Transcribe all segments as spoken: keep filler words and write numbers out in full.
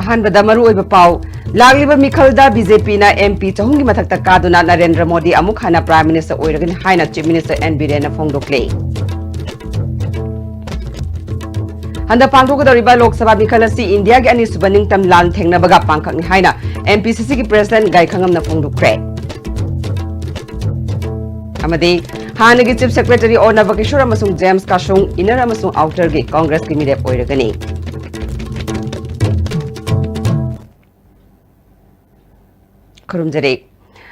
ꯑꯍꯥꯟꯕꯗ ꯃꯔꯨꯑꯣꯏꯕ ꯄꯥꯎ꯫ ꯂꯥꯛꯂꯤꯕ ꯃꯤꯈꯜꯗ ꯕꯤ ꯖꯦ ꯄꯤꯅ ꯑꯦꯝ ꯄꯤ ꯆꯍꯨꯝꯒꯤ ꯃꯊꯛꯇ ꯀꯥꯗꯨꯅ ꯅꯔꯦꯟꯗ꯭ꯔ ꯃꯣꯗꯤ ꯑꯃꯨꯛ ꯍꯟꯅ Prime Minister ꯑꯣꯏꯔꯒꯅꯤ ꯍꯥꯏꯅ Chief Minister ꯑꯦꯟ ꯕꯤꯔꯦꯟꯅ ꯐꯣꯡꯗꯣꯛꯂꯦ꯫ ꯍꯟꯗꯛ ꯄꯥꯡꯊꯣꯛꯀꯗꯧꯔꯤꯕ ꯂꯣꯛ ꯁꯚꯥ ꯃꯤꯈꯜ ꯑꯁꯤ ꯏꯟꯗꯤꯌꯥꯒꯤ ꯑꯅꯤꯁꯨꯕ ꯅꯤꯡꯇꯝ ꯂꯥꯟ ꯊꯦꯡꯅꯕꯒ ꯄꯥꯡꯈꯛꯅꯤ ꯍꯥꯏꯅ ꯑꯦꯝ ꯄꯤ ꯁꯤ ꯁꯤꯒꯤ President ꯒꯥꯏꯈꯪꯉꯝꯅ ꯐꯣꯡꯗꯣꯛꯈ꯭ꯔꯦ꯫ ꯑꯃꯗꯤ ꯍꯥꯟꯅꯒꯤ Chief Secretary ꯑꯣ ꯅꯕꯀꯤꯁꯣꯔ ꯑꯃꯁꯨꯡ ꯖꯦꯝꯁ ꯀꯥꯁꯨꯡ Inner ꯑꯃꯁꯨꯡ Outer ꯒꯤ Congress ꯀꯤ ꯃꯤꯔꯦꯞ ꯑꯣꯏꯔꯒꯅꯤ꯫ ꯈꯨꯔꯨꯝꯖꯔꯤ꯫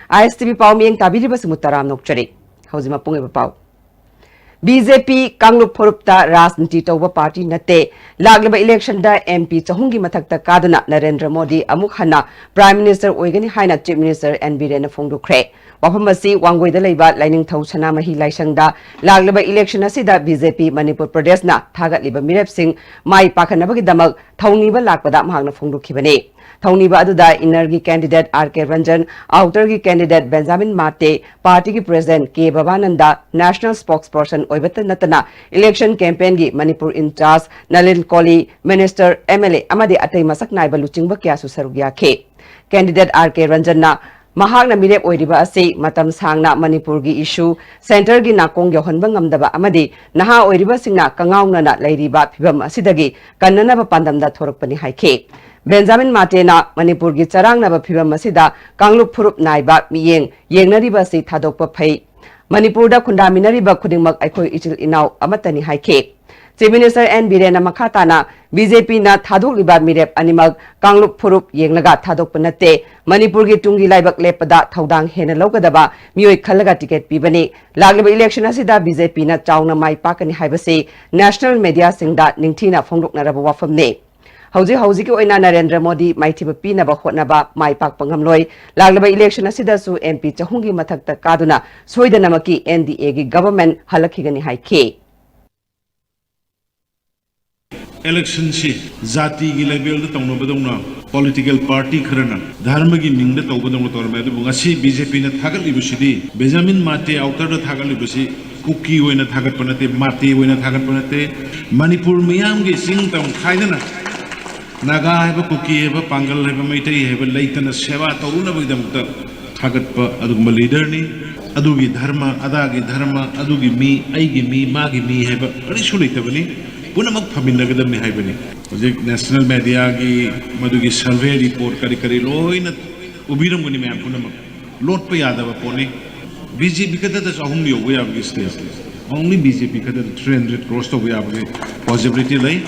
ꯑꯥꯏ ꯑꯦꯁ ꯇꯤ ꯚꯤ ꯄꯥꯎ ꯃꯤꯠꯌꯦꯡ ꯇꯥꯕꯤꯔꯤꯕꯁꯤꯡꯕꯨ ꯇꯔꯥꯝꯅ ꯑꯣꯛꯆꯔꯤ꯫ ꯍꯧꯖꯤꯛ ꯃꯄꯨꯡ ꯑꯣꯏꯕ ꯄꯥꯎ꯫ ꯕꯤ ꯖꯦ ꯄꯤ ꯀꯥꯡꯂꯨꯞ ꯐꯨꯔꯨꯞꯇ ꯔꯥꯖꯅꯤꯇꯤ ꯇꯧꯕ party ꯅꯠꯇꯦ꯫ ꯂꯥꯛꯂꯤꯕ election ꯗ ꯑꯦꯝ ꯄꯤ ꯆꯍꯨꯝꯒꯤ ꯃꯊꯛꯇ ꯀꯥꯗꯨꯅ ꯅꯔꯦꯟꯗ꯭ꯔ ꯃꯣꯗꯤ ꯑꯃꯨꯛ ꯍꯟꯅ Prime Minister ꯑꯣꯏꯒꯅꯤ ꯍꯥꯏꯅ Chief Minister ꯑꯦꯟ ꯕꯤꯔꯦꯟꯅ ꯐꯣꯡꯗꯣꯛꯈ꯭ꯔꯦ꯫ ꯋꯥꯐꯝ ꯑꯁꯤ ꯋꯥꯡꯒꯣꯏꯗ ꯂꯩꯕ ꯂꯥꯏꯅꯤꯡꯊꯧ ꯁꯅꯥꯃꯍꯤ ꯂꯥꯏꯁꯪꯗ ꯂꯥꯛꯂꯤꯕ election ꯑꯁꯤꯗ ꯕꯤ ꯖꯦ ꯄꯤ ꯃꯅꯤꯄꯨꯔ ꯄ꯭ꯔꯗꯦꯁꯅ ꯊꯥꯒꯠꯂꯤꯕ ꯃꯤꯔꯦꯞꯁꯤꯡ ꯃꯥꯏ ꯄꯥꯛꯍꯟꯅꯕꯒꯤꯗꯃꯛ ꯊꯧꯅꯤꯕ ꯂꯥꯛꯄꯗ ꯃꯍꯥꯛꯅ ꯐꯣꯡꯗꯣꯛꯈꯤꯕꯅꯤ꯫ ꯊꯧꯅꯤꯕ ꯑꯗꯨꯗ Inner ꯒꯤ candidate R K Ranjan, Outer ꯒꯤ candidate ꯕꯦꯟꯖꯥꯃꯤꯟ ꯃꯥꯇꯦ, party ꯒꯤ President K Bhabananda, national spokesperson ꯑꯣꯏꯕꯇ ꯅꯠꯇꯅ election campaign ꯒꯤ Manipur in charge Nalin Kohli, minister, M L A ꯑꯃꯗꯤ ꯑꯇꯩ ꯃꯁꯛ ꯅꯥꯏꯕ ꯂꯨꯆꯤꯡꯕ ꯀꯌꯥꯁꯨ ꯁꯔꯨꯛ ꯌꯥꯈꯤ꯫ Candidate ꯑꯥꯔ ꯀꯦ ꯔꯟꯖꯟꯅ ꯃꯍꯥꯛꯅ ꯃꯤꯔꯦꯞ ꯑꯣꯏꯔꯤꯕ ꯑꯁꯤ ꯃꯇꯝ ꯁꯥꯡꯅ ꯃꯅꯤꯄꯨꯔꯒꯤ issue centre ꯒꯤ ꯅꯥꯀꯣꯡ ꯌꯧꯍꯟꯕ ꯉꯝꯗꯕ ꯑꯃꯗꯤ ꯅꯍꯥ ꯑꯣꯏꯔꯤꯕꯁꯤꯡꯅ ꯀꯉꯥꯎꯅꯅ ꯂꯩꯔꯤꯕ ꯐꯤꯚꯝ ꯑꯁꯤꯗꯒꯤ ꯀꯟꯅꯅꯕ ꯄꯥꯟꯗꯝꯗ ꯊꯣꯔꯛꯄꯅꯤ ꯍꯥꯏꯈꯤ꯫ ꯕꯦꯟꯖꯥꯃꯤꯟ ꯃꯥꯇꯦꯅ ꯃꯅꯤꯄꯨꯔꯒꯤ ꯆꯔꯥꯡꯅꯕ ꯐꯤꯚꯝ ꯑꯁꯤꯗ ꯀꯥꯡꯂꯨꯞ ꯐꯨꯔꯨꯞ ꯅꯥꯏꯕ ꯃꯤꯠꯌꯦꯡ ꯌꯦꯡꯅꯔꯤꯕ ꯑꯁꯤ ꯊꯥꯗꯣꯛꯄ ꯐꯩ꯫ ꯃꯅꯤꯄꯨꯔꯗ ꯈꯨꯟꯗꯥꯃꯤꯟꯅꯔꯤꯕ ꯈꯨꯗꯤꯡꯃꯛ ꯑꯩꯈꯣꯏ ꯏꯆꯤꯜ ꯏꯅꯥꯎ ꯑꯃꯠꯇꯅꯤ ꯍꯥꯏꯈꯤ꯫ Chief Minister ꯑꯦꯟ ꯕꯤꯔꯦꯟꯅ ꯃꯈꯥ ꯇꯥꯅ ꯕꯤ ꯖꯦ ꯄꯤꯅ ꯊꯥꯗꯣꯛꯂꯤꯕ ꯃꯤꯔꯦꯞ ꯑꯅꯤꯃꯛ ꯀꯥꯡꯂꯨꯞ ꯐꯨꯔꯨꯞ ꯌꯦꯡꯂꯒ ꯊꯥꯗꯣꯛꯄ ꯅꯠꯇꯦ꯫ ꯃꯅꯤꯄꯨꯔꯒꯤ ꯇꯨꯡꯒꯤ ꯂꯥꯏꯕꯛ ꯂꯦꯞꯄꯗ ꯊꯧꯗꯥꯡ ꯍꯦꯟꯅ ꯂꯧꯒꯗꯕ ꯃꯤꯑꯣꯏ ꯈꯜꯂꯒ ticket ꯄꯤꯕꯅꯤ꯫ ꯂꯥꯛꯂꯤꯕ election ꯑꯁꯤꯗ ꯕꯤ ꯖꯦ ꯄꯤꯅ ꯆꯥꯎꯅ ꯃꯥꯏ ꯄꯥꯛꯀꯅꯤ ꯍꯥꯏꯕꯁꯤ national media ꯁꯤꯡꯗ ꯅꯤꯡꯊꯤꯅ ꯐꯣꯡꯗꯣꯛꯅꯔꯕ ꯋꯥꯐꯝꯅꯤ꯫ ꯍꯧꯖꯤꯛ ꯍꯧꯖꯤꯛꯀꯤ ꯑꯣꯏꯅ ꯅꯔꯦꯟꯗ꯭ꯔ ꯃꯣꯗꯤ ꯃꯥꯏꯊꯤꯕ ꯄꯤꯅꯕ ꯍꯣꯠꯅꯕ ꯃꯥꯏ ꯄꯥꯛꯄ ꯉꯝꯂꯣꯏ꯫ ꯂꯥꯛꯂꯤꯕ election ꯑꯁꯤꯗꯁꯨ ꯑꯦꯝ ꯄꯤ ꯆꯍꯨꯝꯒꯤ ꯃꯊꯛꯇ ꯀꯥꯗꯨꯅ ꯁꯣꯏꯗꯅꯃꯛꯀꯤ ꯑꯦꯟ ꯗꯤ ꯑꯦꯒꯤ government ꯍꯜꯂꯛꯈꯤꯒꯅꯤ ꯍꯥꯏꯈꯤ꯫ Election ꯁꯤ ꯖꯥꯇꯤꯒꯤ level ꯗ ꯇꯧꯅꯕꯗꯧꯅ political party ꯈꯔꯅ ꯙꯔꯃꯒꯤ ꯃꯤꯡꯗ ꯇꯧꯕꯗꯧꯅ ꯇꯧꯔꯝꯃꯦ꯫ ꯑꯗꯨꯕꯨ ꯉꯁꯤ ꯕꯤ ꯖꯦ ꯄꯤꯅ ꯊꯥꯒꯠꯂꯤꯕꯁꯤꯗꯤ, ꯕꯦꯟꯖꯥꯃꯤꯟ ꯃꯥꯇꯦ Outer ꯗ ꯊꯥꯒꯠꯂꯤꯕꯁꯤ ꯀꯨꯀꯤ ꯑꯣꯏꯅ ꯊꯥꯒꯠꯄ ꯅꯠꯇꯦ, ꯃꯥꯇꯦ ꯑꯣꯏꯅ ꯊꯥꯒꯠꯄ ꯅꯠꯇꯦ꯫ ꯃꯅꯤꯄꯨꯔ ꯃꯤꯌꯥꯝꯒꯤ ꯆꯤꯡ ꯇꯝ ꯈꯥꯏꯗꯅ ꯅꯥꯒꯥ ꯍꯥꯏꯕ, ꯀꯨꯀꯤ ꯍꯥꯏꯕ, ꯄꯥꯡꯒꯜ ꯍꯥꯏꯕ, ꯃꯩꯇꯩ ꯍꯥꯏꯕ ꯂꯩꯇꯅ ꯁꯦꯕꯥ ꯇꯧꯔꯨꯅꯕꯒꯤꯗꯃꯛꯇ ꯊꯥꯒꯠꯄ ꯑꯗꯨꯒꯨꯝꯕ ꯂꯤꯗꯔꯅꯤ꯫ ꯑꯗꯨꯒꯤ ꯙꯔꯃ, ꯑꯗꯥꯒꯤ ꯙꯔꯃ, ꯑꯗꯨꯒꯤ ꯃꯤ, ꯑꯩꯒꯤ ꯃꯤ, ꯃꯥꯒꯤ ꯃꯤ ꯍꯥꯏꯕ ꯀꯔꯤꯁꯨ ꯂꯩꯇꯕꯅꯤ꯫ ꯄꯨꯝꯅꯃꯛ ꯐꯃꯤꯟꯅꯒꯗꯕꯅꯤ ꯍꯥꯏꯕꯅꯤ꯫ ꯍꯧꯖꯤꯛ ꯅꯦꯁꯅꯦꯜ ꯃꯦꯗꯤꯌꯥꯒꯤ ꯃꯗꯨꯒꯤ ꯁꯔꯚꯦ ꯔꯤꯄꯣꯔꯠ ꯀꯔꯤ ꯀꯔꯤ ꯂꯣꯏꯅ ꯎꯕꯤꯔꯝꯒꯅꯤ ꯃꯌꯥꯝ ꯄꯨꯝꯅꯃꯛ꯫ ꯂꯣꯠꯄ ꯌꯥꯗꯕ ꯄꯣꯠꯅꯤ꯫ ꯕꯤ ꯖꯦ ꯄꯤ ꯈꯛꯇꯗ ꯆꯍꯨꯝ ꯌꯧꯕ ꯌꯥꯕꯒꯤ ꯁ꯭ꯇꯦꯖꯅꯤ꯫ Only ꯕꯤ ꯖꯦ ꯄꯤ ꯈꯛꯇꯗ three hundred cross ꯇꯧꯕ ꯌꯥꯕꯒꯤ possibility ꯂꯩ꯫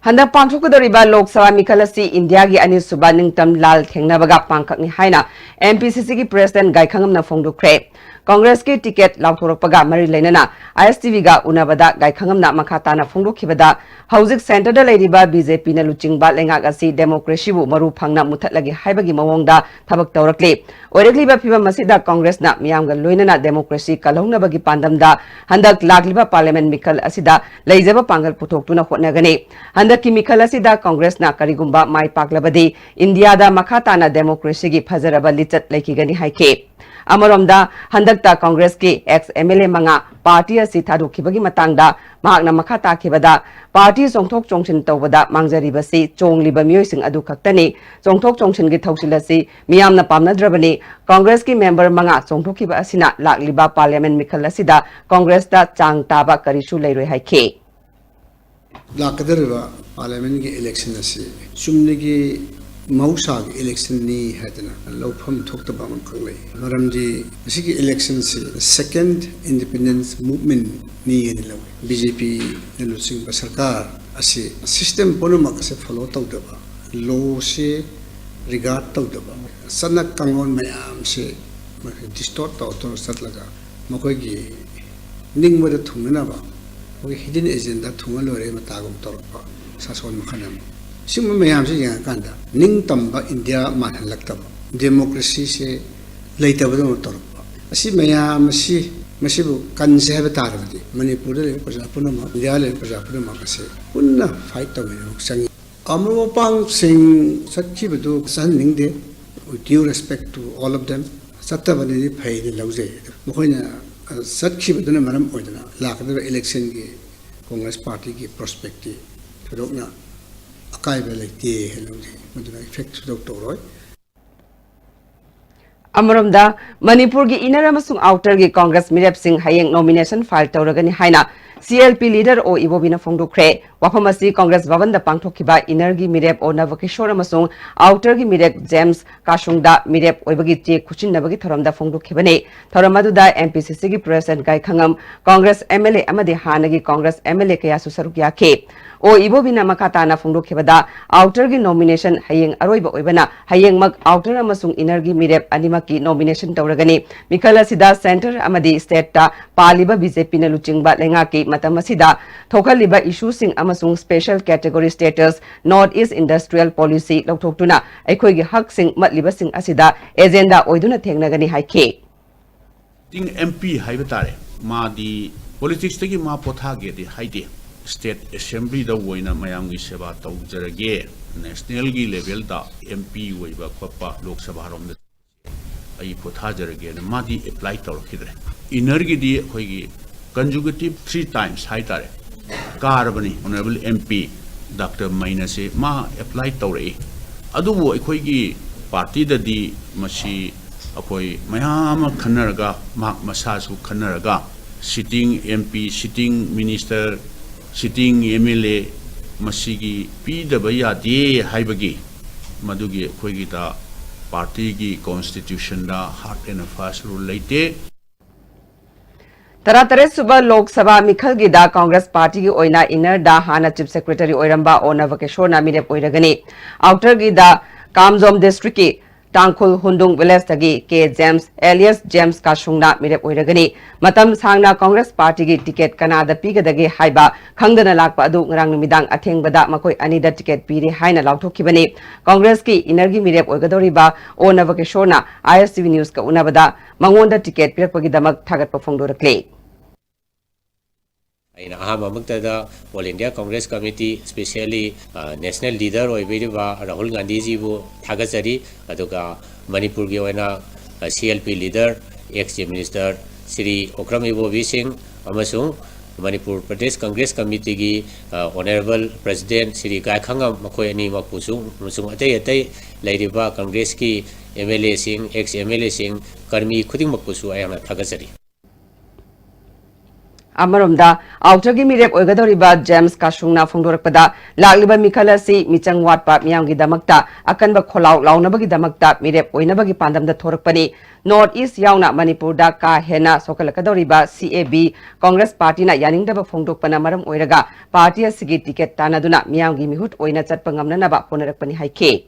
ꯍꯟꯗꯛ ꯄꯥꯡꯊꯣꯛꯀꯗꯧꯔꯤꯕ ꯂꯣꯛ ꯁꯚꯥ ꯃꯤꯈꯜ ꯑꯁꯤ ꯏꯟꯗꯤꯌꯥꯒꯤ ꯑꯅꯤꯁꯨꯕ ꯅꯤꯡꯇꯝ ꯂꯥꯜ ꯊꯦꯡꯅꯕꯒ ꯄꯥꯡꯈꯛꯅꯤ ꯍꯥꯏꯅ ꯑꯦꯝ ꯄꯤ ꯁꯤ ꯁꯤꯒꯤ ꯄ꯭ꯔꯦꯁꯤꯗꯦꯟꯠ ꯒꯥꯏꯈꯪꯉꯝꯅ ꯐꯣꯡꯗꯣꯛꯈ꯭ꯔꯦ꯫ ꯀꯪꯒ꯭ꯔꯦꯁꯀꯤ ꯇꯤꯀꯦꯠ ꯂꯥꯎꯊꯣꯔꯛꯄꯒ ꯃꯔꯤ ꯂꯩꯅꯅ ꯑꯥꯏ ꯑꯦꯁ ꯇꯤ ꯚꯤꯒ ꯎꯅꯕꯗ ꯒꯥꯏꯈꯪꯉꯝꯅ ꯃꯈꯥ ꯇꯥꯅ ꯐꯣꯡꯗꯣꯛꯈꯤꯕꯗ, ꯍꯧꯖꯤꯛ ꯁꯦꯟꯇꯔꯗ ꯂꯩꯔꯤꯕ ꯕꯤ ꯖꯦ ꯄꯤꯅ ꯂꯨꯆꯤꯡꯕ ꯂꯩꯉꯥꯛ ꯑꯁꯤ ꯗꯦꯃꯣꯀ꯭ꯔꯦꯁꯤꯕꯨ ꯃꯔꯨ ꯐꯪꯅ ꯃꯨꯊꯠꯂꯒꯦ ꯍꯥꯏꯕꯒꯤ ꯃꯑꯣꯡꯗ ꯊꯕꯛ ꯇꯧꯔꯛꯂꯤ꯫ ꯑꯣꯏꯔꯛꯂꯤꯕ ꯐꯤꯚꯝ ꯑꯁꯤꯗ ꯀꯪꯒ꯭ꯔꯦꯁꯅ ꯃꯤꯌꯥꯝꯒ ꯂꯣꯏꯅꯅ ꯗꯦꯃꯣꯀ꯭ꯔꯦꯁꯤ ꯀꯜꯍꯧꯅꯕꯒꯤ ꯄꯥꯟꯗꯝꯗ ꯍꯟꯗꯛ ꯂꯥꯛꯂꯤꯕ ꯄꯥꯔꯂꯤꯌꯥꯃꯦꯟꯠ ꯃꯤꯈꯜ ꯑꯁꯤꯗ ꯂꯩꯖꯕ ꯄꯥꯡꯒꯜ ꯄꯨꯊꯣꯛꯇꯨꯅ ꯍꯣꯠꯅꯒꯅꯤ꯫ ꯍꯟꯗꯛꯀꯤ ꯃꯤꯈꯜ ꯑꯁꯤꯗ ꯀꯪꯒ꯭ꯔꯦꯁꯅ ꯀꯔꯤꯒꯨꯝꯕ ꯃꯥꯏ ꯄꯥꯛꯂꯕꯗꯤ ꯏꯟꯗꯤꯌꯥꯗ ꯃꯈꯥ ꯇꯥꯅ ꯗꯦꯃꯣꯀ꯭ꯔꯦꯁꯤꯒꯤ ꯐꯖꯔꯕ ꯂꯤꯆꯠ ꯂꯩꯈꯤꯒꯅꯤ ꯍꯥꯏꯈꯤ꯫ ꯑꯃꯔꯣꯝꯗ, ꯍꯟꯗꯛꯇ ꯀꯪꯒ꯭ꯔꯦꯁꯀꯤ ꯑꯦꯛꯁ ꯑꯦꯝ ꯑꯦꯜ ꯑꯦ ꯃꯉꯥ ꯄꯥꯔꯇꯤ ꯑꯁꯤ ꯊꯥꯗꯣꯛꯈꯤꯕꯒꯤ ꯃꯇꯥꯡꯗ ꯃꯍꯥꯛꯅ ꯃꯈꯥ ꯇꯥꯈꯤꯕꯗ, ꯄꯥꯔꯇꯤ ꯆꯣꯡꯊꯣꯛ ꯆꯣꯡꯁꯤꯟ ꯇꯧꯕꯗ ꯃꯥꯡꯖꯔꯤꯕꯁꯤ ꯆꯣꯡꯂꯤꯕ ꯃꯤꯑꯣꯏꯁꯤꯡ ꯑꯗꯨ ꯈꯛꯇꯅꯤ꯫ ꯆꯣꯡꯊꯣꯛ ꯆꯣꯡꯁꯤꯟꯒꯤ ꯊꯧꯁꯤꯜ ꯑꯁꯤ ꯃꯤꯌꯥꯝꯅ ꯄꯥꯝꯅꯗ꯭ꯔꯕꯅꯤ꯫ ꯀꯪꯒ꯭ꯔꯦꯁꯀꯤ ꯃꯦꯝꯕꯔ ꯃꯉꯥ ꯆꯣꯡꯊꯣꯛꯈꯤꯕ ꯑꯁꯤꯅ ꯂꯥꯛꯂꯤꯕ ꯄꯥꯔꯂꯤꯌꯥꯃꯦꯟꯠ ꯃꯤꯈꯜ ꯑꯁꯤꯗ ꯀꯪꯒ꯭ꯔꯦꯁꯇ ꯆꯥꯡ ꯇꯥꯕ ꯀꯔꯤꯁꯨ ꯂꯩꯔꯣꯏ ꯍꯥꯏꯈꯤ꯫ ꯂꯥꯛꯀꯗꯧꯔꯤꯕ ꯄꯥꯔꯂꯤꯌꯥꯃꯦꯟꯠꯀꯤ ꯏꯂꯦꯛꯁꯟ ꯑꯁꯤ ꯆꯨꯝꯅꯒꯤ ꯃꯍꯧꯁꯥꯒꯤ ꯏꯂꯦꯛꯁꯟꯅꯤ ꯍꯥꯏꯗꯅ ꯂꯧꯐꯝ ꯊꯣꯛꯇꯕ ꯑꯃꯈꯛ ꯂꯩ꯫ ꯃꯔꯝꯗꯤ ꯃꯁꯤꯒꯤ ꯏꯂꯦꯛꯁꯟꯁꯤ ꯁꯦꯀꯦꯟ ꯏꯟꯗꯤꯄꯦꯟꯗꯦꯟꯁ ꯃꯨꯚꯃꯦꯟꯠꯅꯤ ꯍꯥꯏꯅ ꯂꯧꯏ꯫ ꯕꯤ ꯖꯦ ꯄꯤꯅ ꯂꯨꯆꯤꯡꯕ ꯁꯔꯀꯥꯔ ꯑꯁꯤ ꯁꯤꯁꯇꯦꯝ ꯄꯨꯝꯅꯃꯛ ꯑꯁꯤ ꯐꯣꯂꯣ ꯇꯧꯗꯕ, ꯂꯣꯁꯤ ꯔꯤꯒꯥꯔꯗ ꯇꯧꯗꯕ, ꯆꯠꯅ ꯀꯥꯡꯂꯣꯟ ꯃꯌꯥꯝꯁꯦ ꯗꯤꯁꯇꯣꯔꯠ ꯇꯧꯔ ꯇꯧꯔ ꯆꯠꯂꯒ ꯃꯈꯣꯏꯒꯤ ꯅꯤꯡꯕꯗ ꯊꯨꯡꯅꯅꯕ, ꯑꯩꯈꯣꯏꯒꯤ ꯍꯤꯗꯟ ꯑꯦꯖꯦꯟꯗꯥ ꯊꯨꯡꯍꯜꯂꯣꯏꯔꯦ ꯃꯇꯥꯒꯨꯝ ꯇꯧꯔꯛꯄ ꯁꯥꯁꯣꯟ ꯃꯈꯜ ꯑꯃ꯫ ꯁꯤꯒꯨꯝꯕ ꯃꯌꯥꯝꯁꯦ ꯌꯦꯡꯉꯀꯥꯟꯗ ꯅꯤꯡꯇꯝꯕ ꯏꯟꯗꯤꯌꯥ ꯃꯥꯜꯍꯜꯂꯛꯇꯕ, ꯗꯦꯃꯣꯀ꯭ꯔꯦꯁꯤꯁꯦ ꯂꯩꯇꯕꯗꯧꯅ ꯇꯧꯔꯛꯄ, ꯑꯁꯤ ꯃꯌꯥꯝ ꯑꯁꯤ, ꯃꯁꯤꯕꯨ ꯀꯟꯁꯦ ꯍꯥꯏꯕ ꯇꯥꯔꯕꯗꯤ ꯃꯅꯤꯄꯨꯔꯗ ꯂꯩꯕ ꯄ꯭ꯔꯖꯥ ꯄꯨꯝꯅꯃꯛ, ꯏꯟꯗꯤꯌꯥꯗ ꯂꯩꯕ ꯄ꯭ꯔꯖꯥ ꯄꯨꯝꯅꯃꯛ ꯑꯁꯤ ꯄꯨꯟꯅ ꯐꯥꯏꯠ ꯇꯧꯃꯤꯟꯅꯕ ꯆꯪꯉꯤ꯫ ꯑꯃꯔꯣꯝ ꯃꯄꯥꯡꯁꯤꯡ ꯆꯠꯈꯤꯕꯗꯨ ꯆꯠꯍꯟꯅꯤꯡꯗꯦ, with due respect to all of them, ꯆꯠꯇꯕꯅꯗꯤ ꯐꯩꯅ ꯂꯧꯖꯩ꯫ ꯑꯗꯨ ꯃꯈꯣꯏꯅ ꯆꯠꯈꯤꯕꯗꯨꯅ ꯃꯔꯝ ꯑꯣꯏꯗꯅ ꯂꯥꯛꯀꯗꯧꯔꯤꯕ ꯏꯂꯦꯛꯁꯟꯒꯤ ꯀꯪꯒ꯭ꯔꯦꯁ ꯄꯥꯔꯇꯤꯒꯤ ꯄ꯭ꯔꯣꯁꯄꯦꯛꯇꯤ ꯊꯣꯏꯗꯣꯛꯅ ꯑꯀꯥꯏꯕ ꯂꯩꯇꯦ ꯍꯥꯏꯅ ꯂꯧꯖꯩ꯫ ꯃꯗꯨꯅ effect ꯁꯨꯡꯇꯧ ꯇꯧꯔꯣꯏ꯫ ꯑꯃꯔꯣꯝꯗ, ꯃꯅꯤꯄꯨꯔꯒꯤ inner ꯑꯃꯁꯨꯡ outerꯒꯤ Congress ꯃꯤꯔꯦꯞꯁꯤꯡ ꯍꯌꯦꯡ nomination file ꯇꯧꯔꯒꯅꯤ ꯍꯥꯏꯅ C L P leader ꯑꯣ ꯏꯕꯣꯕꯤꯅ ꯐꯣꯡꯗꯣꯛꯈ꯭ꯔꯦ꯫ ꯋꯥꯐꯝ ꯑꯁꯤ Congress ꯚꯕꯟꯗ ꯄꯥꯡꯊꯣꯛꯈꯤꯕ innerꯒꯤ ꯃꯤꯔꯦꯞ ꯑꯣ ꯅꯕꯀꯤꯁꯣꯔ ꯑꯃꯁꯨꯡ outerꯒꯤ ꯃꯤꯔꯦꯞ ꯖꯦꯝꯁ ꯀꯥꯁꯨꯡꯗ ꯃꯤꯔꯦꯞ ꯑꯣꯏꯕꯒꯤ ꯆꯦ ꯈꯨꯠꯁꯤꯟꯅꯕꯒꯤ ꯊꯧꯔꯝꯗ ꯐꯣꯡꯗꯣꯛꯈꯤꯕꯅꯤ꯫ ꯊꯧꯔꯝ ꯑꯗꯨꯗ M P C Cꯒꯤ President ꯒꯥꯏꯈꯉꯝ, Congress M L A ꯑꯃꯗꯤ ꯍꯥꯟꯅꯒꯤ Congress M L A ꯀꯌꯥꯁꯨ ꯁꯔꯨꯛ ꯌꯥꯈꯤ꯫ ꯑꯣ ꯏꯕꯣꯕꯤꯅ ꯃꯈꯥ ꯇꯥꯅ ꯐꯣꯡꯗꯣꯛꯈꯤꯕꯗ, outerꯒꯤ nomination ꯍꯌꯦꯡ ꯑꯔꯣꯏꯕ ꯑꯣꯏꯕꯅ, ꯍꯌꯦꯡꯃꯛ outer ꯑꯃꯁꯨꯡ innerꯒꯤ ꯃꯤꯔꯦꯞ ꯑꯅꯤꯃꯛꯀꯤ nomination ꯇꯧꯔꯒꯅꯤ꯫ ꯃꯤꯈꯜ ꯑꯁꯤꯗ centre ꯑꯃꯗꯤ stateꯇ ꯄꯥꯜꯂꯤꯕ B J Pꯅ ꯂꯨꯆꯤꯡꯕ ꯂꯩꯉꯥꯛꯀꯤ ꯃꯇꯝ ꯑꯁꯤꯗ ꯊꯣꯛꯍꯜꯂꯤꯕ issueꯁꯤꯡ ꯑꯃꯁꯨꯡ special category status, North East Industrial Policy ꯂꯧꯊꯣꯛꯇꯨꯅ ꯑꯩꯈꯣꯏꯒꯤ ꯍꯛꯁꯤꯡ ꯃꯠꯂꯤꯕꯁꯤꯡ ꯑꯁꯤꯗ agenda ꯑꯣꯏꯗꯨꯅ ꯊꯦꯡꯅꯒꯅꯤ ꯍꯥꯏꯈꯤ꯫ Sitting M P ꯍꯥꯏꯕ ꯇꯥꯔꯦ, ꯃꯥꯗꯤ politicsꯇꯒꯤ ꯃꯥ ꯄꯣꯊꯥꯒꯦꯗꯤ ꯍꯥꯏꯗꯦ꯫ State Assemblyꯗ ꯑꯣꯏꯅ ꯃꯌꯥꯝꯒꯤ ꯁꯦꯕꯥ ꯇꯧꯖꯔꯒꯦ, nationalꯒꯤ levelꯗ M P ꯑꯣꯏꯕ ꯈꯣꯠꯄ, ꯂꯣꯛ ꯁꯚꯥꯔꯣꯝꯗ ꯑꯩ ꯄꯣꯊꯥꯖꯔꯒꯦꯅ ꯃꯥꯗꯤ apply ꯇꯧꯔꯛꯈꯤꯗ꯭ꯔꯦ꯫ Innerꯒꯤꯗꯤ ꯑꯩꯈꯣꯏꯒꯤ consecutive three times ꯍꯥꯏ ꯇꯥꯔꯦ, ꯀꯥꯔꯕꯅꯤ꯫ Honourable M P Doctor ꯃꯩꯅꯁꯦ ꯃꯥ apply ꯇꯧꯔꯛꯏ꯫ ꯑꯗꯨꯕꯨ ꯑꯩꯈꯣꯏꯒꯤ partyꯗꯗꯤ ꯃꯁꯤ ꯑꯩꯈꯣꯏ ꯃꯌꯥꯝ ꯑꯃ ꯈꯟꯅꯔꯒ, ꯃꯍꯥꯛ ꯃꯁꯥꯁꯨ ꯈꯟꯅꯔꯒ, sitting M P, sitting minister, sitting M L A ꯃꯁꯤꯒꯤ ꯄꯤꯗꯕ ꯌꯥꯗꯦ ꯍꯥꯏꯕꯒꯤ, ꯃꯗꯨꯒꯤ ꯑꯩꯈꯣꯏꯒꯤꯗ partyꯒꯤ constitutionꯗ hard and fast rule ꯂꯩꯇꯦ꯫ ꯇꯔꯥꯇꯔꯦꯠ ꯁꯨꯕ ꯂꯣꯛ ꯁꯚꯥ ꯃꯤꯈꯜꯒꯤꯗ Congress partyꯒꯤ ꯑꯣꯏꯅ innerꯗ ꯍꯥꯟꯅ Chief Secretary ꯑꯣꯏꯔꯝꯕ ꯑꯣ ꯅꯕꯀꯤꯁꯣꯔꯅ ꯃꯤꯔꯦꯞ ꯑꯣꯏꯔꯒꯅꯤ꯫ Outerꯒꯤꯗ ꯀꯥꯝꯖꯣꯝ districtꯀꯤ ꯇꯥꯡꯈꯨꯜ ꯍꯨꯟꯗꯨꯡ villageꯇꯒꯤ K James alias James ꯀꯥꯁꯨꯡꯅ ꯃꯤꯔꯦꯞ ꯑꯣꯏꯔꯒꯅꯤ꯫ ꯃꯇꯝ ꯁꯥꯡꯅ Congress partyꯒꯤ ticket ꯀꯅꯥꯗ ꯄꯤꯒꯗꯒꯦ ꯍꯥꯏꯕ ꯈꯪꯗꯅ ꯂꯥꯛꯄ ꯑꯗꯨ ꯉꯔꯥꯡ ꯅꯨꯃꯤꯗꯥꯡ ꯑꯊꯦꯡꯕꯗ ꯃꯈꯣꯏ ꯑꯅꯤꯗ ticket ꯄꯤꯔꯦ ꯍꯥꯏꯅ ꯂꯥꯎꯊꯣꯛꯈꯤꯕꯅꯤ꯫ Congressꯀꯤ innerꯒꯤ ꯃꯤꯔꯦꯞ ꯑꯣꯏꯒꯗꯧꯔꯤꯕ ꯑꯣ ꯅꯕꯀꯤꯁꯣꯔꯅ I S T V newsꯀ ꯎꯅꯕꯗ ꯃꯉꯣꯟꯗ ticket ꯄꯤꯔꯛꯄꯒꯤꯗꯃꯛ ꯊꯥꯒꯠꯄ ꯐꯣꯡꯗꯣꯔꯛꯂꯤ꯫ ꯑꯩꯅ ꯑꯍꯥꯟꯕꯃꯛꯇꯗ All India Congress Committee, specially, ꯑ, national leader ꯑꯣꯏꯕꯤꯔꯤꯕ ꯔꯥꯍꯨꯜ ꯒꯥꯟꯙꯤꯖꯤꯕꯨ ꯊꯥꯒꯠꯆꯔꯤ꯫ ꯑꯗꯨꯒ ꯃꯅꯤꯄꯨꯔꯒꯤ ꯑꯣꯏꯅ, ꯑ, C L P leader, ex Chief Minister Shri Okram ꯏꯕꯣꯕꯤ ꯁꯤꯡ ꯑꯃꯁꯨꯡ ꯃꯅꯤꯄꯨꯔ ꯄ꯭ꯔꯗꯦꯁ ꯀꯪꯒ꯭ꯔꯦꯁ ꯀꯃꯤꯇꯤꯒꯤ, ꯑ, ꯑꯣꯅꯔꯦꯕꯜ ꯄ꯭ꯔꯁꯤꯗꯦꯟ ꯁ꯭ꯔꯤ ꯒꯥꯏꯈꯥꯉꯝ, ꯃꯈꯣꯏ ꯑꯅꯤꯃꯛꯄꯨꯁꯨ ꯑꯃꯁꯨꯡ ꯑꯇꯩ ꯑꯇꯩ ꯂꯩꯔꯤꯕ ꯀꯪꯒ꯭ꯔꯦꯁꯀꯤ ꯑꯦꯝ ꯑꯦꯜ ꯑꯦꯁꯤꯡ, ꯑꯦꯛꯁ ꯑꯦꯝ ꯑꯦꯜ ꯑꯦꯁꯤꯡ, ꯀꯔꯃꯤ ꯈꯨꯗꯤꯡꯃꯛꯄꯨꯁꯨ ꯑꯩꯍꯥꯛꯅ ꯊꯥꯒꯠꯆꯔꯤ꯫ ꯑꯃꯔꯣꯝꯗ, ꯑꯥꯎꯇꯔꯒꯤ ꯃꯤꯔꯦꯞ ꯑꯣꯏꯒꯗꯧꯔꯤꯕ ꯖꯦꯝꯁ ꯀꯥꯁꯨꯡꯅ ꯐꯣꯡꯗꯣꯔꯛꯄꯗ, ꯂꯥꯛꯂꯤꯕ ꯃꯤꯈꯜ ꯑꯁꯤ ꯃꯤꯆꯪ ꯋꯥꯠꯄ ꯃꯤꯌꯥꯝꯒꯤꯗꯃꯛꯇ ꯑꯀꯟꯕ ꯈꯣꯜꯂꯥꯎ ꯂꯥꯎꯅꯕꯒꯤꯗꯃꯛꯇ ꯃꯤꯔꯦꯞ ꯑꯣꯏꯅꯕꯒꯤ ꯄꯥꯟꯗꯝꯗ ꯊꯣꯔꯛꯄꯅꯤ꯫ ꯅꯣꯔꯠ ꯏꯁ ꯌꯥꯎꯅ ꯃꯅꯤꯄꯨꯔꯗ ꯀꯥ ꯍꯦꯟꯅ ꯁꯣꯛꯍꯜꯂꯛꯀꯗꯧꯔꯤꯕ ꯁꯤ ꯑꯦ ꯕꯤ ꯀꯪꯒ꯭ꯔꯦꯁ ꯄꯥꯔꯇꯤꯅ ꯌꯥꯅꯤꯡꯗꯕ ꯐꯣꯡꯗꯣꯛꯄꯅ ꯃꯔꯝ ꯑꯣꯏꯔꯒ ꯄꯥꯔꯇꯤ ꯑꯁꯤꯒꯤ ꯇꯤꯀꯦꯠ ꯇꯥꯟꯅꯗꯨꯅ ꯃꯤꯌꯥꯝꯒꯤ ꯃꯤꯍꯨꯠ ꯑꯣꯏꯅ ꯆꯠꯄ ꯉꯝꯅꯅꯕ ꯍꯣꯠꯅꯔꯛꯄꯅꯤ ꯍꯥꯏꯈꯤ꯫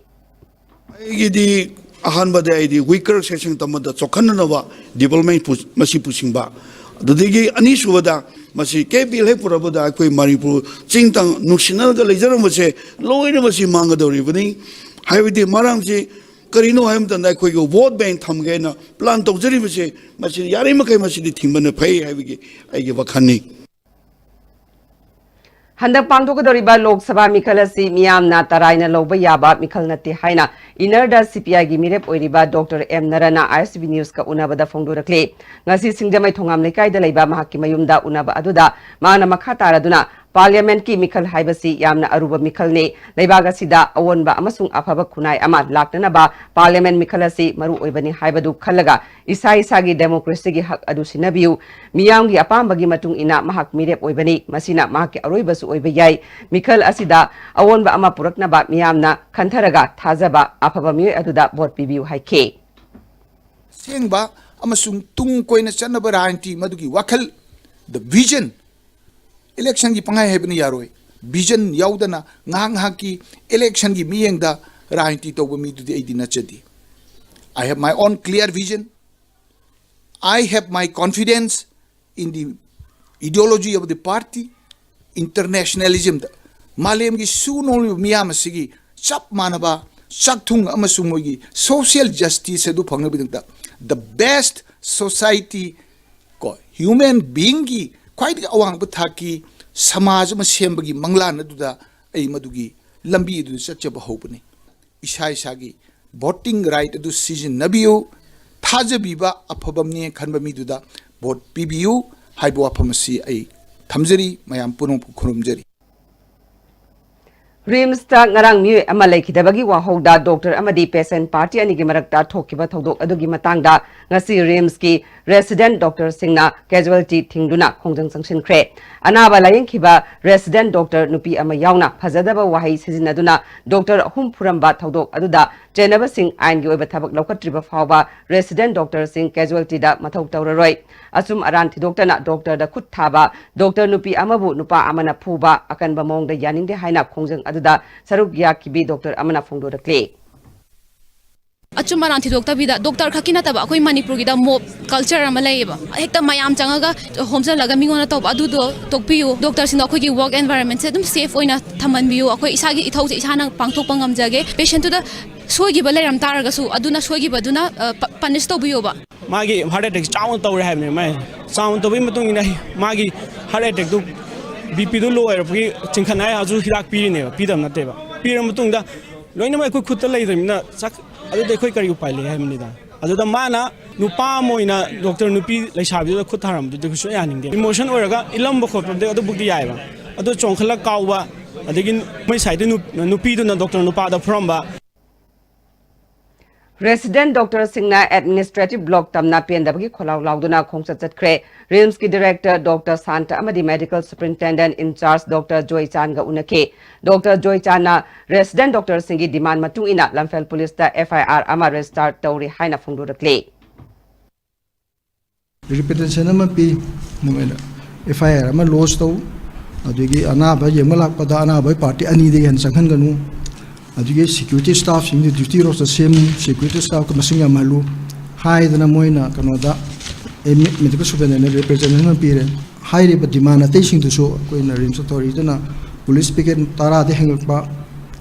ꯑꯩꯒꯤꯗꯤ ꯑꯍꯥꯟꯕꯗ ꯑꯩꯗꯤ weaker section ꯑꯃꯗ ꯆꯥꯎꯈꯠꯅꯅꯕ development ꯄꯨ-, ꯃꯁꯤ ꯄꯨꯁꯤꯟꯕ꯫ ꯑꯗꯨꯗꯒꯤ ꯑꯅꯤꯁꯨꯕꯗ ꯃꯁꯤ ꯀꯦ ꯄꯤ ꯑꯦꯜ ꯍꯦꯛ ꯄꯨꯔꯛꯄꯗ ꯑꯩꯈꯣꯏ ꯃꯅꯤꯄꯨꯔ ꯆꯤꯡ ꯇꯝ ꯅꯨꯡꯁꯤꯅꯔꯒ ꯂꯩꯖꯔꯝꯕꯁꯦ ꯂꯣꯏꯅ ꯃꯁꯤ ꯃꯥꯡꯒꯗꯧꯔꯤꯕꯅꯤ꯫ ꯍꯥꯏꯕꯗꯤ ꯃꯔꯝꯁꯤ ꯀꯔꯤꯅꯣ ꯍꯥꯏꯕ ꯃꯇꯝꯗ ꯑꯩꯈꯣꯏꯒꯤ vote bank ꯊꯝꯒꯦ ꯍꯥꯏꯅ plan ꯇꯧꯖꯔꯤꯕꯁꯦ ꯃꯁꯤ ꯌꯥꯔꯤꯃꯈꯩ ꯃꯁꯤꯗꯤ ꯊꯤꯡꯕꯅ ꯐꯩ ꯍꯥꯏꯕꯒꯤ ꯑꯩꯒꯤ ꯋꯥꯈꯜꯅꯤ꯫ ꯍꯟꯗꯛ ꯄꯥꯡꯊꯣꯛꯀꯗꯧꯔꯤꯕ ꯂꯣꯛ ꯁꯚꯥ ꯃꯤꯈꯜ ꯑꯁꯤ ꯃꯤꯌꯥꯝꯅ ꯇꯔꯥꯏꯅ ꯂꯧꯕ ꯌꯥꯕ ꯃꯤꯈꯜ ꯅꯠꯇꯦ ꯍꯥꯏꯅ ꯏꯅꯔꯗ ꯁꯤ ꯄꯤ ꯑꯥꯏꯒꯤ ꯃꯤꯔꯦꯞ ꯑꯣꯏꯔꯤꯕ ꯗꯣꯛꯇꯔ ꯑꯦꯝ ꯅꯔꯅ ꯑꯥꯏ ꯑꯦꯁ ꯕꯤ ꯅ꯭ꯌꯨꯁꯀ ꯎꯅꯕꯗ ꯐꯣꯡꯗꯣꯔꯛꯂꯤ꯫ ꯉꯁꯤ ꯁꯤꯡꯖꯃꯩ ꯊꯣꯉꯥꯝ ꯂꯩꯀꯥꯏꯗ ꯂꯩꯕ ꯃꯍꯥꯛꯀꯤ ꯃꯌꯨꯝꯗ ꯎꯅꯕ ꯑꯗꯨꯗ ꯃꯍꯥꯛꯅ ꯃꯈꯥ ꯇꯥꯔꯗꯨꯅ ꯄꯥꯔꯂꯤꯌꯥꯃꯦꯟꯠꯀꯤ ꯃꯤꯈꯜ ꯍꯥꯏꯕꯁꯤ ꯌꯥꯝꯅ ꯑꯔꯨꯕ ꯃꯤꯈꯜꯅꯤ꯫ ꯂꯩꯕꯥꯛ ꯑꯁꯤꯗ ꯑꯑꯣꯟꯕ ꯑꯃꯁꯨꯡ ꯑꯐꯕ ꯈꯨꯟꯅꯥꯏ ꯑꯃ ꯂꯥꯛꯅꯅꯕ ꯄꯥꯔꯂꯤꯌꯥꯃꯦꯟꯠ ꯃꯤꯈꯜ ꯑꯁꯤ ꯃꯔꯨ ꯑꯣꯏꯕꯅꯤ ꯍꯥꯏꯕꯗꯨ ꯈꯜꯂꯒ ꯏꯁꯥ ꯏꯁꯥꯒꯤ ꯗꯦꯃꯣꯀ꯭ꯔꯦꯁꯤꯒꯤ ꯍꯛ ꯑꯗꯨ ꯁꯤꯟꯅꯕꯤꯌꯨ꯫ ꯃꯤꯌꯥꯝꯒꯤ ꯑꯄꯥꯝꯕꯒꯤ ꯃꯇꯨꯡ ꯏꯟꯅ ꯃꯍꯥꯛ ꯃꯤꯔꯦꯞ ꯑꯣꯏꯕꯅꯤ꯫ ꯃꯁꯤꯅ ꯃꯍꯥꯛꯀꯤ ꯑꯔꯣꯏꯕꯁꯨ ꯑꯣꯏꯕ ꯌꯥꯏ꯫ ꯃꯤꯈꯜ ꯑꯁꯤꯗ ꯑꯑꯣꯟꯕ ꯑꯃ ꯄꯨꯔꯛꯅꯕ ꯃꯤꯌꯥꯝꯅ ꯈꯟꯊꯔꯒ ꯊꯥꯖꯕ ꯑꯐꯕ ꯃꯤꯑꯣꯏ ꯑꯗꯨꯗ ꯚꯣꯠ ꯄꯤꯕꯤꯌꯨ ꯍꯥꯏꯈꯤ꯫ ꯑꯁꯦꯡꯕ ꯑꯃꯁꯨꯡ ꯇꯨꯡ ꯀꯣꯏꯅ ꯆꯠꯅꯕ ꯔꯥꯖꯅꯤꯇꯤ ꯃꯗꯨꯒꯤ ꯋꯥꯈꯜ, the vision, ꯏꯂꯦꯛꯁꯟꯒꯤ ꯄꯪꯍꯥꯏ ꯍꯥꯏꯕꯅ ꯌꯥꯔꯣꯏ꯫ ꯚꯤꯖꯟ ꯌꯥꯎꯗꯅ ꯉꯥꯏꯍꯥꯛ ꯉꯥꯏꯍꯥꯛꯀꯤ ꯏꯂꯦꯛꯁꯟꯒꯤ ꯃꯤꯠꯌꯦꯡꯗ ꯔꯥꯖꯅꯤꯇꯤ ꯇꯧꯕ ꯃꯤꯗꯨꯗꯤ ꯑꯩꯗꯤ ꯅꯠꯆꯗꯦ꯫ I have my own clear vision. I have my confidence in the ideology of the party. Internationalismꯗ ꯃꯥꯂꯦꯝꯒꯤ ꯁꯨ ꯅꯣꯝꯂꯤꯕ ꯃꯤꯌꯥꯝ ꯑꯁꯤꯒꯤ ꯆꯞ ꯃꯥꯟꯅꯕ ꯆꯥꯛꯊꯨꯡ ꯑꯃꯁꯨꯡ ꯃꯣꯏꯒꯤ social justice ꯑꯗꯨ ꯐꯪꯅꯕꯒꯤꯗꯃꯛꯇ the best society, ꯀꯣ, human beingꯒꯤ ꯈ꯭ꯋꯥꯏꯗꯒꯤ ꯑꯋꯥꯡꯕ ꯊꯥꯛꯀꯤ ꯁꯃꯥꯖ ꯑꯃ ꯁꯦꯝꯕꯒꯤ ꯃꯪꯂꯥꯟ ꯑꯗꯨꯗ ꯑꯩ ꯃꯗꯨꯒꯤ ꯂꯝꯕꯤ ꯑꯗꯨꯗ ꯆꯠꯆꯕ ꯍꯧꯕꯅꯤ꯫ ꯏꯁꯥ ꯏꯁꯥꯒꯤ voting right ꯑꯗꯨ ꯁꯤꯖꯤꯟꯅꯕꯤꯌꯨ꯫ ꯊꯥꯖꯕꯤꯕ ꯑꯐꯕ ꯃꯤꯅꯦ ꯈꯟꯕ ꯃꯤꯗꯨꯗ ꯚꯣꯠ ꯄꯤꯕꯤꯌꯨ ꯍꯥꯏꯕ ꯋꯥꯐꯝ ꯑꯁꯤ ꯑꯩ ꯊꯝꯖꯔꯤ, ꯃꯌꯥꯝ ꯄꯨꯝꯅꯃꯛꯄꯨ ꯈꯨꯔꯨꯝꯖꯔꯤ꯫ ꯔꯤꯝꯁꯇ ꯉꯔꯥꯡ ꯃꯤꯑꯣꯏ ꯑꯃ ꯂꯩꯈꯤꯗꯕꯒꯤ ꯋꯥꯍꯧꯗ ꯗꯣꯛꯇꯔ ꯑꯃꯗꯤ ꯄꯦꯁꯦꯟ ꯄꯥꯔꯇꯤ ꯑꯅꯤꯒꯤ ꯃꯔꯛꯇ ꯊꯣꯛꯈꯤꯕ ꯊꯧꯗꯣꯛ ꯑꯗꯨꯒꯤ ꯃꯇꯥꯡꯗ ꯉꯁꯤ ꯔꯤꯝꯁꯀꯤ ꯔꯦꯁꯤꯗꯦꯟꯠ ꯗꯣꯛꯇꯔꯁꯤꯡꯅ ꯀꯦꯖꯨꯋꯦꯜꯇꯤ ꯊꯤꯡꯗꯨꯅ ꯈꯣꯡꯖꯪ ꯆꯪꯁꯤꯟꯈ꯭ꯔꯦ꯫ ꯑꯅꯥꯕ ꯂꯥꯌꯦꯡꯈꯤꯕ ꯔꯦꯁꯤꯗꯦꯟꯠ ꯗꯣꯛꯇꯔ ꯅꯨꯄꯤ ꯑꯃ ꯌꯥꯎꯅ ꯐꯖꯗꯕ ꯋꯥꯍꯩ ꯁꯤꯖꯤꯟꯅꯗꯨꯅ ꯗꯣꯛꯇꯔ ꯑꯍꯨꯝ ꯐꯨꯔꯝꯕ ꯊꯧꯗꯣꯛ ꯑꯗꯨꯗ ꯆꯦꯟꯅꯕꯁꯤꯡ ꯑꯥꯏꯟꯒꯤ ꯑꯣꯏꯕ ꯊꯕꯛ ꯂꯧꯈꯠꯇ꯭ꯔꯤꯕ ꯐꯥꯎꯕ ꯔꯦꯁꯤꯗꯦꯟꯠ ꯗꯣꯛꯇꯔꯁꯤꯡ ꯀꯦꯖꯨꯋꯦꯜꯇꯤꯗ ꯃꯊꯧ ꯇꯧꯔꯔꯣꯏ꯫ ꯑꯆꯨꯝ ꯑꯔꯥꯟ ꯊꯤꯗꯣꯛꯇꯅ ꯗꯣꯛꯇꯔꯗ ꯈꯨꯠ ꯊꯥꯕ ꯗꯣꯛꯇꯔ ꯅꯨꯄꯤ ꯑꯃꯕꯨ ꯅꯨꯄꯥ ꯑꯃꯅ ꯐꯨꯕ ꯑꯀꯟꯕ ꯃꯑꯣꯡꯗ ꯌꯥꯅꯤꯡꯗꯦ ꯍꯥꯏꯅ ꯈꯣꯡꯖꯪ ꯑꯗꯨꯗ ꯁꯔꯨꯛ ꯌꯥꯈꯤꯕꯤ ꯗꯣꯛꯇꯔ ꯑꯃꯅ ꯐꯣꯡꯗꯣꯔꯛꯂꯤ꯫ ꯑꯆꯨꯝ ꯑꯔꯥꯟ ꯊꯤꯗꯣꯛꯇꯕꯤꯗ ꯗꯣꯛꯇꯔ ꯈꯛꯀꯤ ꯅꯠꯇꯕ ꯑꯩꯈꯣꯏ ꯃꯅꯤꯄꯨꯔꯒꯤꯗ ꯃꯣꯞ ꯀꯜꯆꯔ ꯑꯃ ꯂꯩꯌꯦꯕ꯫ ꯍꯦꯛꯇ ꯃꯌꯥꯝ ꯆꯪꯉꯒ ꯍꯣꯝꯖꯜꯂꯒ ꯃꯤꯉꯣꯟꯗ ꯇꯧꯕ ꯑꯗꯨꯗꯣ ꯇꯣꯛꯄꯤꯌꯨ꯫ ꯗꯣꯛꯇꯔꯁꯤꯡꯗꯣ ꯑꯩꯈꯣꯏꯒꯤ ꯋꯥꯔꯛ ꯑꯦꯟꯚꯥꯏꯔꯟꯃꯦꯟꯁꯦ ꯑꯗꯨꯝ ꯁꯦꯐ ꯑꯣꯏꯅ ꯊꯝꯍꯟꯕꯤꯌꯨ꯫ ꯑꯩꯈꯣꯏ ꯏꯁꯥꯒꯤ ꯏꯊꯧꯁꯦ ꯏꯁꯥꯅ ꯄꯥꯡꯊꯣꯛꯄ ꯉꯝꯖꯒꯦ꯫ ꯄꯦꯁꯦꯟꯠꯇꯨꯗ ꯁꯣꯏꯈꯤꯕ ꯂꯩꯔꯝ ꯇꯥꯔꯒꯁꯨ ꯑꯗꯨꯅ ꯁꯣꯏꯈꯤꯕꯗꯨꯅ ꯄꯅꯤꯁ ꯇꯧꯕꯤꯌꯣꯕ꯫ ꯃꯥꯒꯤ ꯍꯥꯔꯠ ꯑꯦꯇꯦꯛ ꯆꯥꯎꯅ ꯇꯧꯔꯦ ꯍꯥꯏꯕꯅꯦ꯫ ꯃꯥꯏ ꯆꯥꯎꯅ ꯇꯧꯕꯒꯤ ꯃꯇꯨꯡ ꯏꯟꯅ ꯃꯥꯒꯤ ꯍꯥꯔꯠ ꯑꯦꯇꯦꯛꯇꯨ ꯕꯤ ꯄꯤꯗꯨ ꯂꯣ ꯑꯣꯏꯔꯛꯄꯒꯤ ꯆꯤꯡꯈꯠꯅꯤꯡꯉꯥꯏ ꯑꯗꯨ ꯍꯤꯗꯥꯛ ꯄꯤꯔꯤꯅꯦꯕ꯫ ꯄꯤꯗꯕ ꯅꯠꯇꯦꯕ꯫ ꯄꯤꯔ ꯃꯇꯨꯡꯗ ꯂꯣꯏꯅꯃꯛ ꯑꯩꯈꯣꯏ ꯈꯨꯠꯇ ꯂꯩꯇ꯭ꯔꯕꯅꯤꯅ ꯆꯥꯛ ꯑꯗꯨꯗꯤ ꯑꯩꯈꯣꯏ ꯀꯔꯤ ꯎꯄꯥꯏ ꯂꯩ ꯍꯥꯏꯕꯅꯤꯗ꯫ ꯑꯗꯨꯗ ꯃꯥꯅ ꯅꯨꯄꯥ ꯑꯃ ꯑꯣꯏꯅ ꯗꯣꯛꯇꯔ ꯅꯨꯄꯤ ꯂꯩꯁꯥꯕꯤꯗꯨꯗ ꯈꯨꯠ ꯊꯥꯔꯝꯕꯗꯨꯗꯤ ꯀꯩꯁꯨ ꯌꯥꯅꯤꯡꯗꯦ꯫ ꯏꯃꯣꯁꯟ ꯑꯣꯏꯔꯒ ꯏꯜꯂꯝꯕ ꯈꯣꯠꯄꯗꯤ ꯑꯗꯨꯕꯨꯛꯇꯤ ꯌꯥꯏꯑꯕ꯫ ꯑꯗꯨ ꯆꯣꯡꯈꯠꯂ ꯀꯥꯎꯕ, ꯑꯗꯒꯤ ꯃꯣꯏ ꯁꯥꯏꯗ ꯅꯨꯄꯤꯗꯨꯅ ꯗꯣꯛꯇꯔ ꯅꯨꯄꯥꯗ ꯐꯨꯔꯝꯕ, ꯔꯦꯁꯤꯗꯦꯟꯠ ꯗꯣꯛꯇꯔꯁꯤꯡꯅ ꯑꯦꯗꯃꯤꯅꯤꯁꯇ꯭ꯔꯦꯇꯤꯚ ꯕ꯭ꯂꯣꯛ ꯇꯝꯅ ꯄꯦꯟꯗꯕꯒꯤ ꯈꯣꯜꯂꯥꯎ ꯂꯥꯎꯗꯨꯅ ꯈꯣꯡꯆꯠ ꯆꯠꯈ꯭ꯔꯦ꯫ ꯔꯤꯝꯁꯀꯤ ꯗꯤꯔꯦꯛꯇꯔ ꯗꯣꯛꯇꯔ ꯁꯥꯟꯇ ꯑꯃꯗꯤ ꯃꯦꯗꯤꯀꯦꯜ ꯁꯨꯄꯔꯤꯟꯇꯦꯟꯗꯦꯟꯠ ꯏꯟꯆꯥꯔꯖ ꯗꯣꯛꯇꯔ ꯖꯣꯏꯆꯥꯟꯒ ꯎꯅꯈꯤ꯫ ꯗꯣꯛꯇꯔ ꯖꯣꯏꯆꯥꯟꯅ ꯔꯦꯁꯤꯗꯦꯟꯠ ꯗꯣꯛꯇꯔꯁꯤꯡꯒꯤ ꯗꯤꯃꯥꯟ ꯃꯇꯨꯡ ꯏꯟꯅ ꯂꯝꯐꯦꯜ ꯄꯨꯂꯤꯁꯇ ꯑꯦꯐ ꯑꯥꯏ ꯑꯥꯔ ꯑꯃ ꯔꯦꯖꯤꯁꯇꯥꯔ ꯇꯧꯔꯤ ꯍꯥꯏꯅ ꯐꯣꯡꯗꯣꯔꯛꯂꯤ꯫ ꯔꯤꯄ꯭ꯔꯖꯦꯟꯇꯦꯁꯟ ꯑꯃ ꯄꯤ, ꯑꯗꯨꯃꯥꯏꯅ ꯑꯦꯐ ꯑꯥꯏ ꯑꯥꯔ ꯑꯃ ꯂꯣꯖ ꯇꯧ, ꯑꯗꯒꯤ ꯑꯅꯥꯕ ꯌꯦꯡꯕ ꯂꯥꯛꯄꯗ ꯑꯅꯥꯕꯒꯤ ꯄꯥꯔꯇꯤ ꯑꯅꯤꯗꯒꯤ ꯍꯦꯟꯅ ꯆꯪꯍꯟꯒꯅꯨ, ꯑꯗꯒꯤ ꯁꯦꯀ꯭ꯌꯨꯔꯤꯇꯤ ꯁ꯭ꯇꯥꯐꯁꯤꯡꯗꯤ ꯗ꯭ꯌꯨꯇꯤ ꯔꯣꯁꯇꯔ ꯁꯦꯝꯃꯨ, ꯁꯦꯀ꯭ꯌꯨꯔꯤꯇꯤ ꯁ꯭ꯇꯥꯐꯀꯤ ꯃꯁꯤꯡ ꯌꯥꯝꯍꯜꯂꯨ ꯍꯥꯏꯗꯅ ꯃꯣꯏꯅ ꯀꯩꯅꯣꯗ ꯃꯦꯗꯤꯀꯦꯜ ꯁꯨꯄꯔꯤꯟꯇꯦꯟꯗꯦꯟꯠ ꯔꯤꯄ꯭ꯔꯖꯦꯟꯇꯦꯁꯟ ꯑꯃ ꯄꯤꯔꯦ꯫ ꯍꯥꯏꯔꯤꯕ ꯗꯤꯃꯥꯟ ꯑꯇꯩꯁꯤꯡꯗꯨꯁꯨ ꯑꯩꯈꯣꯏꯅ ꯔꯤꯝꯁ ꯑꯣꯊꯣꯔꯤꯇꯤꯅ ꯄꯨꯂꯤꯁ ꯄꯤꯀꯦꯠ ꯇꯔꯥꯗꯒꯤ ꯍꯦꯟꯒꯠꯄ,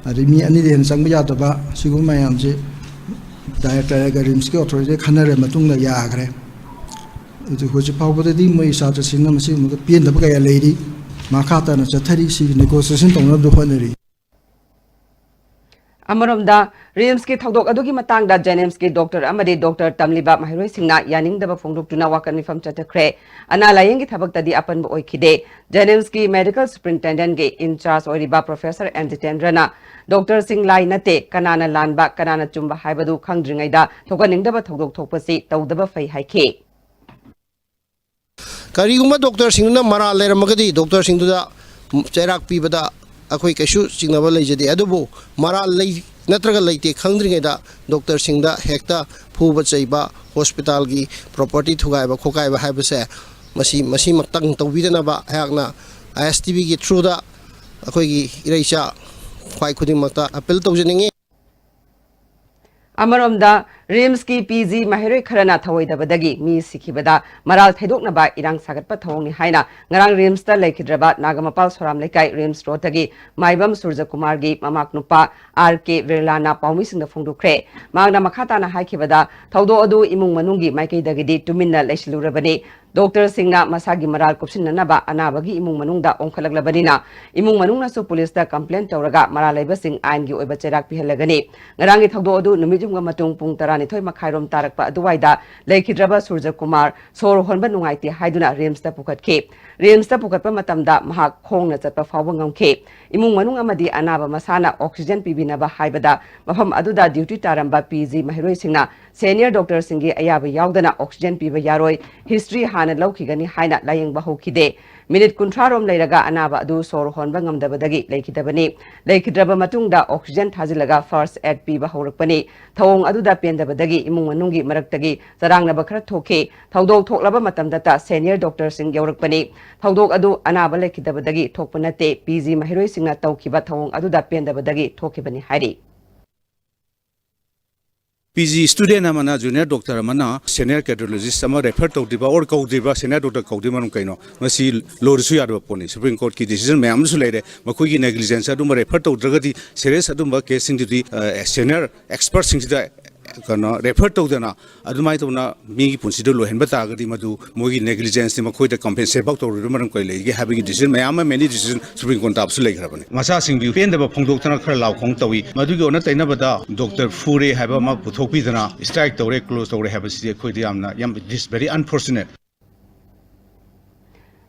ꯑꯗꯩ ꯃꯤ ꯑꯅꯤꯗꯒꯤ ꯍꯦꯟꯅ ꯆꯪꯕ ꯌꯥꯗꯕ, ꯁꯤꯒꯨꯝꯕ ꯃꯌꯥꯝꯁꯦ ꯗꯥꯏꯔꯦꯛꯇꯔꯒ ꯔꯤꯝꯁꯀꯤ ꯑꯣꯊꯣꯔꯤꯇꯤꯒ ꯈꯟꯅꯔ ꯃꯇꯨꯡꯗ ꯌꯥꯈ꯭ꯔꯦ꯫ ꯑꯗꯨ ꯍꯧꯖꯤꯛ ꯐꯥꯎꯕꯗꯗꯤ ꯃꯣꯏ ꯁꯥꯇ꯭ꯔꯁꯤꯡꯅ ꯃꯁꯤꯒꯨꯝꯕꯗ ꯄꯦꯟꯗꯕ ꯀꯌꯥ ꯂꯩꯔꯤ, ꯃꯈꯥ ꯇꯥꯅ ꯆꯠꯊꯔꯤ, ꯁꯤꯒꯤ ꯅꯦꯒꯣꯁꯤꯌꯦꯁꯟ ꯇꯧꯅꯕꯗ ꯍꯣꯠꯅꯔꯤ꯫ ꯑꯃꯔꯣꯝꯗ, ꯔꯤꯝꯁꯀꯤ ꯊꯧꯗꯣꯛ ꯑꯗꯨꯒꯤ ꯃꯇꯥꯡꯗ ꯖꯦꯅꯤꯝꯁꯀꯤ ꯗꯣꯛꯇꯔ ꯑꯃꯗꯤ ꯗꯣꯛꯇꯔ ꯇꯝꯂꯤꯕ ꯃꯍꯩꯔꯣꯏꯁꯤꯡꯅ ꯌꯥꯅꯤꯡꯗꯕ ꯐꯣꯡꯗꯣꯛꯇꯨꯅ ꯋꯥꯀꯠ ꯃꯤꯐꯝ ꯆꯠꯊꯈ꯭ꯔꯦ꯫ ꯑꯅꯥ ꯂꯥꯌꯦꯡꯒꯤ ꯊꯕꯛꯇꯗꯤ ꯑꯄꯟꯕ ꯑꯣꯏꯈꯤꯗꯦ꯫ ꯖꯦꯅꯤꯝꯁꯀꯤ ꯃꯦꯗꯤꯀꯦꯜ ꯁꯨꯄꯔꯤꯟꯇꯦꯟꯗꯦꯟꯒꯤ ꯏꯟꯆꯥꯔꯖ ꯑꯣꯏꯔꯤꯕ ꯄ꯭ꯔꯣꯐꯦꯁꯔ ꯑꯦꯟ ꯖꯤꯇꯦꯟꯗ꯭ꯔꯅ, "ꯗꯣꯛꯇꯔꯁꯤꯡ ꯂꯥꯏ ꯅꯠꯇꯦ, ꯀꯅꯥꯅ ꯂꯥꯟꯕ, ꯀꯅꯥꯅ ꯆꯨꯝꯕ ꯍꯥꯏꯕꯗꯨ ꯈꯪꯗ꯭ꯔꯤꯉꯩꯗ ꯊꯣꯛꯍꯟꯅꯤꯡꯗꯕ ꯊꯧꯗꯣꯛ ꯊꯣꯛꯄꯁꯤ ꯇꯧꯗꯕ ꯐꯩ" ꯍꯥꯏꯈꯤ꯫ ꯀꯔꯤꯒꯨꯝꯕ ꯗꯣꯛꯇꯔꯁꯤꯡꯗꯨꯅ ꯃꯔꯥꯜ ꯂꯩꯔꯝꯃꯒꯗꯤ, ꯗꯣꯛꯇꯔꯁꯤꯡꯗꯨꯗ ꯆꯩꯔꯥꯛ ꯄꯤꯕꯗ ꯑꯩꯈꯣꯏ ꯀꯩꯁꯨ ꯆꯤꯡꯅꯕ ꯂꯩꯖꯗꯦ꯫ ꯑꯗꯨꯕꯨ ꯃꯔꯥꯜ ꯂꯩ ꯅꯠꯇ꯭ꯔꯒ ꯂꯩꯇꯦ ꯈꯪꯗ꯭ꯔꯤꯉꯩꯗ ꯗꯣꯛꯇꯔꯁꯤꯡꯗ ꯍꯦꯛꯇ ꯐꯨꯕ ꯆꯩꯕ, ꯍꯣꯁꯄꯤꯇꯥꯜꯒꯤ ꯄ꯭ꯔꯣꯄꯔꯇꯤ ꯊꯨꯒꯥꯏꯕ ꯈꯣꯠꯀꯥꯏꯕ ꯍꯥꯏꯕꯁꯦ, ꯃꯁꯤ, ꯃꯁꯤꯃꯛꯇꯪ ꯇꯧꯕꯤꯗꯅꯕ ꯑꯩꯍꯥꯛꯅ ꯑꯥꯏ ꯑꯦꯁ ꯇꯤ ꯚꯤꯒꯤ ꯊ꯭ꯔꯨꯗ ꯑꯩꯈꯣꯏꯒꯤ ꯏꯔꯩꯆꯥ ꯈ꯭ꯋꯥꯏ ꯈꯨꯗꯤꯡꯃꯛꯇ ꯑꯄꯤꯜ ꯇꯧꯖꯅꯤꯡꯉꯤ꯫ ꯑꯃꯔꯣꯝꯗ, ꯔꯤꯝꯁꯀꯤ ꯄꯤ ꯖꯤ ꯃꯍꯩꯔꯣꯏ ꯈꯔꯅ ꯊꯧꯑꯣꯏꯗꯕꯗꯒꯤ ꯃꯤ ꯁꯤꯈꯤꯕꯗ ꯃꯔꯥꯜ ꯊꯩꯗꯣꯛꯅꯕ ꯏꯔꯥꯡ ꯁꯥꯒꯠꯄ ꯊꯧꯑꯣꯡꯅꯤ ꯍꯥꯏꯅ ꯉꯔꯥꯡ ꯔꯤꯝꯁꯇ ꯂꯩꯈꯤꯗ꯭ꯔꯕ ꯅꯥꯒꯥꯃꯄꯥꯜ ꯁꯣꯔꯥꯝ ꯂꯩꯀꯥꯏ ꯔꯤꯝꯁ ꯔꯣꯗꯇꯒꯤ ꯃꯥꯏꯕꯝ ꯁꯨꯔꯖꯀꯨꯃꯥꯔꯒꯤ ꯃꯃꯥ ꯅꯨꯄꯥ ꯑꯥꯔ ꯀꯦ ꯕꯤꯔꯂꯥꯅ ꯄꯥꯎꯃꯤꯁꯤꯡꯗ ꯐꯣꯡꯗꯣꯛꯈ꯭ꯔꯦ꯫ ꯃꯍꯥꯛꯅ ꯃꯈꯥ ꯇꯥꯅ ꯍꯥꯏꯈꯤꯕꯗ, ꯊꯧꯗꯣꯛ ꯑꯗꯨ ꯏꯃꯨꯡ ꯃꯅꯨꯡꯒꯤ ꯃꯥꯏꯀꯩꯗꯒꯤꯗꯤ ꯇꯨꯃꯤꯟꯅ ꯂꯩꯁꯤꯜꯂꯨꯔꯕꯅꯤ꯫ ꯗꯣꯛꯇꯔꯁꯤꯡꯅ ꯃꯁꯥꯒꯤ ꯃꯔꯥꯜ ꯀꯨꯞꯁꯤꯟꯅꯅꯕ ꯑꯅꯥꯕꯒꯤ ꯏꯃꯨꯡ ꯃꯅꯨꯡꯗ ꯑꯣꯟꯈꯠꯂꯛꯂꯕꯅꯤꯅ, ꯏꯃꯨꯡ ꯃꯅꯨꯡꯅꯁꯨ ꯄꯨꯂꯤꯁꯇ ꯀꯝꯄ꯭ꯂꯦꯟ ꯇꯧꯔꯒ ꯃꯔꯥꯜ ꯂꯩꯕꯁꯤꯡ ꯑꯥꯏꯟꯒꯤ ꯑꯣꯏꯕ ꯆꯩꯔꯥꯛ ꯄꯤꯍꯜꯂꯒꯅꯤ꯫ ꯉꯔꯥꯡꯒꯤ ꯊꯧꯗꯣꯛ ꯑꯗꯨ ꯅꯨꯃꯤꯠ ꯌꯨꯝꯒ ꯃꯇꯨꯡ ꯄꯨꯡ ꯇꯔꯥꯅꯤꯊꯣꯏ ꯃꯈꯥꯏꯔꯣꯝ ꯇꯥꯔꯛꯄ ꯑꯗꯨꯋꯥꯏꯗ ꯂꯩꯈꯤꯗ꯭ꯔꯕ ꯁꯨꯔꯖꯀꯨꯃꯥꯔ ꯁꯣꯔ ꯍꯣꯟꯕ ꯅꯨꯡꯉꯥꯏꯇꯦ ꯍꯥꯏꯗꯨꯅ ꯔꯤꯝꯁꯇ ꯄꯨꯈꯠꯈꯤ꯫ ꯔꯤꯝꯁꯇ ꯄꯨꯈꯠꯄ ꯃꯇꯝꯗ ꯃꯍꯥꯛ ꯈꯣꯡꯅ ꯆꯠꯄ ꯐꯥꯎꯕ ꯉꯝꯈꯤ꯫ ꯏꯃꯨꯡ ꯃꯅꯨꯡ ꯑꯃꯗꯤ ꯑꯅꯥꯕ ꯃꯁꯥꯅ ꯑꯣꯛꯁꯤꯖꯦꯟ ꯄꯤꯕꯤꯅꯕ ꯍꯥꯏꯕꯗ ꯃꯐꯝ ꯑꯗꯨꯗ ꯗ꯭ꯌꯨꯇꯤ ꯇꯥꯔꯝꯕ ꯄꯤ ꯖꯤ ꯃꯍꯩꯔꯣꯏꯁꯤꯡꯅ ꯁꯦꯅꯤꯌꯔ ꯗꯣꯛꯇꯔꯁꯤꯡꯒꯤ ꯑꯌꯥꯕ ꯌꯥꯎꯗꯅ ꯑꯣꯛꯁꯤꯖꯦꯟ ꯄꯤꯕ ꯌꯥꯔꯣꯏ, ꯍꯤꯁꯇ꯭ꯔꯤ ꯍꯥꯟꯅ ꯂꯧꯈꯤꯒꯅꯤ ꯍꯥꯏꯅ ꯂꯥꯌꯦꯡꯕ ꯍꯧꯈꯤꯗꯦ꯫ ꯃꯤꯅꯤꯠ ꯀꯨꯟꯊ꯭ꯔꯥ ꯔꯣꯝ ꯂꯩꯔꯒ ꯑꯅꯥꯕ ꯑꯗꯨ ꯁꯣꯔ ꯍꯣꯟꯕ ꯉꯝꯗꯕꯗꯒꯤ ꯂꯩꯈꯤꯗꯕꯅꯤ꯫ ꯂꯩꯈꯤꯗ꯭ꯔꯕ ꯃꯇꯨꯡꯗ ꯑꯣꯛꯁꯤꯖꯦꯟ ꯊꯥꯖꯤꯜꯂꯒ ꯐꯥꯔꯁ ꯑꯦꯗ ꯄꯤꯕ ꯍꯧꯔꯛꯄꯅꯤ꯫ ꯊꯧꯑꯣꯡ ꯑꯗꯨꯗ ꯄꯦꯟꯗꯕꯗꯒꯤ ꯏꯃꯨꯡ ꯃꯅꯨꯡꯒꯤ ꯃꯔꯛꯇꯒꯤ ꯆꯔꯥꯡꯅꯕ ꯈꯔ ꯊꯣꯛꯈꯤ꯫ ꯊꯧꯗꯣꯛ ꯊꯣꯛꯂꯕ ꯃꯇꯝꯗꯇ ꯁꯦꯅꯤꯌꯔ ꯗꯣꯛꯇꯔꯁꯤꯡ ꯌꯧꯔꯛꯄꯅꯤ꯫ ꯊꯧꯗꯣꯛ ꯑꯗꯨ ꯑꯅꯥꯕ ꯂꯩꯈꯤꯗꯕꯗꯒꯤ ꯊꯣꯛꯄ ꯅꯠꯇꯦ, ꯄꯤ ꯖꯤ ꯃꯍꯩꯔꯣꯏꯁꯤꯡꯅ ꯇꯧꯈꯤꯕ ꯊꯧꯑꯣꯡ ꯑꯗꯨꯗ ꯄꯦꯟꯗꯕꯗꯒꯤ ꯊꯣꯛꯈꯤꯕꯅꯤ ꯍꯥꯏꯔꯤ꯫ ꯄꯤ ꯖꯤ ꯁ꯭ꯇꯨꯗꯦꯟ ꯑꯃꯅ ꯖꯨꯅꯤꯌꯔ ꯗꯣꯛꯇꯔ ꯑꯃꯅ ꯁꯦꯅꯤꯌꯔ ꯀꯦꯗ꯭ꯔꯣꯂꯣꯖꯤꯁ ꯑꯃ ꯔꯦꯐꯔ ꯇꯧꯗ꯭ꯔꯤꯕ ꯑꯣꯔ ꯀꯧꯗ꯭ꯔꯤꯕ ꯁꯦꯅꯤꯌꯔ ꯗꯣꯛꯇꯔ ꯀꯧꯗ꯭ꯔꯤꯕ ꯃꯔꯝ ꯀꯩꯅꯣ? ꯃꯁꯤ ꯂꯣꯗꯁꯨ ꯌꯥꯗꯕ ꯄꯣꯠꯅꯤ꯫ ꯁꯨꯄ꯭ꯔꯤꯝ ꯀꯣꯔꯠꯀꯤ ꯗꯤꯁꯤꯖꯟ ꯃꯌꯥꯝ ꯑꯃꯁꯨ ꯂꯩꯔꯦ꯫ ꯃꯈꯣꯏꯒꯤ ꯅꯦꯒ꯭ꯂꯤꯖꯦꯟꯁ ꯑꯗꯨꯝꯕ ꯔꯦꯐꯔ ꯇꯧꯗ꯭ꯔꯒꯗꯤ ꯁꯦꯔꯤꯌꯁ ꯑꯗꯨꯝꯕ ꯀꯦꯁꯁꯤꯡꯗꯨꯗꯤ, ꯑ, ꯁꯦꯅꯤꯌꯔ ꯑꯦꯛꯁꯄꯔꯠꯁꯤꯡꯁꯤꯗ ꯀꯩꯅꯣ, ꯔꯦꯐꯔ ꯇꯧꯗꯅ ꯑꯗꯨꯃꯥꯏꯅ ꯇꯧꯅ ꯃꯤꯒꯤ ꯄꯨꯟꯁꯤꯗꯣ ꯂꯣꯏꯍꯟꯕ ꯇꯥꯔꯒꯗꯤ, ꯃꯗꯨ ꯃꯣꯏꯒꯤ ꯅꯦꯒ꯭ꯂꯤꯖꯦꯟꯁꯅꯤ, ꯃꯈꯣꯏꯗ ꯀꯝꯄꯦꯟꯁꯦꯠ ꯐꯥꯎ ꯇꯧꯔꯣꯏꯗꯕ ꯃꯔꯝ ꯀꯔꯤ ꯂꯩꯒꯦ ꯍꯥꯏꯕꯒꯤ ꯗꯤꯁꯤꯖꯟ ꯃꯌꯥꯝ ꯑꯃ, ꯃꯦꯅꯤ ꯗꯤꯁꯤꯖꯟ ꯁꯨꯄ꯭ꯔꯤꯝ ꯀꯣꯔꯠ ꯇꯥꯕꯁꯨ ꯂꯩꯈ꯭ꯔꯕꯅꯤ꯫ ꯃꯆꯥꯁꯤꯡꯕꯨ ꯄꯦꯟꯗꯕ ꯐꯣꯡꯗꯣꯛꯇꯅ ꯈꯔ ꯂꯥꯎ ꯈꯣꯡ ꯇꯧꯏ꯫ ꯃꯗꯨꯒꯤ ꯑꯣꯟꯅ ꯇꯩꯅꯕꯗ ꯗꯣꯛꯇꯔ ꯐꯨꯔꯦ ꯍꯥꯏꯕ ꯑꯃ ꯄꯨꯊꯣꯛꯄꯤꯗꯅ ꯁ꯭ꯇ꯭ꯔꯥꯏꯛ ꯇꯧꯔꯦ, ꯀ꯭ꯂꯣꯖ ꯇꯧꯔꯦ ꯍꯥꯏꯕꯁꯤꯗꯤ ꯑꯩꯈꯣꯏꯗ ꯌꯥꯝꯅ, ꯌꯥꯝ, it is very unfortunate꯫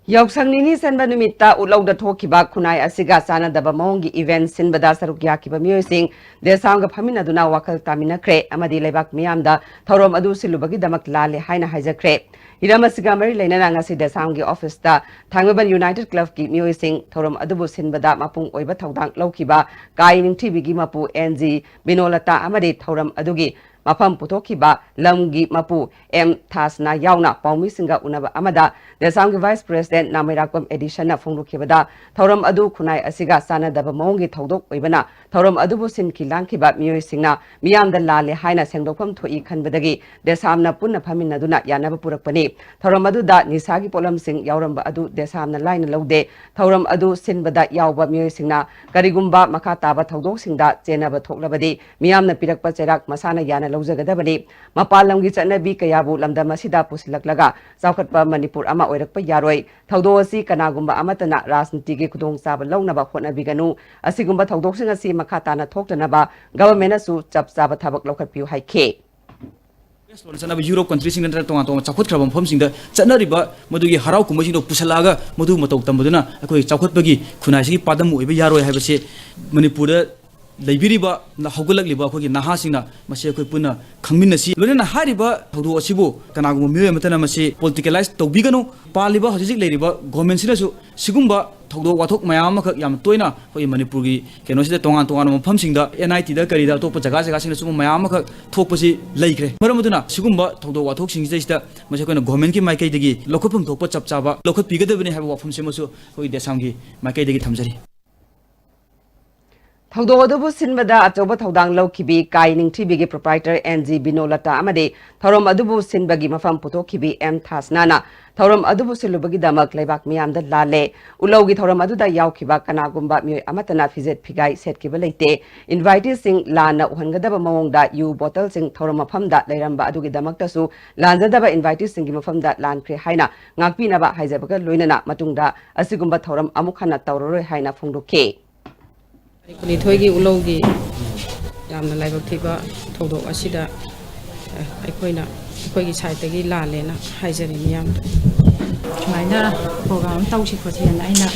ꯌꯥꯎꯁꯪ ꯅꯤꯅꯤ ꯆꯟꯕ ꯅꯨꯃꯤꯠꯇ ꯎꯠꯂꯧꯗ ꯊꯣꯛꯈꯤꯕ ꯈꯨꯟꯅꯥꯏ ꯑꯁꯤꯒ ꯆꯥꯟꯅꯗꯕ ꯃꯑꯣꯡꯒꯤ ꯏꯚꯦꯟꯠ ꯁꯤꯟꯕꯗ ꯁꯔꯨꯛ ꯌꯥꯈꯤꯕ ꯃꯤꯑꯣꯏꯁꯤꯡ ꯗꯦꯁꯥꯝꯒ ꯐꯝꯃꯤꯟꯅꯗꯨꯅ ꯋꯥꯈꯜ ꯇꯥꯃꯤꯟꯅꯈ꯭ꯔꯦ ꯑꯃꯗꯤ ꯂꯩꯕꯥꯛ ꯃꯤꯌꯥꯝꯗ ꯊꯧꯔꯝ ꯑꯗꯨ ꯁꯤꯜꯂꯨꯕꯒꯤꯗꯃꯛ ꯂꯥꯜꯂꯦ ꯍꯥꯏꯅ ꯍꯥꯏꯖꯈ꯭ꯔꯦ꯫ ꯍꯤꯔꯝ ꯑꯁꯤꯒ ꯃꯔꯤ ꯂꯩꯅꯅ ꯉꯁꯤ ꯗꯦꯁꯥꯝꯒꯤ ꯑꯣꯐꯤꯁꯇ ꯊꯥꯡꯃꯩꯕꯟ ꯌꯨꯅꯥꯏꯇꯦꯗ ꯀ꯭ꯂꯕꯀꯤ ꯃꯤꯑꯣꯏꯁꯤꯡ ꯊꯧꯔꯝ ꯑꯗꯨꯕꯨ ꯁꯤꯟꯕꯗ ꯃꯄꯨꯡ ꯑꯣꯏꯕ ꯊꯧꯗꯥꯡ ꯂꯧꯈꯤꯕ ꯀꯥꯏ ꯅꯤꯡꯊꯤꯕꯤꯒꯤ ꯃꯄꯨ ꯑꯦꯟ ꯖꯤ ꯕꯤꯅꯣꯂꯇꯥ ꯑꯃꯗꯤ ꯊꯧꯔꯝ ꯑꯗꯨꯒꯤ ꯃꯐꯝ ꯄꯨꯊꯣꯛꯈꯤꯕ ꯂꯝꯒꯤ ꯃꯄꯨ ꯑꯦꯝ ꯊꯥꯁꯅꯥ ꯌꯥꯎꯅ ꯄꯥꯎꯃꯤꯁꯤꯡꯒ ꯎꯅꯕ ꯑꯃꯗ ꯗꯦꯁꯥꯝꯒꯤ ꯚꯥꯏꯁ ꯄ꯭ꯔꯦꯁꯤꯗꯦꯟꯠ ꯅꯥꯃꯩꯔꯥꯛꯄꯝ ꯑꯦꯗꯤꯁꯟꯅ ꯐꯣꯡꯗꯣꯛꯈꯤꯕꯗ, ꯊꯧꯔꯝ ꯑꯗꯨ ꯈꯨꯟꯅꯥꯏ ꯑꯁꯤꯒ ꯆꯥꯟꯅꯗꯕ ꯃꯑꯣꯡꯒꯤ ꯊꯧꯗꯣꯛ ꯑꯣꯏꯕꯅ ꯊꯧꯔꯝ ꯑꯗꯨꯕꯨ ꯁꯤꯟꯈꯤ ꯂꯥꯡꯈꯤꯕ ꯃꯤꯑꯣꯏꯁꯤꯡꯅ ꯃꯤꯌꯥꯝꯗ ꯂꯥꯜꯂꯦ ꯍꯥꯏꯅ ꯁꯦꯡꯗꯣꯛꯐꯝ ꯊꯣꯛꯏ ꯈꯟꯕꯗꯒꯤ ꯗꯦꯁꯥꯝꯅ ꯄꯨꯟꯅ ꯐꯝꯃꯤꯟꯅꯗꯨꯅ ꯌꯥꯅꯕ ꯄꯨꯔꯛꯄꯅꯤ꯫ ꯊꯧꯔꯝ ꯑꯗꯨꯗ ꯅꯤꯁꯥꯒꯤ ꯄꯣꯠꯂꯝꯁꯤꯡ ꯌꯥꯎꯔꯝꯕ ꯑꯗꯨ ꯗꯦꯁꯥꯝꯅ ꯂꯥꯏꯅ ꯂꯧꯗꯦ꯫ ꯊꯧꯔꯝ ꯑꯗꯨ ꯁꯤꯟꯕꯗ ꯌꯥꯎꯕ ꯃꯤꯑꯣꯏꯁꯤꯡꯅ ꯀꯔꯤꯒꯨꯝꯕ ꯃꯈꯥ ꯇꯥꯕ ꯊꯧꯗꯣꯛꯁꯤꯡꯗ ꯆꯦꯟꯅꯕ ꯊꯣꯛꯂꯕꯗꯤ ꯃꯤꯌꯥꯝꯅ ꯄꯤꯔꯛꯄ ꯆꯩꯔꯥꯛ ꯃꯁꯥꯅ ꯌꯥꯅ ꯂꯧꯖꯒꯗꯕꯅꯤ꯫ ꯃꯄꯥꯟ ꯂꯝꯒꯤ ꯆꯠꯅꯕꯤ ꯀꯌꯥꯕꯨ ꯂꯝꯗꯝ ꯑꯁꯤꯗ ꯄꯨꯁꯤꯜꯂꯛꯂꯒ ꯆꯥꯎꯈꯠꯄ ꯃꯅꯤꯄꯨꯔ ꯑꯃ ꯑꯣꯏꯔꯛꯄ ꯌꯥꯔꯣꯏ꯫ ꯊꯧꯗꯣꯛ ꯑꯁꯤ ꯀꯅꯥꯒꯨꯝꯕ ꯑꯃꯠꯇꯅ ꯔꯥꯖꯅꯤꯇꯤꯒꯤ ꯈꯨꯗꯣꯡꯆꯥꯕ ꯂꯧꯅꯕ ꯍꯣꯠꯅꯕꯤꯒꯅꯨ꯫ ꯑꯁꯤꯒꯨꯝꯕ ꯊꯧꯗꯣꯛꯁꯤꯡ ꯑꯁꯤ ꯃꯈꯥ ꯇꯥꯅ ꯊꯣꯛꯇꯅꯕ ꯒꯚꯔꯟꯃꯦꯟꯠꯅꯁꯨ ꯆꯞ ꯆꯥꯕ ꯊꯕꯛ ꯂꯧꯈꯠꯄꯤꯌꯨ ꯍꯥꯏꯈꯤ꯫ ꯋꯦꯁ ꯂꯣꯝꯗ ꯆꯠꯅꯕ ꯌꯨꯔꯣꯞ ꯀꯟꯇ꯭ꯔꯤꯁꯤꯡ ꯅꯠꯇ꯭ꯔꯒ ꯇꯣꯉꯥꯟ ꯇꯣꯉꯥꯟꯕ ꯆꯥꯎꯈꯠꯈ꯭ꯔꯕ ꯃꯐꯝꯁꯤꯡꯗ ꯆꯠꯅꯔꯤꯕ ꯃꯗꯨꯒꯤ ꯍꯔꯥꯎ ꯀꯨꯝꯍꯩꯁꯤꯡꯗꯣ ꯄꯨꯁꯜꯂꯛꯑꯒ ꯃꯗꯨ ꯃꯇꯧ ꯇꯝꯕꯗꯨꯅ ꯑꯩꯈꯣꯏ ꯆꯥꯎꯈꯠꯄꯒꯤ ꯈꯨꯟꯅꯥꯏꯁꯤꯒꯤ ꯄꯥꯟꯗꯝ ꯑꯣꯏꯕ ꯌꯥꯔꯣꯏ ꯍꯥꯏꯕꯁꯤ ꯃꯅꯤꯄꯨꯔꯗ ꯂꯩꯕꯤꯔꯤꯕ, ꯍꯧꯒꯠꯂꯛꯂꯤꯕ ꯑꯩꯈꯣꯏꯒꯤ ꯅꯍꯥꯁꯤꯡꯅ ꯃꯁꯤ ꯑꯩꯈꯣꯏ ꯄꯨꯟꯅ ꯈꯪꯃꯤꯟꯅꯁꯤ꯫ ꯂꯣꯏꯅꯅ ꯍꯥꯏꯔꯤꯕ ꯊꯧꯗꯣꯛ ꯑꯁꯤꯕꯨ ꯀꯅꯥꯒꯨꯝꯕ ꯃꯤꯑꯣꯏ ꯑꯃꯠꯇꯅ ꯃꯁꯤ ꯄꯣꯂꯤꯇꯤꯀꯦꯂꯥꯏꯁ ꯇꯧꯕꯤꯒꯅꯨ꯫ ꯄꯥꯜꯂꯤꯕ ꯍꯧꯖꯤꯛ ꯍꯧꯖꯤꯛ ꯂꯩꯔꯤꯕ ꯒꯣꯔꯃꯦꯟꯁꯤꯅꯁꯨ ꯁꯤꯒꯨꯝꯕ ꯊꯧꯗꯣꯛ ꯋꯥꯊꯣꯛ ꯃꯌꯥꯝ ꯑꯃꯈꯛ ꯌꯥꯝ ꯇꯣꯏꯅ ꯑꯩꯈꯣꯏꯒꯤ ꯃꯅꯤꯄꯨꯔꯒꯤ ꯀꯩꯅꯣꯁꯤꯗ ꯇꯣꯉꯥꯟ ꯇꯣꯉꯥꯟꯕ ꯃꯐꯝꯁꯤꯡꯗ, ꯑꯦꯟ ꯑꯥꯏ ꯇꯤꯗ ꯀꯔꯤꯗ, ꯑꯇꯣꯞꯄ ꯖꯒꯥ ꯖꯒꯥꯁꯤꯡꯗ ꯁꯨꯝꯕ ꯃꯌꯥꯝ ꯑꯃꯈꯛ ꯊꯣꯛꯄꯁꯤ ꯂꯩꯈ꯭ꯔꯦ꯫ ꯃꯔꯝ ꯑꯗꯨꯅ ꯁꯤꯒꯨꯝꯕ ꯊꯧꯗꯣꯛ ꯋꯥꯊꯣꯛꯁꯤꯡꯁꯤꯗꯩꯁꯤꯗ ꯃꯁꯤ ꯑꯩꯈꯣꯏꯅ ꯒꯣꯔꯃꯦꯟꯒꯤ ꯃꯥꯏꯀꯩꯗꯒꯤ ꯂꯧꯈꯠꯐꯝ ꯊꯣꯛꯄ ꯆꯞ ꯆꯥꯕ ꯂꯧꯈꯠꯄꯤꯒꯗꯕꯅꯤ ꯍꯥꯏꯕ ꯋꯥꯐꯝꯁꯤꯃꯁꯨ ꯑꯩꯈꯣꯏ ꯗꯦꯁꯥꯝꯒꯤ ꯃꯥꯏꯀꯩꯗꯒꯤ ꯊꯝꯖꯔꯤ꯫ ꯊꯧꯗꯣꯛ ꯑꯗꯨꯕꯨ ꯁꯤꯟꯕꯗ ꯑꯆꯧꯕ ꯊꯧꯗꯥꯡ ꯂꯧꯈꯤꯕꯤ ꯀꯥꯏ ꯅꯤꯡꯊꯤꯕꯤꯒꯤ proprietor ꯑꯦꯟ ꯖꯤ ꯕꯤꯅꯣꯂꯇꯥ ꯑꯃꯗꯤ ꯊꯧꯔꯝ ꯑꯗꯨꯕꯨ ꯁꯤꯟꯕꯒꯤ ꯃꯐꯝ ꯄꯨꯊꯣꯛꯈꯤꯕꯤ ꯑꯦꯝ ꯊꯥꯁꯅꯥꯅ ꯊꯧꯔꯝ ꯑꯗꯨꯕꯨ ꯁꯤꯜꯂꯨꯕꯒꯤꯗꯃꯛ ꯂꯩꯕꯥꯛ ꯃꯤꯌꯥꯝꯗ ꯂꯥꯜꯂꯦ꯫ ꯎꯂꯧꯒꯤ ꯊꯧꯔꯝ ꯑꯗꯨꯗ ꯌꯥꯎꯈꯤꯕ ꯀꯅꯥꯒꯨꯝꯕ ꯃꯤꯑꯣꯏ ꯑꯃꯠꯇꯅ ꯐꯤꯖꯦꯠ ꯐꯤꯒꯥꯏ ꯁꯦꯠꯈꯤꯕ ꯂꯩꯇꯦ꯫ Inviteeꯁꯤꯡ ꯂꯥꯟꯅ ꯎꯍꯟꯒꯗꯕ ꯃꯑꯣꯡꯗ ꯌꯨ bottleꯁꯤꯡ ꯊꯧꯔꯝ ꯃꯐꯝꯗ ꯂꯩꯔꯝꯕ ꯑꯗꯨꯒꯤꯗꯃꯛꯇꯁꯨ ꯂꯥꯟꯖꯗꯕ inviteeꯁꯤꯡꯒꯤ ꯃꯐꯝꯗ ꯂꯥꯟꯈ꯭ꯔꯦ ꯍꯥꯏꯅ ꯉꯥꯛꯄꯤꯅꯕ ꯍꯥꯏꯖꯕꯒ ꯂꯣꯏꯅꯅ ꯃꯇꯨꯡꯗ ꯑꯁꯤꯒꯨꯝꯕ ꯊꯧꯔꯝ ꯑꯃꯨꯛ ꯍꯟꯅ ꯇꯧꯔꯔꯣꯏ ꯍꯥꯏꯅ ꯐꯣꯡꯗꯣꯛꯈꯤ꯫ ꯀꯨꯟꯅꯤꯊꯣꯏꯒꯤ ꯎꯂꯧꯒꯤ ꯌꯥꯝꯅ ꯂꯥꯏꯕꯛ ꯊꯤꯕ ꯊꯧꯗꯣꯛ ꯑꯁꯤꯗ, ꯑ, ꯑꯩꯈꯣꯏꯅ, ꯑꯩꯈꯣꯏꯒꯤ sideꯇꯒꯤ ꯂꯥꯜꯂꯦꯅ ꯍꯥꯏꯖꯔꯤ ꯃꯤꯌꯥꯝꯗ꯫ ꯁꯨꯃꯥꯏꯅ program ꯑꯃ ꯇꯧꯁꯤ ꯈꯣꯠꯁꯤ ꯍꯥꯏꯅ ꯑꯩꯅ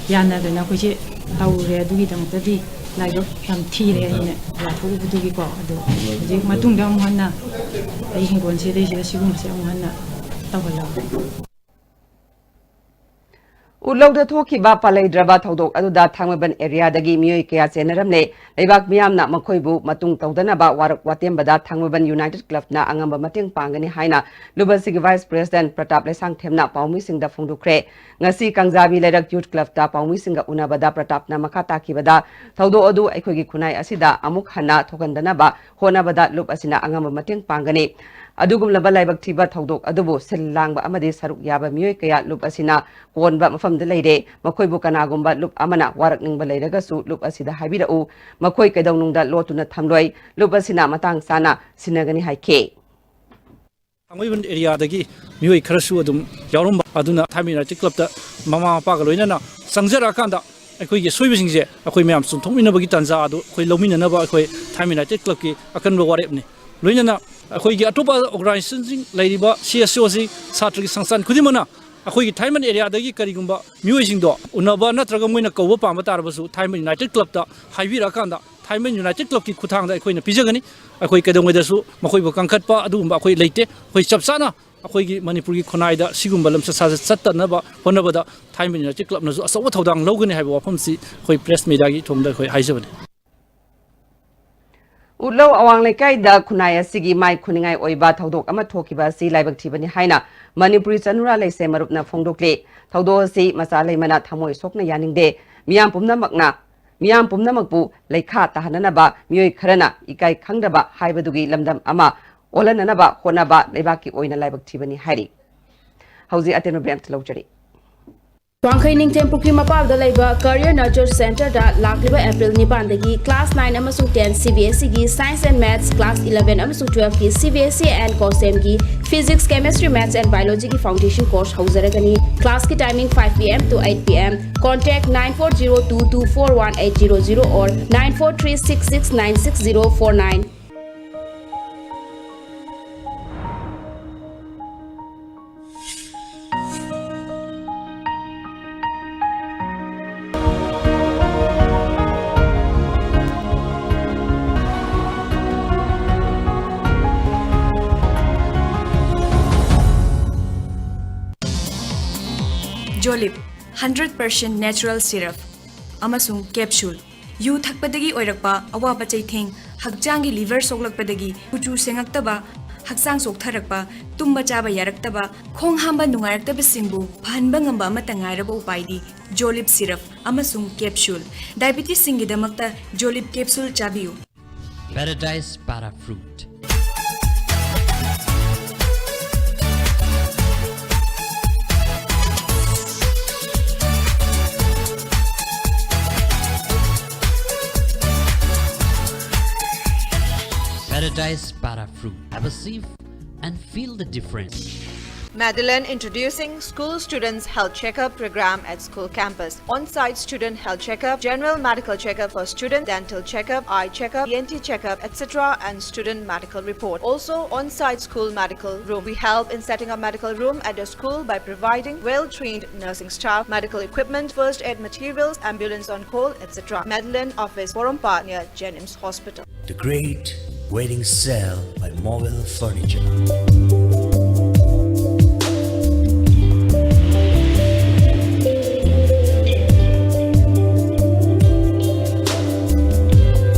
ꯌꯥꯅꯗꯅ ꯑꯩꯈꯣꯏꯁꯦ ꯇꯧꯔꯦ꯫ ꯑꯗꯨꯒꯤꯗꯃꯛꯇꯗꯤ ꯂꯥꯏꯕꯛ ꯌꯥꯝ ꯊꯤꯔꯦ ꯑꯩꯅ ꯂꯥꯊꯣꯛꯎꯕꯗꯨꯒꯤꯀꯣ꯫ ꯑꯗꯣ ꯍꯧꯖꯤꯛ ꯃꯇꯨꯡꯗ ꯑꯃꯨꯛ ꯍꯟꯅ ꯑꯩ ꯍꯤꯡꯒꯣꯜꯁꯤꯗꯩꯁꯤꯗ ꯁꯤꯒꯨꯝꯕꯁꯦ ꯑꯃꯨꯛ ꯍꯟꯅ ꯇꯧꯍꯜꯂꯒ꯫ ꯎꯠꯂꯧꯗ ꯊꯣꯛꯈꯤꯕ ꯄꯥꯂꯩꯗ꯭ꯔꯕ ꯊꯧꯗꯣꯛ ꯑꯗꯨꯗ ꯊꯥꯡꯃꯩꯕꯟ areaꯗꯒꯤ ꯃꯤꯑꯣꯏ ꯀꯌꯥ ꯆꯦꯟꯅꯔꯝꯂꯦ꯫ ꯂꯩꯕꯥꯛ ꯃꯤꯌꯥꯝꯅ ꯃꯈꯣꯏꯕꯨ ꯃꯇꯨꯡ ꯇꯧꯗꯅꯕ ꯋꯥꯔꯛ ꯋꯥꯇꯦꯝꯕꯗ ꯊꯥꯡꯃꯩꯕꯟ United Clubꯅ ꯑꯉꯝꯕ ꯃꯇꯦꯡ ꯄꯥꯡꯒꯅꯤ ꯍꯥꯏꯅ ꯂꯨꯞ ꯑꯁꯤꯒꯤ vice president ꯄ꯭ꯔꯇꯥꯞ ꯂꯩꯁꯥꯡꯊꯦꯝꯅ ꯄꯥꯎꯃꯤꯁꯤꯡꯗ ꯐꯣꯡꯗꯣꯛꯈ꯭ꯔꯦ꯫ ꯉꯁꯤ ꯀꯥꯡꯖꯥꯕꯤ ꯂꯩꯔꯛ Youth Clubꯇ ꯄꯥꯎꯃꯤꯁꯤꯡꯒ ꯎꯅꯕꯗ ꯄ꯭ꯔꯇꯥꯞꯅ ꯃꯈꯥ ꯇꯥꯈꯤꯕꯗ, ꯊꯧꯗꯣꯛ ꯑꯗꯨ ꯑꯩꯈꯣꯏꯒꯤ ꯈꯨꯟꯅꯥꯏ ꯑꯁꯤꯗ ꯑꯃꯨꯛ ꯍꯟꯅ ꯊꯣꯛꯍꯟꯗꯅꯕ ꯍꯣꯠꯅꯕꯗ ꯂꯨꯞ ꯑꯁꯤꯅ ꯑꯉꯝꯕ ꯃꯇꯦꯡ ꯄꯥꯡꯒꯅꯤ꯫ ꯑꯗꯨꯒꯨꯝꯂꯕ ꯂꯥꯏꯕꯛ ꯊꯤꯕ ꯊꯧꯗꯣꯛ ꯑꯗꯨꯕꯨ ꯁꯤꯜ ꯂꯥꯡꯕ ꯑꯃꯗꯤ ꯁꯔꯨꯛ ꯌꯥꯕ ꯃꯤꯑꯣꯏ ꯀꯌꯥ ꯂꯨꯞ ꯑꯁꯤꯅ ꯀꯣꯟꯕ ꯃꯐꯝꯗ ꯂꯩꯔꯦ꯫ ꯃꯈꯣꯏꯕꯨ ꯀꯅꯥꯒꯨꯝꯕ ꯂꯨꯞ ꯑꯃꯅ ꯋꯥꯔꯛꯅꯤꯡꯕ ꯂꯩꯔꯒꯁꯨ ꯂꯨꯞ ꯑꯁꯤꯗ ꯍꯥꯏꯕꯤꯔꯛꯎ꯫ ꯃꯈꯣꯏ ꯀꯩꯗꯧꯅꯨꯡꯗ ꯂꯣꯠꯇꯨꯅ ꯊꯝꯂꯣꯏ꯫ ꯂꯨꯞ ꯑꯁꯤꯅ ꯃꯇꯥꯡ ꯆꯥꯅ ꯁꯤꯟꯅꯒꯅꯤ ꯍꯥꯏꯈꯤ꯫ ꯊꯥꯡꯃꯩꯕꯟ areaꯗꯒꯤ ꯃꯤꯑꯣꯏ ꯈꯔꯁꯨ ꯑꯗꯨꯝ ꯌꯥꯎꯔꯝꯕ ꯑꯗꯨꯅ ꯊꯥꯡꯃꯩꯕꯟ United Clubꯇ ꯃꯃꯥ ꯃꯄꯥꯒ ꯂꯣꯏꯅꯅ ꯆꯪꯖꯔꯛꯑꯀꯥꯟꯗ ꯑꯩꯈꯣꯏꯒꯤ ꯑꯁꯣꯏꯕꯁꯤꯡꯁꯦ ꯑꯩꯈꯣꯏ ꯃꯌꯥꯝ ꯆꯨꯝꯊꯣꯛꯃꯤꯟꯅꯕꯒꯤ ꯇꯥꯟꯖꯥ ꯑꯗꯨ ꯑꯩꯈꯣꯏ ꯂꯧꯃꯤꯟꯅꯅꯕ ꯑꯩꯈꯣꯏ ꯊꯥꯡꯃꯩꯕꯟ United Clubꯀꯤ ꯑꯀꯟꯕ ꯋꯥꯔꯦꯞꯅꯤ꯫ ꯂꯣꯏꯅꯅ ꯑꯩꯈꯣꯏꯒꯤ ꯑꯇꯣꯞꯄ organizationꯁꯤꯡ ꯂꯩꯔꯤꯕ CSOꯁꯤꯡ ꯁꯥꯇ꯭ꯔꯒꯤ ꯁꯪꯁꯊꯥꯟ ꯈꯨꯗꯤꯡꯃꯛꯅ ꯑꯩꯈꯣꯏꯒꯤ ꯊꯥꯡꯃꯩꯕꯟ areaꯗꯒꯤ ꯀꯔꯤꯒꯨꯝꯕ ꯃꯤꯑꯣꯏꯁꯤꯡꯗꯣ ꯎꯅꯕ ꯅꯠꯇ꯭ꯔꯒ ꯃꯣꯏꯅ ꯀꯧꯕ ꯄꯥꯝꯕ ꯇꯥꯔꯕꯁꯨ ꯊꯥꯡꯃꯩꯕꯟ United Clubꯇ ꯍꯥꯏꯕꯤꯔꯛꯑꯀꯥꯟꯗ ꯊꯥꯡꯃꯩꯕꯟ United Clubꯀꯤ ꯈꯨꯠꯊꯥꯡꯗ ꯑꯩꯈꯣꯏꯅ ꯄꯤꯖꯒꯅꯤ꯫ ꯑꯩꯈꯣꯏ ꯀꯩꯗꯧꯉꯩꯗꯁꯨ ꯃꯈꯣꯏꯕꯨ ꯀꯟꯈꯠꯄ ꯑꯗꯨꯒꯨꯝꯕ ꯑꯩꯈꯣꯏ ꯂꯩꯇꯦ꯫ ꯑꯩꯈꯣꯏ ꯆꯞ ꯆꯥꯅ ꯑꯩꯈꯣꯏꯒꯤ ꯃꯅꯤꯄꯨꯔꯒꯤ ꯈꯨꯟꯅꯥꯏꯗ ꯁꯤꯒꯨꯝꯕ ꯂꯝꯆꯠ ꯁꯥꯖꯠ ꯆꯠꯇꯅꯕ ꯍꯣꯠꯅꯕꯗ ꯊꯥꯡꯃꯩꯕꯟ United Clubꯅꯁꯨ ꯑꯆꯧꯕ ꯊꯧꯗꯥꯡ ꯂꯧꯒꯅꯤ ꯍꯥꯏꯕ ꯋꯥꯐꯝꯁꯤ ꯑꯩꯈꯣꯏ press mediaꯒꯤ ꯏꯊꯣꯡꯗ ꯑꯩꯈꯣꯏ ꯍꯥꯏꯖꯕꯅꯤ꯫ ꯎꯠꯂꯧ ꯑꯋꯥꯡ ꯂꯩꯀꯥꯏꯗ ꯈꯨꯟꯅꯥꯏ ꯑꯁꯤꯒꯤ ꯃꯥꯏ ꯈꯨꯅꯤꯡꯉꯥꯏ ꯑꯣꯏꯕ ꯊꯧꯗꯣꯛ ꯑꯃ ꯊꯣꯛꯈꯤꯕ ꯑꯁꯤ ꯂꯥꯏꯕꯛ ꯊꯤꯕꯅꯤ ꯍꯥꯏꯅ ꯃꯅꯤꯄꯨꯔꯤ ꯆꯅꯨꯔꯥ ꯂꯩꯁꯦꯝ ꯃꯔꯨꯞꯅ ꯐꯣꯡꯗꯣꯛꯂꯤ꯫ ꯊꯧꯗꯣꯛ ꯑꯁꯤ ꯃꯆꯥ ꯂꯩꯃꯅ ꯊꯃꯣꯏ ꯁꯣꯛꯅ ꯌꯥꯅꯤꯡꯗꯦ꯫ ꯃꯤꯌꯥꯝ ꯄꯨꯝꯅꯃꯛꯅ ꯃꯤꯌꯥꯝ ꯄꯨꯝꯅꯃꯛꯄꯨ ꯂꯩꯈꯥ ꯇꯥꯍꯟꯅꯅꯕ ꯃꯤꯑꯣꯏ ꯈꯔꯅ ꯏꯀꯥꯏ ꯈꯪꯗꯕ ꯍꯥꯏꯕꯗꯨꯒꯤ ꯂꯝꯗꯝ ꯑꯃ ꯑꯣꯜꯍꯟꯅꯅꯕ ꯍꯣꯠꯅꯕ ꯂꯩꯕꯥꯛꯀꯤ ꯑꯣꯏꯅ ꯂꯥꯏꯕꯛ ꯊꯤꯕꯅꯤ ꯍꯥꯏꯔꯤ꯫ ꯍꯧꯖꯤꯛ ꯑꯇꯦꯟꯕ ꯕ꯭ꯔꯦꯛ ꯑꯃꯇ ꯂꯧꯖꯔꯤ꯫ ꯋꯥꯡꯈꯩ ꯅꯤꯡꯊꯦꯝ ꯄꯨꯈ꯭ꯔꯤ ꯃꯄꯥꯜꯗ ꯂꯩꯕ Career Nurture Centreꯗ ꯂꯥꯛꯂꯤꯕ April ꯅꯤꯄꯥꯟꯗꯒꯤ class nine ꯑꯃꯁꯨꯡ ten CBSEꯒꯤ Science and Maths, class eleven ꯑꯃꯁꯨꯡ twelveꯀꯤ CBSE and COSEMꯒꯤ Physics, Chemistry, Maths and Biologyꯒꯤ foundation course ꯍꯧꯖꯔꯒꯅꯤ꯫ Classꯀꯤ timing five PM to eight PM꯫ Contact nine four zero two two four one eight zero zero or nine four three six six nine six zero four nine꯫ Jolib, hundred percent natural syrup ꯑꯃꯁꯨꯡ capsule꯫ U ꯊꯛꯄꯗꯒꯤ ꯑꯣꯏꯔꯛꯄ ꯑꯋꯥꯕ ꯆꯩꯊꯦꯡ, ꯍꯛꯆꯥꯡꯒꯤ liver ꯁꯣꯛꯂꯛꯄꯗꯒꯤ ꯀꯨꯆꯨ ꯁꯦꯡꯉꯛꯇꯕ, ꯍꯛꯆꯥꯡ ꯆꯣꯛꯊꯔꯛꯄ, ꯇꯨꯝꯕ ꯆꯥꯕ ꯌꯥꯔꯛꯇꯕ, ꯈꯣꯡ ꯍꯥꯝꯕ ꯅꯨꯡꯉꯥꯏꯔꯛꯇꯕꯁꯤꯡꯕꯨ ꯐꯍꯟꯕ ꯉꯝꯕ ꯑꯃꯠꯇ ꯉꯥꯏꯔꯕ ꯎꯄꯥꯏꯗꯤ Jolib syrup ꯑꯃꯁꯨꯡ capsule꯫ Diabetesꯁꯤꯡꯒꯤꯗꯃꯛꯇ Jolib capsule ꯆꯥꯕꯤꯌꯨ꯫ Paradise Para Fruit. Paradise Para Fruit. Have a sip and feel the difference. Madeline introducing School Students Health Checkup program at school campus. On-site student health checkup, general medical checkup for student, dental checkup, eye checkup, E N T checkup, et cetera, and student medical report. Also, on-site school medical room. We help in setting up medical room at your school by providing well-trained nursing staff, medical equipment, first aid materials, ambulance on call, et cetera. Madeline office, Porompat, near Jennings Hospital. The Great Wedding Sale by Mobile Furniture.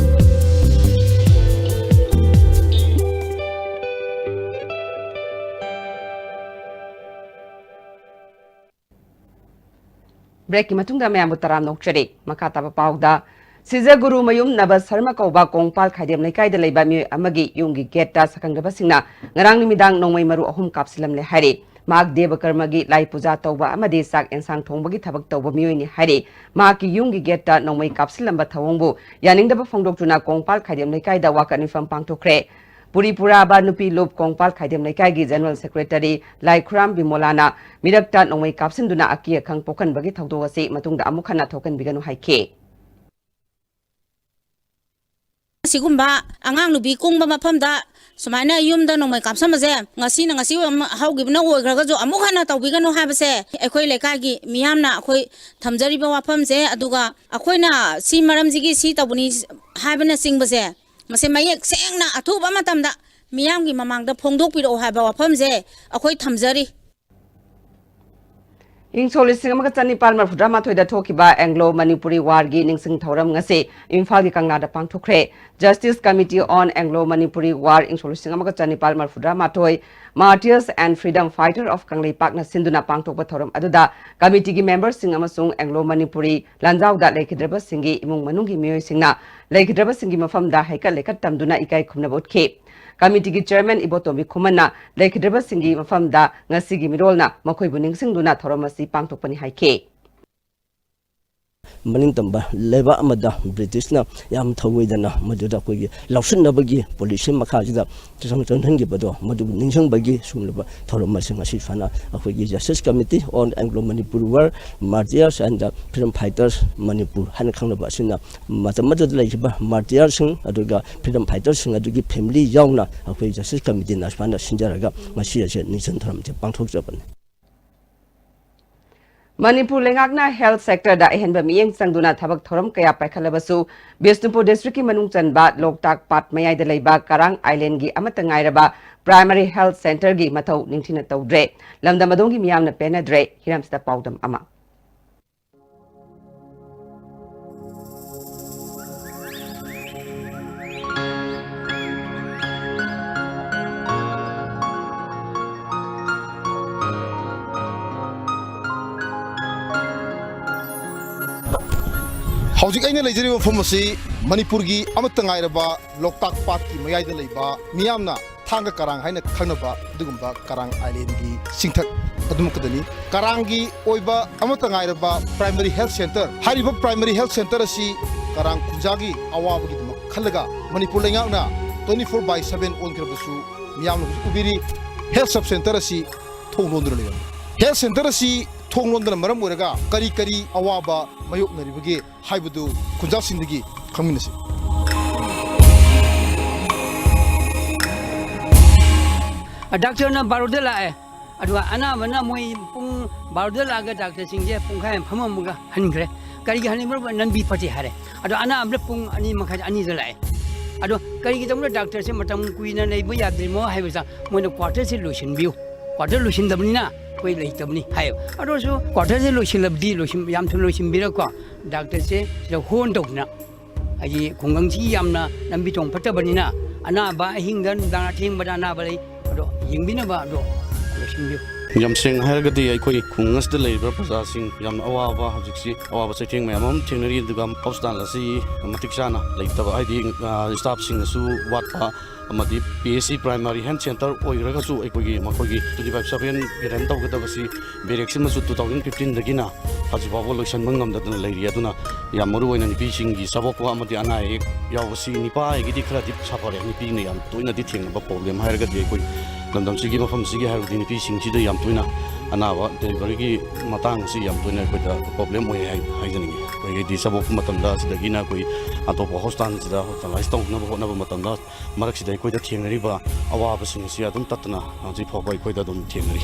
ꯕ꯭ꯔꯦꯛꯀꯤ ꯃꯇꯨꯡꯗ ꯃꯌꯥꯝꯕꯨ ꯇꯔꯥꯝꯅ ꯑꯣꯛꯆꯔꯤ꯫ ꯃꯈꯥ ꯇꯥꯕ ꯄꯥꯎꯗ, ꯁꯤꯖꯒꯨꯔꯨ ꯃꯌꯨꯝ ꯅꯕ ꯁꯔꯃ ꯀꯧꯕ ꯀꯣꯡꯄꯥꯜ ꯈꯥꯏꯗꯦꯝ ꯂꯩꯀꯥꯏꯗ ꯂꯩꯕ ꯃꯤꯑꯣꯏ ꯑꯃꯒꯤ ꯌꯨꯝꯒꯤ ꯒꯦꯠꯇ ꯁꯛꯈꯪꯗꯕꯁꯤꯡꯅ ꯉꯔꯥꯡ ꯅꯨꯃꯤꯗꯥꯡ ꯅꯣꯡꯃꯩ ꯃꯔꯨ ꯑꯍꯨꯝ ꯀꯥꯞꯁꯤꯜꯂꯝꯂꯦ ꯍꯥꯏꯔꯤ꯫ ꯃꯍꯥꯛ ꯗꯦꯕ ꯀꯔꯃꯒꯤ ꯂꯥꯏ ꯄꯨꯖꯥ ꯇꯧꯕ ꯑꯃꯗꯤ ꯆꯥꯛ ꯑꯦꯟꯁꯥꯡ ꯊꯣꯡꯕꯒꯤ ꯊꯕꯛ ꯇꯧꯕ ꯃꯤꯑꯣꯏꯅꯤ ꯍꯥꯏꯔꯤ꯫ ꯃꯍꯥꯛꯀꯤ ꯌꯨꯝꯒꯤ ꯒꯦꯠꯇ ꯅꯣꯡꯃꯩ ꯀꯥꯞꯁꯤꯜꯂꯝꯕ ꯊꯧꯑꯣꯡꯕꯨ ꯌꯥꯅꯤꯡꯗꯕ ꯐꯣꯡꯗꯣꯛꯇꯨꯅ ꯀꯣꯡꯄꯥꯜ ꯈꯥꯏꯗꯦꯝ ꯂꯩꯀꯥꯏꯗ ꯋꯥꯀꯠ ꯃꯤꯐꯝ ꯄꯥꯡꯊꯣꯛꯈ꯭ꯔꯦ꯫ ꯄꯨꯔꯤ ꯄꯨꯔꯥꯕ ꯅꯨꯄꯤ ꯂꯨꯞ ꯀꯣꯡꯄꯥꯜ ꯈꯥꯏꯗꯦꯝ ꯂꯩꯀꯥꯏꯒꯤ ꯖꯦꯅꯔꯦꯜ ꯁꯦꯀ꯭ꯔꯦꯇꯔꯤ ꯂꯥꯏꯈꯨꯔꯥꯝ ꯕꯤꯃꯣꯂꯥꯅ ꯃꯤꯔꯛꯇ ꯅꯣꯡꯃꯩ ꯀꯥꯞꯁꯤꯟꯗꯨꯅ ꯑꯀꯤ ꯑꯈꯪ ꯄꯣꯛꯍꯟꯕꯒꯤ ꯊꯧꯗꯣꯛ ꯑꯁꯤ ꯃꯇꯨꯡꯗ ꯑꯃꯨꯛ ꯍꯟꯅ ꯊꯣꯛꯍꯟꯕꯤꯒꯅꯨ ꯍꯥꯏꯈꯤ꯫ ꯑꯁꯤꯒꯨꯝꯕ ꯑꯉꯥꯡ ꯅꯨꯄꯤ ꯀꯨꯡꯕ ꯃꯐꯝꯗ ꯁꯨꯃꯥꯏꯅ ꯌꯨꯝꯗ ꯅꯣꯡꯃꯩ ꯀꯥꯞꯁꯟꯕꯁꯦ ꯉꯁꯤꯅ ꯉꯁꯤ ꯑꯃ ꯍꯧꯈꯤꯕꯅ ꯑꯣꯏꯈ꯭ꯔꯒꯁꯨ ꯑꯃꯨꯛ ꯍꯟꯅ ꯇꯧꯕꯤꯒꯅꯨ ꯍꯥꯏꯕꯁꯦ ꯑꯩꯈꯣꯏ ꯂꯩꯀꯥꯏꯒꯤ ꯃꯤꯌꯥꯝꯅ ꯑꯩꯈꯣꯏ ꯊꯝꯖꯔꯤꯕ ꯋꯥꯐꯝꯁꯦ, ꯑꯗꯨꯒ ꯑꯩꯈꯣꯏꯅ ꯁꯤ ꯃꯔꯝꯁꯤꯒꯤ ꯁꯤ ꯇꯧꯕꯅꯤ ꯍꯥꯏꯕꯅꯆꯤꯡꯕꯁꯦ, ꯃꯁꯤ ꯃꯌꯦꯛ ꯁꯦꯡꯅ ꯑꯊꯨꯕ ꯃꯇꯝꯗ ꯃꯤꯌꯥꯝꯒꯤ ꯃꯃꯥꯡꯗ ꯐꯣꯡꯗꯣꯛꯄꯤꯔꯛꯑꯣ ꯍꯥꯏꯕ ꯋꯥꯐꯝꯁꯦ ꯑꯩꯈꯣꯏ ꯊꯝꯖꯔꯤ꯫ ꯏꯪ ꯁꯣꯛ ꯂꯤꯁꯤꯡ ꯑꯃꯒ ꯆꯅꯤꯄꯥꯜ ꯃꯔꯐꯨꯇꯔꯥ ꯃꯥꯊꯣꯏꯗ ꯊꯣꯛꯈꯤꯕ ꯑꯦꯡꯒ꯭ꯂꯣ ꯃꯅꯤꯄꯨꯔꯤ ꯋꯥꯔꯒꯤ ꯅꯤꯡꯁꯤꯡ ꯊꯧꯔꯝ ꯉꯁꯤ ꯏꯝꯐꯥꯜꯒꯤ ꯀꯪꯂꯥꯗ ꯄꯥꯡꯊꯣꯛꯈ꯭ꯔꯦ꯫ Justice Committee on Anglo Manipuri War ꯏꯪ ꯁꯣꯛ ꯂꯤꯁꯤꯡ ꯑꯃꯒ ꯆꯅꯤꯄꯥꯜ ꯃꯔꯐꯨꯇꯔꯥ ꯃꯥꯊꯣꯏ, Martyrs and Freedom Fighter of ꯀꯪꯂꯩꯄꯥꯛꯅ ꯁꯤꯟꯗꯨꯅ ꯄꯥꯡꯊꯣꯛꯄ ꯊꯧꯔꯝ ꯑꯗꯨꯗ ꯀꯃꯤꯇꯤꯒꯤ ꯃꯦꯝꯕꯔꯁꯤꯡ ꯑꯃꯁꯨꯡ ꯑꯦꯡꯒ꯭ꯂꯣ ꯃꯅꯤꯄꯨꯔꯤ ꯂꯥꯟꯖꯥꯎꯗ ꯂꯩꯈꯤꯗ꯭ꯔꯕꯁꯤꯡꯒꯤ ꯏꯃꯨꯡ ꯃꯅꯨꯡꯒꯤ ꯃꯤꯑꯣꯏꯁꯤꯡꯅ ꯂꯩꯈꯤꯗ꯭ꯔꯕꯁꯤꯡꯒꯤ ꯃꯐꯝꯗ ꯍꯩꯀꯠ ꯂꯩꯀꯠ ꯇꯝꯗꯨꯅ ꯏꯀꯥꯏ ꯈꯨꯝꯅꯕ ꯎꯠꯈꯤ꯫ ꯀꯃꯤꯇꯤꯒꯤ ꯆꯦꯌꯔꯃꯦꯟ ꯏꯕꯣꯇꯣꯝꯕꯤ ꯈꯨꯃꯟꯅ ꯂꯩꯈꯤꯗ꯭ꯔꯕꯁꯤꯡꯒꯤ ꯃꯐꯝꯗ ꯉꯁꯤꯒꯤ ꯃꯤꯔꯣꯜꯅ ꯃꯈꯣꯏꯕꯨ ꯅꯤꯡꯁꯤꯡꯗꯨꯅ ꯊꯧꯔꯝ ꯑꯁꯤ ꯄꯥꯡꯊꯣꯛꯄꯅꯤ ꯍꯥꯏꯈꯤ꯫ ꯃꯅꯤꯡꯇꯝꯕ ꯂꯩꯕꯥꯛ ꯑꯃꯗ ꯕ꯭ꯔꯤꯇꯤꯁꯅ ꯌꯥꯝ ꯊꯧꯑꯣꯏꯗꯅ ꯃꯗꯨꯗ ꯑꯩꯈꯣꯏꯒꯤ ꯂꯧꯁꯤꯟꯅꯕꯒꯤ ꯄꯣꯂꯤꯁꯤ ꯃꯈꯥꯁꯤꯗ ꯆꯪ-, ꯆꯪꯍꯟꯈꯤꯕꯗꯣ, ꯃꯗꯨꯕꯨ ꯅꯤꯡꯁꯤꯡꯕꯒꯤ ꯁꯤꯒꯨꯝꯂꯕ ꯊꯧꯔꯝ ꯑꯁꯤ ꯉꯁꯤ ꯁꯨꯃꯥꯏꯅ ꯑꯩꯈꯣꯏꯒꯤ Justice Committee on Anglo Manipur War, Martyrs and Freedom Fighters Manipur ꯍꯥꯏꯅ ꯈꯪꯅꯕ ꯑꯁꯤꯅ ꯃꯇꯝ ꯑꯗꯨꯗ ꯂꯩꯈꯤꯕ martyrsꯁꯤꯡ, ꯑꯗꯨꯒ freedom fighterꯁꯤꯡ ꯑꯗꯨꯒꯤ family ꯌꯥꯎꯅ ꯑꯩꯈꯣꯏ Justice Committeeꯅ ꯁꯨꯃꯥꯏꯅ ꯁꯤꯟꯖꯔꯒ ꯉꯁꯤ ꯑꯁꯤ ꯅꯤꯡꯁꯤꯡ ꯊꯧꯔꯝꯁꯦ ꯄꯥꯡꯊꯣꯛꯆꯕꯅꯤ꯫ ꯃꯅꯤꯄꯨꯔ ꯂꯩꯉꯥꯛꯅ health sectorꯗ ꯑꯍꯦꯟꯕ ꯃꯤꯠꯌꯦꯡ ꯆꯪꯗꯨꯅ ꯊꯕꯛ ꯊꯧꯔꯝ ꯀꯌꯥ ꯄꯥꯏꯈꯠꯂꯕꯁꯨ, ꯕꯤꯁꯅꯨꯄꯨꯔ districtꯀꯤ ꯃꯅꯨꯡ ꯆꯟꯕ ꯂꯣꯛꯇꯥꯛ ꯄꯥꯠ ꯃꯌꯥꯏꯗ ꯂꯩꯕ ꯀꯔꯥꯡ Islandꯒꯤ ꯑꯃꯠꯇ ꯉꯥꯏꯔꯕ primary health centreꯒꯤ ꯃꯊꯧ ꯅꯤꯡꯊꯤꯅ ꯇꯧꯗ꯭ꯔꯦ꯫ ꯂꯝꯗꯝ ꯑꯗꯣꯝꯒꯤ ꯃꯤꯌꯥꯝꯅ ꯄꯦꯟꯅꯗ꯭ꯔꯦ꯫ ꯍꯤꯔꯝꯁꯤꯗ ꯄꯥꯎꯗꯝ ꯑꯃ꯫ ꯍꯧꯖꯤꯛ ꯑꯩꯅ ꯂꯩꯖꯔꯤꯕ ꯃꯐꯝ ꯑꯁꯤ ꯃꯅꯤꯄꯨꯔꯒꯤ ꯑꯃꯠꯇ ꯉꯥꯏꯔꯕ ꯂꯣꯛꯇꯥꯛ ꯄꯥꯠꯀꯤ ꯃꯌꯥꯏꯗ ꯂꯩꯕ ꯃꯤꯌꯥꯝꯅ ꯊꯥꯡꯒ ꯀꯔꯥꯡ ꯍꯥꯏꯅ ꯈꯪꯅꯕ ꯑꯗꯨꯒꯨꯝꯕ ꯀꯔꯥꯡ ꯑꯥꯏꯂꯦꯟꯒꯤ ꯆꯤꯡꯊꯛ ꯑꯗꯨꯃꯛꯇꯗꯅꯤ꯫ ꯀꯔꯥꯡꯒꯤ ꯑꯣꯏꯕ ꯑꯃꯠꯇ ꯉꯥꯏꯔꯕ primary health centre꯫ ꯍꯥꯏꯔꯤꯕ primary health centre ꯑꯁꯤ ꯀꯔꯥꯡ ꯈꯨꯟꯖꯥꯒꯤ ꯑꯋꯥꯕꯒꯤꯗꯃꯛ ꯈꯜꯂꯒ ꯃꯅꯤꯄꯨꯔ ꯂꯩꯉꯥꯛꯅ twenty four by seven ꯑꯣꯟꯈ꯭ꯔꯕꯁꯨ ꯃꯤꯌꯥꯝꯅ ꯍꯧꯖꯤꯛ ꯎꯕꯤꯔꯤ, health sub centre ꯑꯁꯤ ꯊꯣꯡ ꯂꯣꯟꯗꯨꯅ ꯂꯩꯔꯝꯃꯤ꯫ Health centre ꯑꯁꯤ ꯊꯣꯡ ꯂꯣꯟꯗꯅ ꯃꯔꯝ ꯑꯣꯏꯔꯒ ꯀꯔꯤ ꯀꯔꯤ ꯑꯋꯥꯕ ꯃꯥꯌꯣꯛꯅꯔꯤꯕꯒꯦ ꯍꯥꯏꯕꯗꯨ ꯈꯨꯟꯖꯥꯁꯤꯡꯗꯒꯤ ꯈꯪꯃꯤꯟꯅꯁꯤ꯫ ꯗꯥꯛꯇꯔꯅ ꯕꯥꯔꯣꯗ ꯂꯥꯛꯑꯦ, ꯑꯗꯨꯒ ꯑꯅꯥꯕꯅ ꯃꯣꯏ ꯄꯨꯡ ꯕꯥꯔꯣꯗ ꯂꯥꯛꯑꯒ ꯗꯥꯛꯇꯔꯁꯤꯡꯁꯦ ꯄꯨꯡꯈꯥꯏ ꯑꯃ ꯐꯝꯃꯝꯃꯒ ꯍꯟꯈ꯭ꯔꯦ꯫ ꯀꯔꯤꯒꯤ ꯍꯟꯈ꯭ꯔꯤꯕꯅꯣ? ꯂꯝꯕꯤ ꯐꯠꯇꯦ ꯍꯥꯏꯔꯦ꯫ ꯑꯗꯣ ꯑꯅꯥꯕꯅ ꯄꯨꯡ ꯑꯅꯤ ꯃꯈꯥꯏ, ꯑꯅꯤꯗ ꯂꯥꯛꯑꯦ꯫ ꯑꯗꯣ ꯀꯔꯤꯒꯤꯗꯃꯛꯇ ꯗꯥꯛꯇꯔꯁꯦ ꯃꯇꯝ ꯀꯨꯏꯅ ꯂꯩꯕ ꯌꯥꯗ꯭ꯔꯤꯃꯣ ꯍꯥꯏꯕꯗ, ꯃꯣꯏꯅ ꯀ꯭ꯋꯥꯇꯔꯁꯦ ꯂꯣꯏꯁꯤꯟꯕꯤꯌꯨ, ꯀ꯭ꯋꯥꯇꯔ ꯂꯣꯏꯁꯤꯟꯗꯕꯅꯤꯅ ꯑꯩꯈꯣꯏ ꯂꯩꯇꯕꯅꯤ ꯍꯥꯏꯌꯦꯕ꯫ ꯑꯗꯨ ꯑꯣꯏꯔꯁꯨ ꯀ꯭ꯋꯥꯇꯔꯁꯦ ꯂꯣꯏꯁꯤꯜꯂꯕꯗꯤ, ꯂꯣꯏꯁꯤꯟ-, ꯌꯥꯝ ꯊꯨꯅ ꯂꯣꯏꯁꯤꯟꯕꯤꯔꯒꯀꯣ, ꯗꯥꯛꯇꯔꯁꯦ ꯁꯤꯗ ꯍꯣꯟ ꯇꯧꯗꯅ, ꯍꯥꯏꯗꯤ ꯈꯨꯡꯒꯪꯁꯤ ꯌꯥꯝꯅ ꯂꯝꯕꯤ ꯊꯣꯡ ꯐꯠꯇꯕꯅꯤꯅ, ꯑꯅꯥꯕ ꯑꯍꯤꯡꯗ, ꯅꯨꯡꯗꯥꯡ ꯑꯊꯦꯡꯕꯗ ꯑꯅꯥꯕ ꯂꯩ, ꯑꯗꯣ ꯌꯦꯡꯕꯤꯅꯕ ꯑꯗꯣ ꯂꯣꯏꯁꯤꯟꯕꯤꯌꯨ꯫ ꯌꯥꯝ ꯁꯦꯡꯅ ꯍꯥꯏꯔꯒꯗꯤ, ꯑꯩꯈꯣꯏ ꯈꯨꯡꯒꯪ ꯑꯁꯤꯗ ꯂꯩꯔꯤꯕ ꯄ꯭ꯔꯖꯥꯁꯤꯡ ꯌꯥꯝꯅ ꯑꯋꯥꯕ, ꯍꯧꯖꯤꯛꯁꯤ ꯑꯋꯥꯕ ꯆꯩꯊꯦꯡ ꯃꯌꯥꯝ ꯑꯃ ꯊꯦꯡꯅꯔꯤ꯫ ꯑꯗꯨꯒ ꯍꯣꯁꯄꯤꯇꯥꯜ ꯑꯁꯤ ꯃꯇꯤꯛ ꯆꯥꯅ ꯂꯩꯇꯕ, ꯍꯥꯏꯗꯤ, ꯑ, ꯁ꯭ꯇꯥꯐꯁꯤꯡꯅꯁꯨ ꯋꯥꯠꯄ, ꯑꯃꯗꯤ P H C primary health centre ꯑꯣꯏꯈ꯭ꯔꯒꯁꯨ, ꯑꯩꯈꯣꯏꯒꯤ ꯃꯈꯣꯏꯒꯤ twenty five seven ꯔꯟ ꯇꯧꯒꯗꯕꯁꯤ ꯕꯦꯔꯦꯛꯁꯤꯃꯁꯨ two thousand fifteen ꯗꯒꯤꯅ ꯍꯧꯖꯤꯛ ꯐꯥꯎꯕ ꯂꯣꯏꯁꯤꯟꯕ ꯉꯝꯗꯗꯅ ꯂꯩꯔꯤ꯫ ꯑꯗꯨꯅ ꯌꯥꯝ ꯃꯔꯨ ꯑꯣꯏꯅ ꯅꯨꯄꯤꯁꯤꯡꯒꯤ ꯆꯥꯕꯣꯛꯄ ꯑꯃꯗꯤ ꯑꯅꯥ ꯑꯌꯦꯛ ꯌꯥꯎꯕꯁꯤ, ꯅꯨꯄꯥꯒꯤꯗꯤ ꯈꯔꯗꯤ ꯁꯥꯐꯔꯦ, ꯅꯨꯄꯤꯅ ꯌꯥꯝ ꯇꯣꯏꯅꯗꯤ ꯊꯦꯡꯅꯕ ꯄ꯭ꯔꯣꯕ꯭ꯂꯦꯝ ꯍꯥꯏꯔꯒꯗꯤ, ꯑꯩꯈꯣꯏ ꯂꯝꯗꯝꯁꯤꯒꯤ ꯃꯐꯝꯁꯤꯒꯤ ꯍꯥꯏꯔꯒꯗꯤ ꯅꯨꯄꯤꯁꯤꯡꯁꯤꯗ ꯌꯥꯝ ꯇꯣꯏꯅ ꯑꯅꯥꯕ ꯗꯦꯂꯤꯚꯔꯤꯒꯤ ꯃꯇꯥꯡꯁꯤ ꯌꯥꯝ ꯇꯣꯏꯅ ꯑꯩꯈꯣꯏꯗ ꯄ꯭ꯔꯣꯕ꯭ꯂꯦꯝ ꯑꯣꯏ ꯍꯥꯏ-, ꯍꯥꯏꯖꯅꯤꯡꯉꯤ꯫ ꯑꯩꯈꯣꯏꯒꯤꯗꯤ ꯆꯥꯕꯣꯛꯄ ꯃꯇꯝꯗ ꯑꯁꯤꯗꯒꯤꯅ ꯑꯩꯈꯣꯏ ꯑꯇꯣꯞꯄ ꯍꯣꯁꯄꯤꯇꯥꯜꯁꯤꯗ ꯍꯣꯁꯄꯤꯇꯥꯂꯥꯏꯁ ꯇꯧꯅꯕ ꯍꯣꯠꯅꯕ ꯃꯇꯝꯗ ꯃꯔꯛꯁꯤꯗ ꯑꯩꯈꯣꯏꯗ ꯊꯦꯡꯅꯔꯤꯕ ꯑꯋꯥꯕꯁꯤꯡ ꯑꯁꯤ ꯑꯗꯨꯝ ꯇꯠꯇꯅ ꯍꯧꯖꯤꯛ ꯐꯥꯎꯕ ꯑꯩꯈꯣꯏꯗ ꯑꯗꯨꯝ ꯊꯦꯡꯅꯔꯤ꯫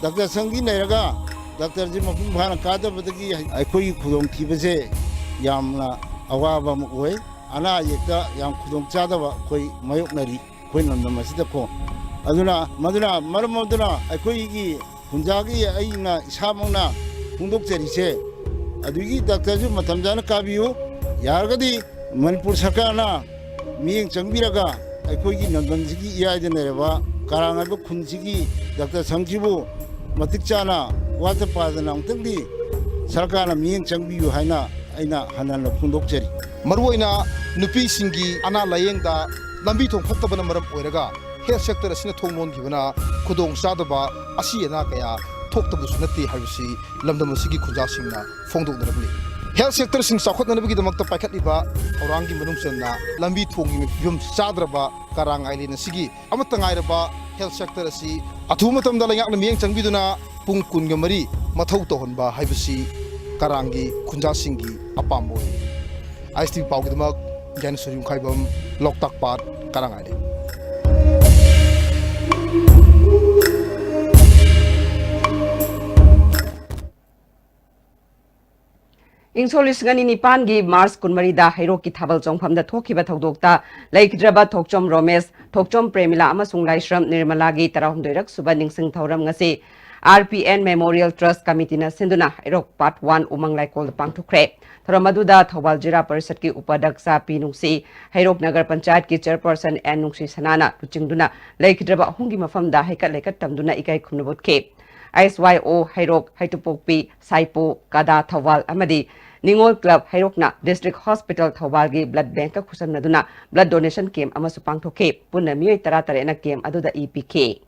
ꯗꯥꯛꯇꯔ ꯁꯪꯒꯤ ꯂꯩꯔꯒ ꯗꯥꯛꯇꯔꯁꯤ ꯃꯄꯨꯡ ꯐꯥꯅ ꯀꯥꯗꯕꯗꯒꯤ ꯑꯩꯈꯣꯏꯒꯤ ꯈꯨꯗꯣꯡꯊꯤꯕꯁꯦ ꯌꯥꯝꯅ ꯑꯋꯥꯕ ꯑꯃ ꯑꯣꯏ꯫ ꯑꯅꯥ ꯑꯌꯦꯛꯇ ꯌꯥꯝ ꯈꯨꯗꯣꯡ ꯆꯥꯗꯕ ꯑꯩꯈꯣꯏ ꯃꯥꯌꯣꯛꯅꯔꯤ ꯑꯩꯈꯣꯏ ꯂꯝꯗꯝ ꯑꯁꯤꯗꯀꯣ꯫ ꯑꯗꯨꯅ, ꯃꯗꯨꯅ ꯃꯔꯝ ꯑꯗꯨꯅ ꯑꯩꯈꯣꯏꯒꯤ ꯈꯨꯟꯖꯥꯒꯤ ꯑꯩꯅ ꯏꯁꯥꯃꯛꯅ ꯐꯣꯡꯗꯣꯛꯆꯔꯤꯁꯦ, ꯑꯗꯨꯒꯤ ꯗꯥꯛꯇꯔꯁꯨ ꯃꯇꯝ ꯆꯥꯅ ꯀꯥꯕꯤꯌꯨ꯫ ꯌꯥꯔꯒꯗꯤ ꯃꯅꯤꯄꯨꯔ ꯁꯔꯀꯥꯔꯅ ꯃꯤꯠꯌꯦꯡ ꯆꯪꯕꯤꯔꯒ ꯑꯩꯈꯣꯏꯒꯤ ꯂꯝꯗꯝꯁꯤꯒꯤ ꯏꯌꯥꯏꯗ ꯂꯩꯔꯕ ꯀꯔꯥꯡ ꯍꯥꯏꯕ ꯈꯨꯟꯁꯤꯒꯤ ꯗꯥꯛꯇꯔ ꯁꯪꯁꯤꯕꯨ ꯃꯇꯤꯛ ꯆꯥꯅ ꯋꯥꯠꯇ ꯄꯥꯗꯅ ꯑꯃꯨꯛꯇꯪꯗꯤ ꯁꯔꯀꯥꯔꯅ ꯃꯤꯠꯌꯦꯡ ꯆꯪꯕꯤꯌꯨ ꯍꯥꯏꯅ ꯑꯩꯅ ꯍꯟꯅ ꯍꯟꯅ ꯐꯣꯡꯗꯣꯛꯆꯔꯤ꯫ ꯃꯔꯨꯑꯣꯏꯅ ꯅꯨꯄꯤꯁꯤꯡꯒꯤ ꯑꯅꯥ ꯂꯥꯌꯦꯡꯗ ꯂꯝꯕꯤ ꯊꯣꯡ ꯐꯠꯇꯕꯅ ꯃꯔꯝ ꯑꯣꯏꯔꯒ health sector ꯑꯁꯤꯅ ꯊꯣꯡ ꯂꯣꯟꯈꯤꯕꯅ ꯈꯨꯗꯣꯡ ꯆꯥꯗꯕ ꯑꯁꯤ ꯑꯅꯥ ꯀꯌꯥ ꯊꯣꯛꯇꯕꯁꯨ ꯅꯠꯇꯦ ꯍꯥꯏꯕꯁꯤ ꯂꯝꯗꯝ ꯑꯁꯤꯒꯤ ꯈꯨꯟꯖꯥꯁꯤꯡꯅ ꯐꯣꯡꯗꯣꯛꯅꯔꯝꯂꯤ꯫ Health sector ꯁꯤꯡ ꯆꯥꯎꯈꯠꯅꯅꯕꯒꯤꯗꯃꯛꯇ ꯄꯥꯏꯈꯠꯂꯤꯕ ꯊꯧꯔꯥꯡꯒꯤ ꯃꯅꯨꯡ ꯆꯟꯅ ꯂꯝꯕꯤ ꯊꯣꯡꯒꯤ ꯐꯤꯕꯝ ꯆꯥꯗ꯭ꯔꯕ ꯀꯔꯥꯡ ꯑꯥꯏꯂꯦꯟ ꯑꯁꯤꯒꯤ ꯑꯃꯠꯇ ꯉꯥꯏꯔꯕ health sector ꯑꯁꯤ ꯑꯊꯨꯕ ꯃꯇꯝꯗ ꯂꯩꯉꯥꯛꯅ ꯃꯤꯠꯌꯦꯡ ꯆꯪꯕꯤꯗꯨꯅ ꯄꯨꯡ ꯀꯨꯟꯒ ꯃꯔꯤ ꯃꯊꯧ ꯇꯧꯍꯟꯕ ꯍꯥꯏꯕꯁꯤ ꯀꯔꯥꯡꯒꯤ ꯈꯨꯟꯖꯥꯁꯤꯡꯒꯤ ꯑꯄꯥꯝꯕ ꯑꯣꯏ꯫ ꯑꯥꯏ ꯑꯦꯁ ꯇꯤ ꯚꯤ ꯄꯥꯎꯒꯤꯗꯃꯛ ꯒ꯭ꯌꯥꯅꯦꯁꯣꯔ ꯌꯨꯝꯈꯥꯏꯕꯝ, ꯂꯣꯛꯇꯥꯛ ꯄꯥꯠ, ꯀꯔꯥꯡ ꯑꯥꯏꯂꯦꯟ꯫ ꯏꯪ ꯁꯣꯛ ꯂꯤꯁꯤꯡ ꯑꯅꯤ ꯅꯤꯄꯥꯟꯒꯤ ꯃꯥꯔꯆ ꯀꯨꯟꯃꯔꯤꯗ ꯍꯩꯔꯣꯛꯀꯤ ꯊꯥꯕꯜ ꯆꯣꯡꯐꯝꯗ ꯊꯣꯛꯈꯤꯕ ꯊꯧꯗꯣꯛꯇ ꯂꯩꯈꯤꯗ꯭ꯔꯕ ꯊꯣꯛꯆꯣꯝ ꯔꯣꯃꯦꯁ, ꯊꯣꯛꯆꯣꯝ ꯄ꯭ꯔꯦꯃꯤꯂꯥ ꯑꯃꯁꯨꯡ ꯂꯥꯏꯁ꯭ꯔꯝ ꯅꯤꯔꯃꯂꯥꯒꯤ ꯇꯔꯥꯍꯨꯝꯗꯣꯏꯔꯛ ꯁꯨꯕ ꯅꯤꯡꯁꯤꯡ ꯊꯧꯔꯝ ꯉꯁꯤ R P N Memorial Trust Committee ꯅ ꯁꯤꯟꯗꯨꯅ ꯍꯩꯔꯣꯛ Part One ꯎꯃꯪ ꯂꯥꯏꯀꯣꯜꯗ ꯄꯥꯡꯊꯣꯛꯈ꯭ꯔꯦ꯫ ꯊꯧꯔꯝ ꯑꯗꯨꯗ ꯊꯧꯕꯥꯜ ꯖꯤꯂꯥ ꯄꯔꯤꯁꯠꯀꯤ ꯎꯄꯥꯙ꯭ꯌꯛꯁ ꯄꯤ ꯅꯨꯡꯁꯤ, ꯍꯩꯔꯣꯛ ꯅꯒꯔ ꯄꯟꯆꯥꯌꯠꯀꯤ chairperson ꯑꯦꯟ ꯅꯨꯡꯁꯤ ꯁꯅꯥꯅ ꯂꯨꯆꯤꯡꯗꯨꯅ ꯂꯩꯈꯤꯗ꯭ꯔꯕ ꯑꯍꯨꯝꯒꯤ ꯃꯐꯝꯗ ꯍꯩꯀꯠ ꯂꯩꯀꯠ ꯇꯝꯗꯨꯅ ꯏꯀꯥꯏ ꯈꯨꯝꯅꯕ ꯎꯠꯈꯤ꯫ ꯑꯥꯏ ꯑꯦꯁ ꯋꯥꯏ ꯑꯣ ꯍꯩꯔꯣꯛ, ꯍꯩꯇꯨꯄꯣꯛꯄꯤ, ꯁꯥꯏꯄꯣ, ꯀꯗꯥ ꯊꯧꯕꯥꯜ ꯑꯃꯗꯤ ꯅꯤꯉꯣꯜ ꯀ꯭ꯂꯕ ꯍꯩꯔꯣꯛꯅ District Hospital ꯊꯧꯕꯥꯜꯒꯤ blood bank ꯀ ꯈꯨꯠꯁꯝꯅꯗꯨꯅ blood donation camp ꯑꯃꯁꯨ ꯄꯥꯡꯊꯣꯛꯈꯤ꯫ ꯄꯨꯟꯅ ꯃꯤꯑꯣꯏ ꯇꯔꯥꯇꯔꯦꯠꯅ camp ꯑꯗꯨꯗ ꯏ ꯄꯤꯈꯤ꯫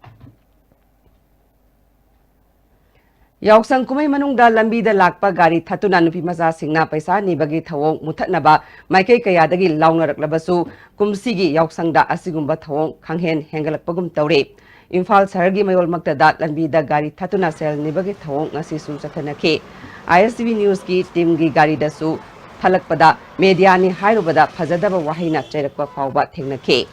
ꯌꯥꯎꯁꯪ ꯀꯨꯝꯍꯩ ꯃꯅꯨꯡꯗ ꯂꯝꯕꯤꯗ ꯂꯥꯛꯄ ꯒꯥꯔꯤ ꯊꯠꯇꯨꯅ ꯅꯨꯄꯤ ꯃꯆꯥꯁꯤꯡꯅ ꯄꯩꯁꯥ ꯅꯤꯕꯒꯤ ꯊꯧꯑꯣꯡ ꯃꯨꯊꯠꯅꯕ ꯃꯥꯏꯀꯩ ꯀꯌꯥꯗꯒꯤ ꯂꯥꯎꯅꯔꯛꯂꯕꯁꯨ, ꯀꯨꯝꯁꯤꯒꯤ ꯌꯥꯎꯁꯪꯗ ꯑꯁꯤꯒꯨꯝꯕ ꯊꯧꯑꯣꯡ ꯈꯪꯍꯦꯟ ꯍꯦꯟꯒꯠꯂꯛꯄꯒꯨꯝ ꯇꯧꯔꯦ꯫ ꯏꯝꯐꯥꯜ ꯁꯍꯔꯒꯤ ꯃꯌꯣꯜꯃꯛꯇꯗ ꯂꯝꯕꯤꯗ ꯒꯥꯔꯤ ꯊꯠꯇꯨꯅ ꯁꯦꯜ ꯅꯤꯕꯒꯤ ꯊꯧꯑꯣꯡ ꯉꯁꯤꯁꯨ ꯆꯠꯊꯅꯈꯤ꯫ ꯑꯥꯏ ꯑꯦꯁ ꯇꯤ ꯚꯤ News ꯀꯤ team ꯒꯤ ꯒꯥꯔꯤꯗꯁꯨ ꯊꯠꯂꯛꯄꯗ media ꯅꯤ ꯍꯥꯏꯔꯨꯕꯗ ꯐꯖꯗꯕ ꯋꯥꯍꯩꯅ ꯆꯩꯔꯛꯄ ꯐꯥꯎꯕ ꯊꯦꯡꯅꯈꯤ꯫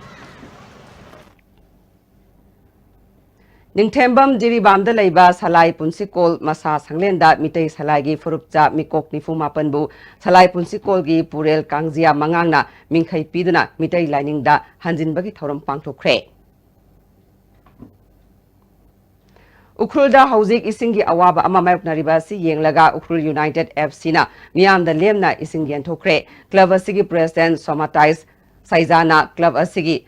ꯅꯤꯡꯊꯦꯝꯕꯝ ꯖꯤꯔꯤꯕꯥꯝꯗ ꯂꯩꯕ ꯁꯂꯥꯏ ꯄꯨꯟꯁꯤꯀꯣꯜ ꯃꯁꯥ ꯁꯪꯂꯦꯟꯗ ꯃꯤꯇꯩ ꯁꯂꯥꯏꯒꯤ ꯐꯨꯔꯨꯞꯆꯥ ꯃꯤꯀꯣꯛ ꯅꯤꯐꯨ ꯃꯥꯄꯟꯕꯨ ꯁꯂꯥꯏ ꯄꯨꯟꯁꯤꯀꯣꯜꯒꯤ ꯄꯨꯔꯦꯜ ꯀꯥꯡꯖꯤꯌꯥ ꯃꯉꯥꯡꯅ ꯃꯤꯡꯈꯩ ꯄꯤꯗꯨꯅ ꯃꯤꯇꯩ ꯂꯥꯏꯅꯤꯡꯗ ꯍꯟꯖꯤꯟꯕꯒꯤ ꯊꯧꯔꯝ ꯄꯥꯡꯊꯣꯛꯈ꯭ꯔꯦ꯫ ꯎꯈ꯭ꯔꯨꯜꯗ ꯍꯧꯖꯤꯛ ꯏꯁꯤꯡꯒꯤ ꯑꯋꯥꯕ ꯑꯃ ꯃꯥꯌꯣꯛꯅꯔꯤꯕ ꯑꯁꯤ ꯌꯦꯡꯂꯒ ꯎꯈ꯭ꯔꯨꯜ United F C ꯅ ꯃꯤꯌꯥꯝꯗ ꯂꯦꯝꯅ ꯏꯁꯤꯡ ꯌꯦꯟꯊꯣꯛꯈ꯭ꯔꯦ꯫ Club ꯑꯁꯤꯒꯤ president ꯁꯣꯃꯥꯇꯥꯏꯁ ꯁꯩꯖꯥꯅ club ꯑꯁꯤꯒꯤ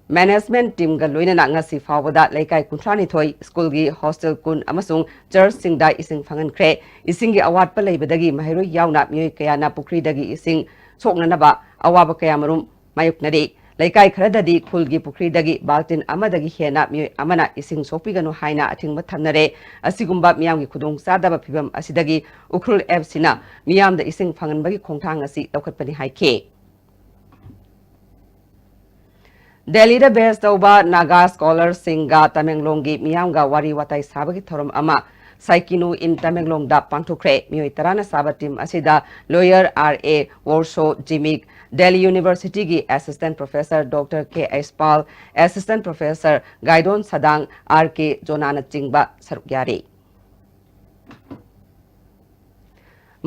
Management teamꯒ ꯂꯣꯏꯅꯅ ꯉꯁꯤ ꯐꯥꯎꯕꯗ ꯂꯩꯀꯥꯏ ꯀꯨꯟꯊ꯭ꯔꯥ ꯅꯤꯊꯣꯏ, ꯁ꯭ꯀꯨꯜꯒꯤ ꯍꯣꯁꯇꯦꯜ ꯀꯨꯟ ꯑꯃꯁꯨꯡ ꯆꯔꯆꯁꯤꯡꯗ ꯏꯁꯤꯡ ꯐꯪꯍꯟꯈ꯭ꯔꯦ꯫ ꯏꯁꯤꯡꯒꯤ ꯑꯋꯥꯠꯄ ꯂꯩꯕꯗꯒꯤ ꯃꯍꯩꯔꯣꯏ ꯌꯥꯎꯅ ꯃꯤꯑꯣꯏ ꯀꯌꯥꯅ ꯄꯨꯈ꯭ꯔꯤꯗꯒꯤ ꯏꯁꯤꯡ ꯁꯣꯛꯅꯅꯕ ꯑꯋꯥꯕ ꯀꯌꯥꯃꯔꯨꯝ ꯃꯥꯌꯣꯛꯅꯔꯤ꯫ ꯂꯩꯀꯥꯏ ꯈꯔꯗꯗꯤ ꯈꯨꯜꯒꯤ ꯄꯨꯈ꯭ꯔꯤꯗꯒꯤ ꯕꯥꯜꯇꯤꯟ ꯑꯃꯗꯒꯤ ꯍꯦꯟꯅ ꯃꯤꯑꯣꯏ ꯑꯃꯅ ꯏꯁꯤꯡ ꯁꯣꯛꯄꯤꯒꯅꯨ ꯍꯥꯏꯅ ꯑꯊꯤꯡꯕ ꯊꯝꯅꯔꯦ꯫ ꯑꯁꯤꯒꯨꯝꯕ ꯃꯤꯌꯥꯝꯒꯤ ꯈꯨꯗꯣꯡꯆꯥꯗꯕ ꯐꯤꯚꯝ ꯑꯁꯤꯗꯒꯤ ꯎꯈ꯭ꯔꯨꯜ ꯑꯦꯐ ꯁꯤꯅ ꯃꯤꯌꯥꯝꯗ ꯏꯁꯤꯡ ꯐꯪꯍꯟꯕꯒꯤ ꯈꯣꯡꯊꯥꯡ ꯑꯁꯤ ꯂꯧꯈꯠꯄꯅꯤ ꯍꯥꯏꯈꯤ꯫ ꯗꯦꯜꯂꯤꯗ ꯕꯦꯁ ꯇꯧꯕ ꯅꯥꯒꯥ ꯁ꯭ꯀꯣꯂꯔꯁꯤꯡꯒ ꯇꯃꯦꯡꯂꯣꯡꯒꯤ ꯃꯤꯌꯥꯝꯒ ꯋꯥꯔꯤ ꯋꯥꯇꯥꯏ ꯁꯥꯕꯒꯤ ꯊꯧꯔꯝ ꯑꯃ ꯁꯥꯏꯀꯤꯅꯨ ꯏꯟ ꯇꯃꯦꯡꯂꯣꯡꯗ ꯄꯥꯡꯊꯣꯛꯈ꯭ꯔꯦ꯫ ꯃꯤꯑꯣꯏ ꯇꯔꯥꯅ ꯁꯥꯕ ꯇꯤꯝ ꯑꯁꯤꯗ lawyer R A Worso Zimik, Delhi ꯌꯨꯅꯤꯚꯔꯁꯤꯇꯤꯒꯤ assistant professor doctor K H Pal, assistant professor Gaidon Sadang, R K ꯖꯣꯅꯥꯅꯆꯤꯡꯕ ꯁꯔꯨꯛ ꯌꯥꯔꯤ꯫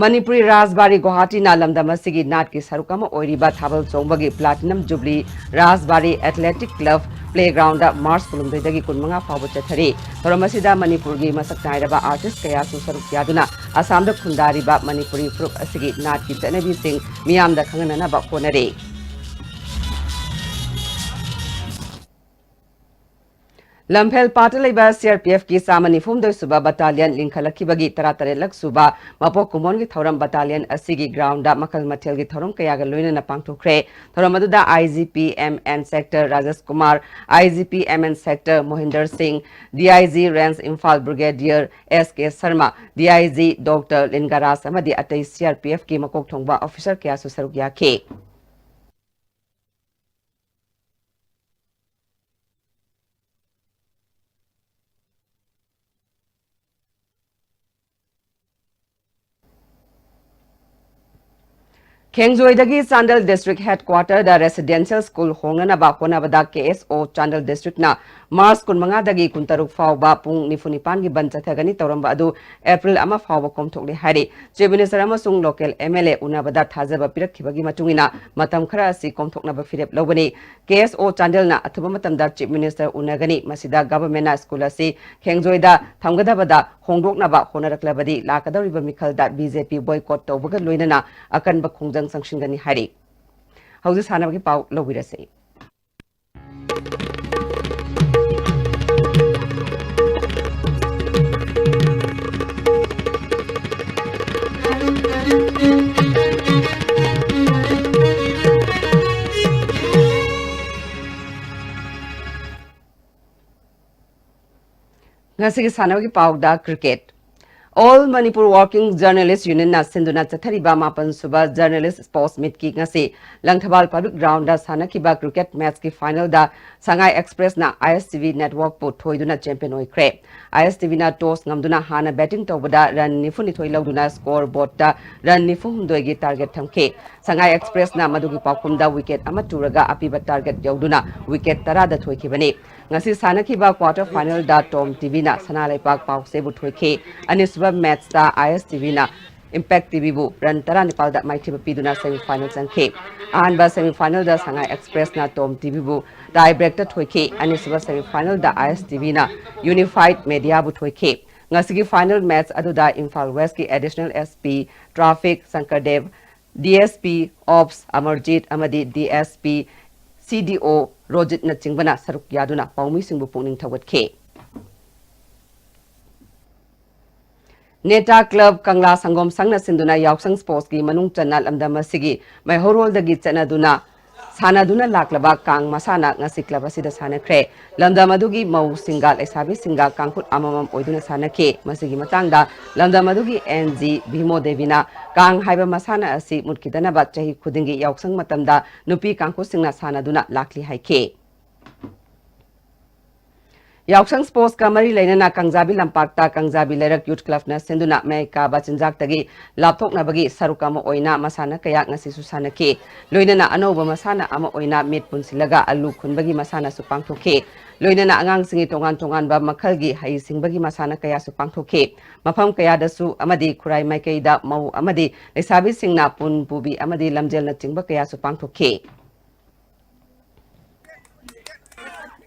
ꯃꯅꯤꯄꯨꯔꯤ ꯔꯥꯖꯕꯥꯔꯤ ꯒꯨꯋꯥꯍꯥꯇꯤꯅ ꯂꯝꯗꯝ ꯑꯁꯤꯒꯤ ꯅꯥꯠꯀꯤ ꯁꯔꯨꯛ ꯑꯃ ꯑꯣꯏꯔꯤꯕ ꯊꯥꯕꯜ ꯆꯣꯡꯕꯒꯤ platinum ꯖꯨꯕꯂꯤ ꯔꯥꯖꯕꯥꯔꯤ athletic club playground March ꯀꯨꯟꯍꯨꯝꯗꯣꯏꯗꯒꯤ ꯀꯨꯟꯃꯉꯥ ꯐꯥꯎꯕ ꯆꯠꯊꯔꯤ꯫ ꯊꯧꯔꯝ ꯑꯁꯤꯗ ꯃꯅꯤꯄꯨꯔꯒꯤ ꯃꯁꯛ ꯅꯥꯏꯔꯕ ꯑꯥꯔꯇꯤꯁ ꯀꯌꯥꯁꯨ ꯁꯔꯨꯛ ꯌꯥꯗꯨꯅ ꯑꯁꯥꯝꯗ ꯈꯨꯟꯗꯥꯔꯤꯕ ꯃꯅꯤꯄꯨꯔꯤ ꯐꯨꯔꯨꯞ ꯑꯁꯤꯒꯤ ꯅꯥꯠꯀꯤ ꯆꯠꯅꯕꯤꯁꯤꯡ ꯃꯤꯌꯥꯝꯗ ꯈꯪꯍꯟꯅꯅꯕ ꯍꯣꯠꯅꯔꯤ꯫ ꯂꯝꯐꯦꯜ ꯄꯥꯠꯇ ꯂꯩꯕ ꯁꯤ ꯑꯥꯔ ꯄꯤ ꯑꯦꯐꯀꯤ ꯆꯥꯝꯃ ꯅꯤꯐꯨ ꯍꯨꯝꯗꯣꯏ ꯁꯨꯕ ꯕꯠꯇꯥꯂꯤꯌꯟ ꯂꯤꯡꯈꯠꯂꯛꯈꯤꯕꯒꯤ ꯇꯔꯥꯇꯔꯦꯠꯂꯛ ꯁꯨꯕ ꯃꯄꯣꯛ ꯀꯨꯝꯑꯣꯟꯒꯤ ꯊꯧꯔꯝ ꯕꯠꯇꯥꯂꯤꯌꯟ ꯑꯁꯤꯒꯤ ꯒ꯭ꯔꯥꯎꯟꯗ ꯃꯈꯜ ꯃꯊꯦꯜꯒꯤ ꯊꯧꯔꯝ ꯀꯌꯥꯒ ꯂꯣꯏꯅꯅ ꯄꯥꯡꯊꯣꯛꯈ꯭ꯔꯦ꯫ ꯊꯧꯔꯝ ꯑꯗꯨꯗ I G P M N sector Rajesh Kumar, I G P M N sector Mohinder Singh, D I G range Imphal brigadier S K Sharma, D I G doctor Lingaraj ꯑꯃꯗꯤ ꯑꯇꯩ ꯁꯤ ꯑꯥꯔ ꯄꯤ ꯑꯦꯐꯀꯤ ꯃꯀꯣꯛ ꯊꯣꯡꯕ ꯑꯣꯐꯤꯁꯔ ꯀꯌꯥꯁꯨ ꯁꯔꯨꯛ ꯌꯥꯈꯤ꯫ ꯈꯦꯡꯖꯣꯏꯗꯒꯤ ꯆꯥꯟꯗꯦꯜ ꯗꯤꯁꯇ꯭ꯔꯤꯛ ꯍꯦꯗꯀ꯭ꯋꯥꯇꯔꯗ ꯔꯦꯁꯤꯗꯦꯟꯁꯤꯌꯦꯜ ꯁ꯭ꯀꯨꯜ ꯍꯣꯡꯅꯅꯕ ꯍꯣꯠꯅꯕꯗ ꯀꯦ ꯑꯦꯁ ꯑꯣ ꯆꯥꯟꯗꯦꯜ ꯗꯤꯁꯇ꯭ꯔꯤꯛꯅ ꯃꯥꯔꯆ ꯀꯨꯟꯃꯉꯥꯗꯒꯤ ꯀꯨꯟꯇꯔꯨꯛ ꯐꯥꯎꯕ ꯄꯨꯡ ꯅꯤꯐꯨ ꯅꯤꯄꯥꯟꯒꯤ ꯕꯟ ꯆꯠꯊꯒꯅꯤ ꯇꯧꯔꯝꯕ ꯑꯗꯨ ꯑꯦꯄ꯭ꯔꯤꯜ ꯑꯃ ꯐꯥꯎꯕ ꯀꯣꯝꯊꯣꯛꯂꯦ ꯍꯥꯏꯔꯤ꯫ ꯆꯤꯐ ꯃꯤꯅꯤꯁꯇꯔ ꯑꯃꯁꯨꯡ ꯂꯣꯀꯦꯜ ꯑꯦꯝ ꯑꯦꯜ ꯑꯦ ꯎꯅꯕꯗ ꯊꯥꯖꯕ ꯄꯤꯔꯛꯈꯤꯕꯒꯤ ꯃꯇꯨꯡ ꯏꯟꯅ ꯃꯇꯝ ꯈꯔ ꯑꯁꯤ ꯀꯣꯝꯊꯣꯛꯅꯕ ꯐꯤꯔꯦꯞ ꯂꯧꯒꯅꯤ꯫ ꯀꯦ ꯑꯦꯁ ꯑꯣ ꯆꯥꯟꯗꯦꯜꯅ ꯑꯊꯨꯕ ꯃꯇꯝꯗ ꯆꯤꯐ ꯃꯤꯅꯤꯁꯇꯔ ꯎꯅꯒꯅꯤ꯫ ꯃꯁꯤꯗ ꯒꯚꯔꯟꯃꯦꯟꯠꯅ ꯁ꯭ꯀꯨꯜ ꯑꯁꯤ ꯈꯦꯡꯖꯣꯏꯗ ꯊꯝꯒꯗꯕꯗ ꯍꯣꯡꯗꯣꯛꯅꯕ ꯍꯣꯠꯅꯔꯛꯂꯕꯗꯤ ꯂꯥꯛꯀꯗꯧꯔꯤꯕ ꯃꯤꯈꯜꯗ ꯕꯤ ꯖꯦ ꯄꯤ ꯕꯣꯏꯀꯣꯠ ꯇꯧꯕꯒ ꯂꯣꯏꯅꯅ ꯑꯀꯟꯕ ꯈꯣꯡꯖꯪ ꯆꯪꯁꯤꯟꯒꯅꯤ ꯍꯥꯏꯔꯤ꯫ ꯍꯧꯖꯤꯛ ꯁꯥꯟꯅꯕꯒꯤ ꯄꯥꯎ ꯂꯧꯕꯤꯔꯁꯤ꯫ ꯉꯁꯤꯒꯤ ꯁꯥꯟꯅꯕꯒꯤ ꯄꯥꯎꯗ cricket꯫ All Manipur Working Journalist Unionꯅ ꯁꯤꯟꯗꯨꯅ ꯆꯠꯊꯔꯤꯕ ꯃꯥꯄꯟ ꯁꯨꯕ Journalist Sports Meetꯀꯤ ꯉꯁꯤ ꯂꯪꯊꯕꯥꯜ Public Groundꯗ ꯁꯥꯟꯅꯈꯤꯕ cricket matchꯀꯤ finalꯗ Sangai Expressꯅ ISTV Networkꯄꯨ ꯊꯣꯏꯗꯨꯅ champion ꯑꯣꯏꯈ꯭ꯔꯦ꯫ ISTVꯅ toss ꯉꯝꯗꯨꯅ ꯍꯥꯟꯅ batting ꯇꯧꯕꯗ run ꯅꯤꯐꯨꯅꯤꯊꯣꯏ ꯂꯧꯗꯨꯅ scoreboardꯇ run ꯅꯤꯐꯨꯍꯨꯝꯗꯣꯏꯒꯤ target ꯊꯝꯈꯤ꯫ Sangai Expressꯅ ꯃꯗꯨꯒꯤ ꯄꯥꯎꯈꯨꯝꯗ wicket ꯑꯃ ꯇꯨꯔꯒ ꯑꯄꯤꯕ target ꯌꯧꯗꯨꯅ wicket ꯇꯔꯥꯗ ꯊꯣꯏꯈꯤꯕꯅꯤ꯫ ꯉꯁꯤ ꯁꯥꯟꯅꯈꯤꯕ quarter finalꯗ Tom TVꯅ ꯁꯅꯥ ꯂꯩꯄꯥꯛ ꯄꯥꯎꯁꯦꯕꯨ ꯊꯣꯏꯈꯤ꯫ ꯑꯅꯤꯁꯨꯕ matchꯇ ISTVꯅ Impact TVꯕꯨ run ꯇꯔꯥꯅꯤꯄꯥꯜꯗ ꯃꯥꯏꯊꯤꯕ ꯄꯤꯗꯨꯅ semifinal ꯆꯪꯈꯤ꯫ ꯑꯍꯥꯟꯕ semifinalꯗ Sangai Expressꯅ Tom TVꯕꯨ tie breakꯇ ꯊꯣꯏꯈꯤ꯫ ꯑꯅꯤꯁꯨꯕ semifinalꯗ ISTVꯅ Unified Mediaꯕꯨ ꯊꯣꯏꯈꯤ꯫ ꯉꯁꯤꯒꯤ final match ꯑꯗꯨꯗ Imphal Westꯀꯤ Additional SP Traffic ꯁꯪꯀꯔꯗꯦꯕ, DSP Ops Amarjeet ꯑꯃꯗꯤ DSP CDO ꯔꯣꯖꯤꯠꯅꯆꯤꯡꯕꯅ ꯁꯔꯨꯛ ꯌꯥꯗꯨꯅ ꯄꯥꯎꯃꯤꯁꯤꯡꯕꯨ ꯄꯨꯛꯅꯤꯡ ꯊꯧꯒꯠꯈꯤ꯫ ꯅꯦꯇꯥ club ꯀꯪꯂꯥ ꯁꯪꯒꯣꯝ ꯁꯪꯅ ꯁꯤꯟꯗꯨꯅ ꯌꯥꯎꯁꯪ sportsꯀꯤ ꯃꯅꯨꯡ ꯆꯟꯅ ꯂꯝꯗꯝ ꯑꯁꯤꯒꯤ ꯃꯩꯍꯧꯔꯣꯜꯗꯒꯤ ꯆꯠꯅꯗꯨꯅ ꯁꯥꯟꯅꯗꯨꯅ ꯂꯥꯛꯂꯕ ꯀꯥꯡ ꯃꯁꯥꯟꯅ ꯉꯁꯤ club ꯑꯁꯤꯗ ꯁꯥꯟꯅꯈ꯭ꯔꯦ꯫ ꯂꯝꯗꯝ ꯑꯗꯨꯒꯤ ꯃꯧꯁꯤꯡꯒ ꯂꯩꯁꯥꯕꯤꯁꯤꯡꯒ ꯀꯥꯡꯈꯨꯠ ꯑꯃꯃꯝ ꯑꯣꯏꯗꯨꯅ ꯁꯥꯟꯅꯈꯤ꯫ ꯃꯁꯤꯒꯤ ꯃꯇꯥꯡꯗ ꯂꯝꯗꯝ ꯑꯗꯨꯒꯤ NG ꯚꯤꯃꯣ ꯗꯦꯕꯤꯅ ꯀꯥꯡ ꯍꯥꯏꯕ ꯃꯁꯥꯟꯅ ꯑꯁꯤ ꯃꯨꯠꯈꯤꯗꯅꯕ ꯆꯍꯤ ꯈꯨꯗꯤꯡꯒꯤ ꯌꯥꯎꯁꯪ ꯃꯇꯝꯗ ꯅꯨꯄꯤ ꯀꯥꯡꯈꯨꯠꯁꯤꯡꯅ ꯁꯥꯟꯅꯗꯨꯅ ꯂꯥꯛꯂꯤ ꯍꯥꯏꯈꯤ꯫ ꯌꯥꯎꯁꯪ sportsꯀ ꯃꯔꯤ ꯂꯩꯅꯅ ꯀꯥꯡꯖꯥꯕꯤ ꯂꯝꯄꯥꯛꯇ ꯀꯥꯡꯖꯥꯕꯤ ꯂꯩꯔꯛ Youth Clubꯅ ꯁꯤꯟꯗꯨꯅ ꯃꯌꯥꯏ ꯀꯥꯕ ꯆꯤꯟꯖꯥꯛꯇꯒꯤ ꯂꯥꯞꯊꯣꯛꯅꯕꯒꯤ ꯁꯔꯨꯛ ꯑꯃ ꯑꯣꯏꯅ ꯃꯁꯥꯟꯅ ꯀꯌꯥ ꯉꯁꯤꯁꯨ ꯁꯥꯟꯅꯈꯤ꯫ ꯂꯣꯏꯅꯅ ꯑꯅꯧꯕ ꯃꯁꯥꯟꯅ ꯑꯃ ꯑꯣꯏꯅ ꯃꯤꯠ ꯄꯨꯟꯁꯤꯜꯂꯒ ꯑꯂꯨ ꯈꯨꯟꯕꯒꯤ ꯃꯁꯥꯟꯅꯁꯨ ꯄꯥꯡꯊꯣꯛꯈꯤ꯫ ꯂꯣꯏꯅꯅ ꯑꯉꯥꯡꯁꯤꯡꯒꯤ ꯇꯣꯉꯥꯟ ꯇꯣꯉꯥꯟꯕ ꯃꯈꯜꯒꯤ ꯍꯩ ꯁꯤꯡꯕꯒꯤ ꯃꯁꯥꯟꯅ ꯀꯌꯥꯁꯨ ꯄꯥꯡꯊꯣꯛꯈꯤ꯫ ꯃꯐꯝ ꯀꯌꯥꯗꯁꯨ ꯑꯃꯗꯤ ꯈꯨꯔꯥꯏ ꯃꯥꯏꯀꯩꯗ ꯃꯧ ꯑꯃꯗꯤ ꯂꯩꯁꯥꯕꯤꯁꯤꯡꯅ ꯄꯨꯟ ꯄꯨꯕꯤ ꯑꯃꯗꯤ ꯂꯝꯖꯦꯜꯅꯆꯤꯡꯕ ꯀꯌꯥꯁꯨ ꯄꯥꯡꯊꯣꯛꯈꯤ꯫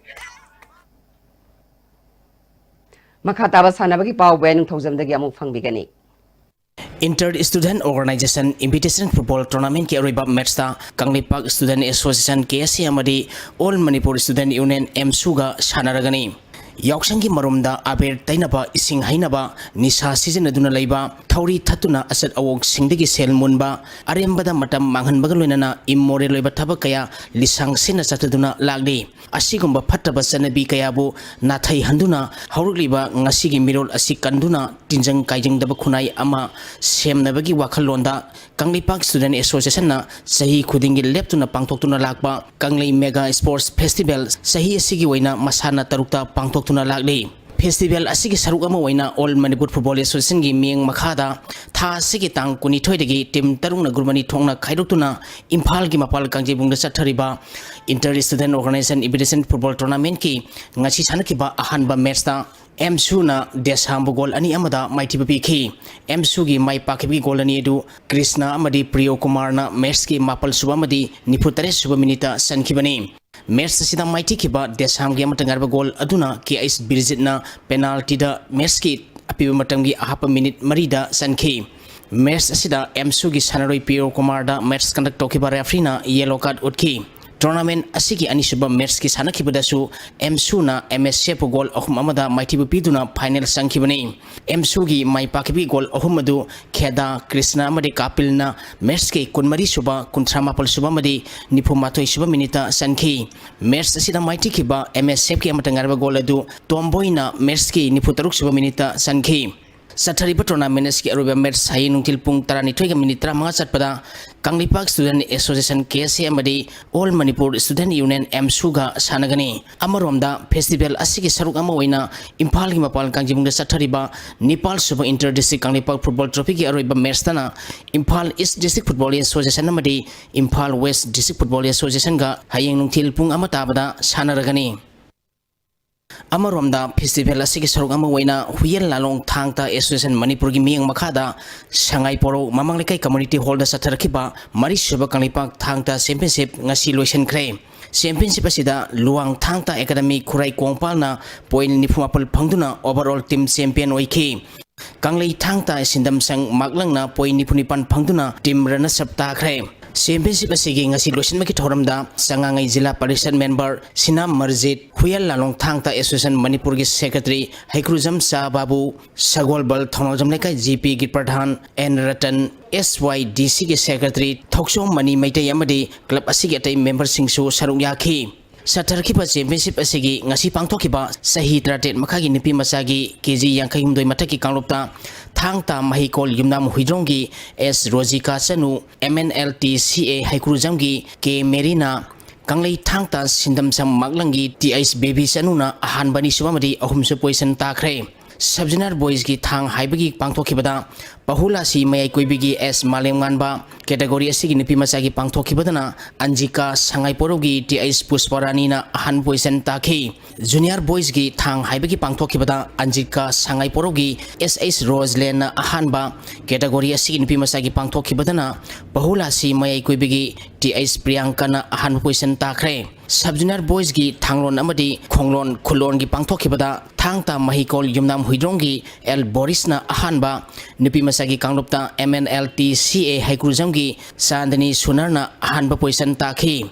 ꯃꯈꯥ ꯇꯥꯕ ꯁꯥꯟꯅꯕꯒꯤ ꯄꯥꯎ ꯕꯣꯌꯥ ꯅꯤꯡꯊꯧꯖꯝꯗꯒꯤ ꯑꯃꯨꯛ ꯐꯪꯕꯤꯒꯅꯤ꯫ Inter Student Organization Invitation Football Tournamentꯀꯤ ꯑꯔꯣꯏꯕ matchꯇ ꯀꯪꯂꯩꯄꯥꯛ Student Association, KSA, ꯑꯃꯗꯤ All Manipur Student Union, AMSUꯒ ꯁꯥꯟꯅꯔꯒꯅꯤ꯫ ꯌꯥꯎꯁꯪꯒꯤ ꯃꯔꯨꯝꯗ ꯑꯕꯦꯔ ꯇꯩꯅꯕ, ꯏꯁꯤꯡ ꯍꯩꯅꯕ, ꯅꯤꯁꯥ ꯁꯤꯖꯤꯟꯅꯗꯨꯅ ꯂꯩꯕ, ꯊꯧꯔꯤ ꯊꯠꯇꯨꯅ ꯑꯆꯠ ꯑꯋꯣꯛꯁꯤꯡꯗꯒꯤ ꯁꯦꯜ ꯃꯨꯟꯕ, ꯑꯔꯦꯝꯕꯗ ꯃꯇꯝ ꯃꯥꯡꯍꯟꯕꯒ ꯂꯣꯏꯅꯅ ꯏꯃꯣꯔꯦꯜ ꯑꯣꯏꯕ ꯊꯕꯛ ꯀꯌꯥ ꯂꯤꯁꯥꯡ ꯁꯤꯟꯅ ꯆꯠꯊꯗꯨꯅ ꯂꯥꯛꯂꯤ꯫ ꯑꯁꯤꯒꯨꯝꯕ ꯐꯠꯇꯕ ꯆꯠꯅꯕꯤ ꯀꯌꯥꯕꯨ ꯅꯥꯊꯩꯍꯟꯗꯨꯅ ꯍꯧꯔꯛꯂꯤꯕ ꯉꯁꯤꯒꯤ ꯃꯤꯔꯣꯜ ꯑꯁꯤ ꯀꯟꯗꯨꯅ ꯇꯤꯟꯖꯪ ꯀꯥꯏꯖꯪꯗꯕ ꯈꯨꯟꯅꯥꯏ ꯑꯃ ꯁꯦꯝꯅꯕꯒꯤ ꯋꯥꯈꯜꯂꯣꯟꯗ ꯀꯪꯂꯩꯄꯥꯛ Student Associationꯅ ꯆꯍꯤ ꯈꯨꯗꯤꯡꯒꯤ ꯂꯦꯞꯇꯨꯅ ꯄꯥꯡꯊꯣꯛꯇꯨꯅ ꯂꯥꯛꯄ ꯀꯪꯂꯩ Mega Sports Festival ꯆꯍꯤ ꯑꯁꯤꯒꯤ ꯑꯣꯏꯅ ꯃꯁꯥꯟꯅ ꯇꯔꯨꯛꯇ ꯄꯥꯡꯊꯣꯛꯇꯨꯅ ꯂꯥꯛꯂꯤ꯫ Festival ꯑꯁꯤꯒꯤ ꯁꯔꯨꯛ ꯑꯃ ꯑꯣꯏꯅ All Manipur Football Associationꯒꯤ ꯃꯤꯠꯌꯦꯡ ꯃꯈꯥꯗ ꯊꯥ ꯑꯁꯤꯒꯤ ꯇꯥꯡ ꯀꯨꯟꯅꯤꯊꯣꯏꯗꯒꯤ team ꯇꯔꯨꯛꯅ group ꯑꯅꯤ ꯊꯣꯛꯅ ꯈꯥꯏꯗꯣꯛꯇꯨꯅ ꯏꯝꯐꯥꯜꯒꯤ ꯃꯄꯥꯜ ꯀꯥꯡꯖꯩꯕꯨꯡꯗ ꯆꯠꯊꯔꯤꯕ Inter Student Organization Invitation Football Tournamentꯀꯤ ꯉꯁꯤ ꯁꯥꯟꯅꯈꯤꯕ ꯑꯍꯥꯟꯕ matchꯇ ꯑꯦꯝꯁꯨꯅ ꯗꯦꯁꯥꯝꯕꯨ goal ꯑꯅꯤ ꯑꯃꯗ ꯃꯥꯏꯊꯤꯕ ꯄꯤꯈꯤ꯫ ꯑꯦꯝꯁꯨꯒꯤ ꯃꯥꯏ ꯄꯥꯛꯈꯤꯕꯒꯤ goal ꯑꯅꯤ ꯑꯗꯨ ꯀ꯭ꯔꯤꯁꯅ ꯑꯃꯗꯤ ꯄ꯭ꯔꯤꯌꯣ ꯀꯨꯃꯥꯔꯅ matchꯀꯤ ꯃꯥꯄꯜ ꯁꯨꯕ ꯑꯃꯗꯤ ꯅꯤꯐꯨ ꯇꯔꯦꯠ ꯁꯨꯕ minuteꯇ ꯆꯟꯈꯤꯕꯅꯤ꯫ Match ꯑꯁꯤꯗ ꯃꯥꯏꯊꯤꯈꯤꯕ ꯗꯦꯁꯥꯝꯒꯤ ꯑꯃꯠꯇ ꯉꯥꯏꯔꯕ goal ꯑꯗꯨꯅ ꯀꯦ ꯑꯩꯆ ꯕꯤꯔꯖꯤꯠꯅ penaltyꯗ matchꯀꯤ ꯑꯄꯤꯕ ꯃꯇꯝꯒꯤ ꯑꯍꯥꯞꯄ minute ꯃꯔꯤꯗ ꯆꯟꯈꯤ꯫ Match ꯑꯁꯤꯗ ꯑꯦꯝꯁꯨꯒꯤ ꯁꯥꯟꯅꯔꯣꯏ ꯄ꯭ꯔꯤꯌꯣ ꯀꯨꯃꯥꯔꯗ match conduct ꯇꯧꯈꯤꯕ refereeꯅ yellow card ꯎꯠꯈꯤ꯫ Tournament ꯑꯁꯤꯒꯤ ꯑꯅꯤꯁꯨꯕ matchꯀꯤ ꯁꯥꯟꯅꯈꯤꯕꯗꯁꯨ ꯑꯦꯝꯁꯨꯅ ꯑꯦꯝ ꯑꯦꯁ ꯑꯦꯐꯄꯨ goal ꯑꯍꯨꯝ ꯑꯃꯗ ꯃꯥꯏꯊꯤꯕ ꯄꯤꯗꯨꯅ final ꯆꯪꯈꯤꯕꯅꯤ꯫ ꯑꯦꯝꯁꯨꯒꯤ ꯃꯥꯏ ꯄꯥꯛꯈꯤꯕꯒꯤ goal ꯑꯍꯨꯝ ꯑꯗꯨ ꯈꯦꯗꯥ, ꯀ꯭ꯔꯤꯁꯅ ꯑꯃꯗꯤ ꯀꯥꯄꯤꯜꯅ matchꯀꯤ ꯀꯨꯟꯃꯔꯤ ꯁꯨꯕ, ꯀꯨꯟꯊ꯭ꯔꯥ ꯃꯥꯄꯜ ꯁꯨꯕ ꯑꯃꯗꯤ ꯅꯤꯐꯨ ꯃꯥꯊꯣꯏ ꯁꯨꯕ minuteꯇ ꯆꯟꯈꯤ꯫ Match ꯑꯁꯤꯗ ꯃꯥꯏꯊꯤꯈꯤꯕ ꯑꯦꯝ ꯑꯦꯁ ꯑꯦꯐꯀꯤ ꯑꯃꯠꯇ ꯉꯥꯏꯔꯕ goal ꯑꯗꯨ ꯇꯣꯝꯕꯣꯏꯅ matchꯀꯤ ꯅꯤꯐꯨ ꯇꯔꯨꯛ ꯁꯨꯕ minuteꯇ ꯆꯟꯈꯤ꯫ ꯆꯠꯊꯔꯤꯕ tournament ꯑꯁꯤꯒꯤ ꯑꯔꯣꯏꯕ match ꯍꯌꯦꯡ ꯅꯨꯡꯊꯤꯜ ꯄꯨꯡ ꯇꯔꯥꯅꯤꯊꯣꯏꯒ minute ꯇꯔꯥꯃꯉꯥ ꯆꯠꯄꯗ ꯀꯪꯂꯩꯄꯥꯛ Student Association, ꯀꯦ ꯑꯦꯁ ꯑꯦ, ꯑꯃꯗꯤ All Manipur Student Union, ꯑꯦꯝꯁꯨꯒ ꯁꯥꯟꯅꯒꯅꯤ꯫ ꯑꯃꯔꯣꯝꯗ festival ꯑꯁꯤꯒꯤ ꯁꯔꯨꯛ ꯑꯃ ꯑꯣꯏꯅ ꯏꯝꯐꯥꯜꯒꯤ ꯃꯄꯥꯜ ꯀꯥꯡꯖꯩꯕꯨꯡꯗ ꯆꯠꯊꯔꯤꯕ ꯅꯤꯄꯥꯜ ꯁꯨꯕ Inter District ꯀꯪꯂꯩꯄꯥꯛ Football Trophyꯒꯤ ꯑꯔꯣꯏꯕ matchꯇꯅ Imphal East District Football Association ꯑꯃꯗꯤ ꯏꯝꯐꯥꯜ West District Football Associationꯒ ꯍꯌꯦꯡ ꯅꯨꯡꯊꯤꯜ ꯄꯨꯡ ꯑꯃ ꯇꯥꯕꯗ ꯁꯥꯟꯅꯔꯒꯅꯤ꯫ ꯑꯃꯔꯣꯝꯗ festival ꯑꯁꯤꯒꯤ ꯁꯔꯨꯛ ꯑꯃ ꯑꯣꯏꯅ ꯍꯨꯏꯌꯦꯟ ꯂꯥꯂꯣꯡ ꯊꯥꯡ ꯇꯥ Association ꯃꯅꯤꯄꯨꯔꯒꯤ ꯃꯤꯠꯌꯦꯡ ꯃꯈꯥꯗ ꯁꯉꯥꯏ ꯄꯣꯔꯧ ꯃꯃꯥꯡ ꯂꯩꯀꯥꯏ community hallꯗ ꯆꯠꯊꯔꯛꯈꯤꯕ ꯃꯔꯤꯁꯨꯕ ꯀꯪꯂꯩꯄꯥꯛ ꯊꯥꯡ ꯇꯥ championship ꯉꯁꯤ ꯂꯣꯏꯁꯤꯟꯈ꯭ꯔꯦ꯫ Championship ꯑꯁꯤꯗ ꯂꯨꯋꯥꯡ ꯊꯥꯡ ꯇꯥ Academy ꯈꯨꯔꯥꯏ ꯀꯣꯡꯄꯥꯜꯅ point ꯅꯤꯐꯨ ꯃꯥꯄꯜ ꯐꯪꯗꯨꯅ overall team champion ꯑꯣꯏꯈꯤ꯫ ꯀꯪꯂꯩ ꯊꯥꯡ ꯇꯥ ꯁꯤꯟꯗꯝ ꯁꯪ ꯃꯥꯛꯂꯪꯅ point ꯅꯤꯐꯨ ꯅꯤꯄꯥꯜ ꯐꯪꯗꯨꯅ team runners up ꯇꯥꯈ꯭ꯔꯦ꯫ Championship ꯑꯁꯤꯒꯤ ꯉꯁꯤ ꯂꯣꯏꯁꯤꯟꯕꯒꯤ ꯊꯧꯔꯝꯗ ꯆꯉꯥꯡꯉꯩ ꯖꯤꯂꯥ ꯄꯔꯤꯁꯠ member ꯁꯤꯅꯥꯝ ꯃꯔꯖꯤꯠ, ꯍꯨꯌꯦꯜ ꯂꯥꯂꯣꯡ ꯊꯥꯡ ꯇꯥ Association ꯃꯅꯤꯄꯨꯔꯒꯤ secretary ꯍꯩꯀ꯭ꯔꯨꯖꯝ ꯁꯥ ꯕꯥꯕꯨ, ꯁꯒꯣꯜꯕꯜ ꯊꯧꯅꯥꯎꯖꯝ ꯂꯩꯀꯥꯏ GP ꯒꯤ ꯄ꯭ꯔꯙꯥꯟ ꯑꯦꯟ ꯔꯇꯟ, SYDC ꯒꯤ secretary ꯊꯧꯆꯣꯝ ꯃꯅꯤ ꯃꯩꯇꯩ ꯑꯃꯗꯤ club ꯑꯁꯤꯒꯤ ꯑꯇꯩ member ꯁꯤꯡꯁꯨ ꯁꯔꯨꯛ ꯌꯥꯈꯤ꯫ ꯆꯠꯊꯔꯛꯈꯤꯕ championship ꯑꯁꯤꯒꯤ ꯉꯁꯤ ꯄꯥꯡꯊꯣꯛꯈꯤꯕ ꯆꯍꯤ ꯇꯔꯥꯇꯔꯦꯠ ꯃꯈꯥꯒꯤ ꯅꯨꯄꯤ ꯃꯆꯥꯒꯤ KG ꯌꯥꯡꯈꯩ ꯍꯨꯝꯗꯣꯏ ꯃꯊꯛꯀꯤ ꯀꯥꯡꯂꯨꯞꯇ ꯊꯥꯡ ꯇꯥ ꯃꯍꯩꯀꯣꯜ ꯌꯨꯝꯅꯥꯝ ꯍꯨꯏꯗ꯭ꯔꯣꯝꯒꯤ S ꯔꯣꯖꯤꯀꯥ ꯆꯅꯨ, MNLTCA ꯍꯩꯀ꯭ꯔꯨꯖꯝꯒꯤ K ꯃꯦꯔꯤꯅꯥ, ꯀꯪꯂꯩ ꯊꯥꯡ ꯇꯥ ꯁꯤꯟꯗꯝꯁꯝ ꯃꯥꯛꯂꯪꯒꯤ TH ꯕꯦꯕꯤ ꯆꯅꯨꯅ ꯑꯍꯥꯟꯕ, ꯑꯅꯤꯁꯨꯕ ꯑꯃꯗꯤ ꯑꯍꯨꯝꯁꯨꯕ position ꯇꯥꯈ꯭ꯔꯦ꯫ Sub junior boys ꯀꯤ ꯊꯥꯡ ꯍꯥꯏꯕꯒꯤ ꯄꯥꯡꯊꯣꯛꯈꯤꯕꯗ ꯄꯍꯨꯂꯥꯁꯤ ꯃꯌꯥꯏ ꯀꯣꯏꯕꯤꯒꯤ S ꯃꯥꯂꯦꯝꯉꯥꯟꯕ, category ꯑꯁꯤꯒꯤ ꯅꯨꯄꯤ ꯃꯆꯥꯒꯤ ꯄꯥꯡꯊꯣꯛꯈꯤꯕꯗꯅ ꯑꯟꯖꯤꯀꯥ ꯁꯉꯥꯏꯄꯣꯔꯧꯒꯤ TH ꯄꯨꯁꯄꯔꯥꯅꯤꯅ ꯑꯍꯥꯟꯕ position ꯇꯥꯈꯤ꯫ Junior boys ꯀꯤ ꯊꯥꯡ ꯍꯥꯏꯕꯒꯤ ꯄꯥꯡꯊꯣꯛꯈꯤꯕꯗ ꯑꯟꯖꯤꯀꯥ ꯁꯉꯥꯏꯄꯣꯔꯧꯒꯤ SH ꯔꯣꯖꯂꯦꯟꯅ ꯑꯍꯥꯟꯕ, category ꯑꯁꯤꯒꯤ ꯅꯨꯄꯤ ꯃꯆꯥꯒꯤ ꯄꯥꯡꯊꯣꯛꯈꯤꯕꯗꯅ ꯄꯍꯨꯂꯥꯁꯤ ꯃꯌꯥꯏ ꯀꯣꯏꯕꯤꯒꯤ TH ꯄ꯭ꯔꯤꯌꯥꯡꯀꯥꯅ ꯑꯍꯥꯟꯕ position ꯇꯥꯈ꯭ꯔꯦ꯫ Sub junior boys ꯀꯤ ꯊꯥꯡꯂꯣꯟ ꯑꯃꯗꯤ ꯈꯣꯡꯂꯣꯟ ꯈꯨꯠꯂꯣꯟꯒꯤ ꯄꯥꯡꯊꯣꯛꯈꯤꯕꯗ ꯊꯥꯡ ꯇꯥ ꯃꯍꯩꯀꯣꯜ ꯌꯨꯝꯅꯥꯝ ꯍꯨꯏꯗ꯭ꯔꯣꯝꯒꯤ L ꯕꯣꯔꯤꯁꯅ ꯑꯍꯥꯟꯕ, ꯅꯨꯄꯤ ꯃꯆꯥꯒꯤ ꯀꯥꯡꯂꯨꯞꯇ MNLTCA ꯍꯩꯀ꯭ꯔꯨꯖꯝꯒꯤ ꯆꯥꯟꯗꯅꯤ ꯁꯨꯅꯔꯅ ꯑꯍꯥꯟꯕ position ꯇꯥꯈꯤ꯫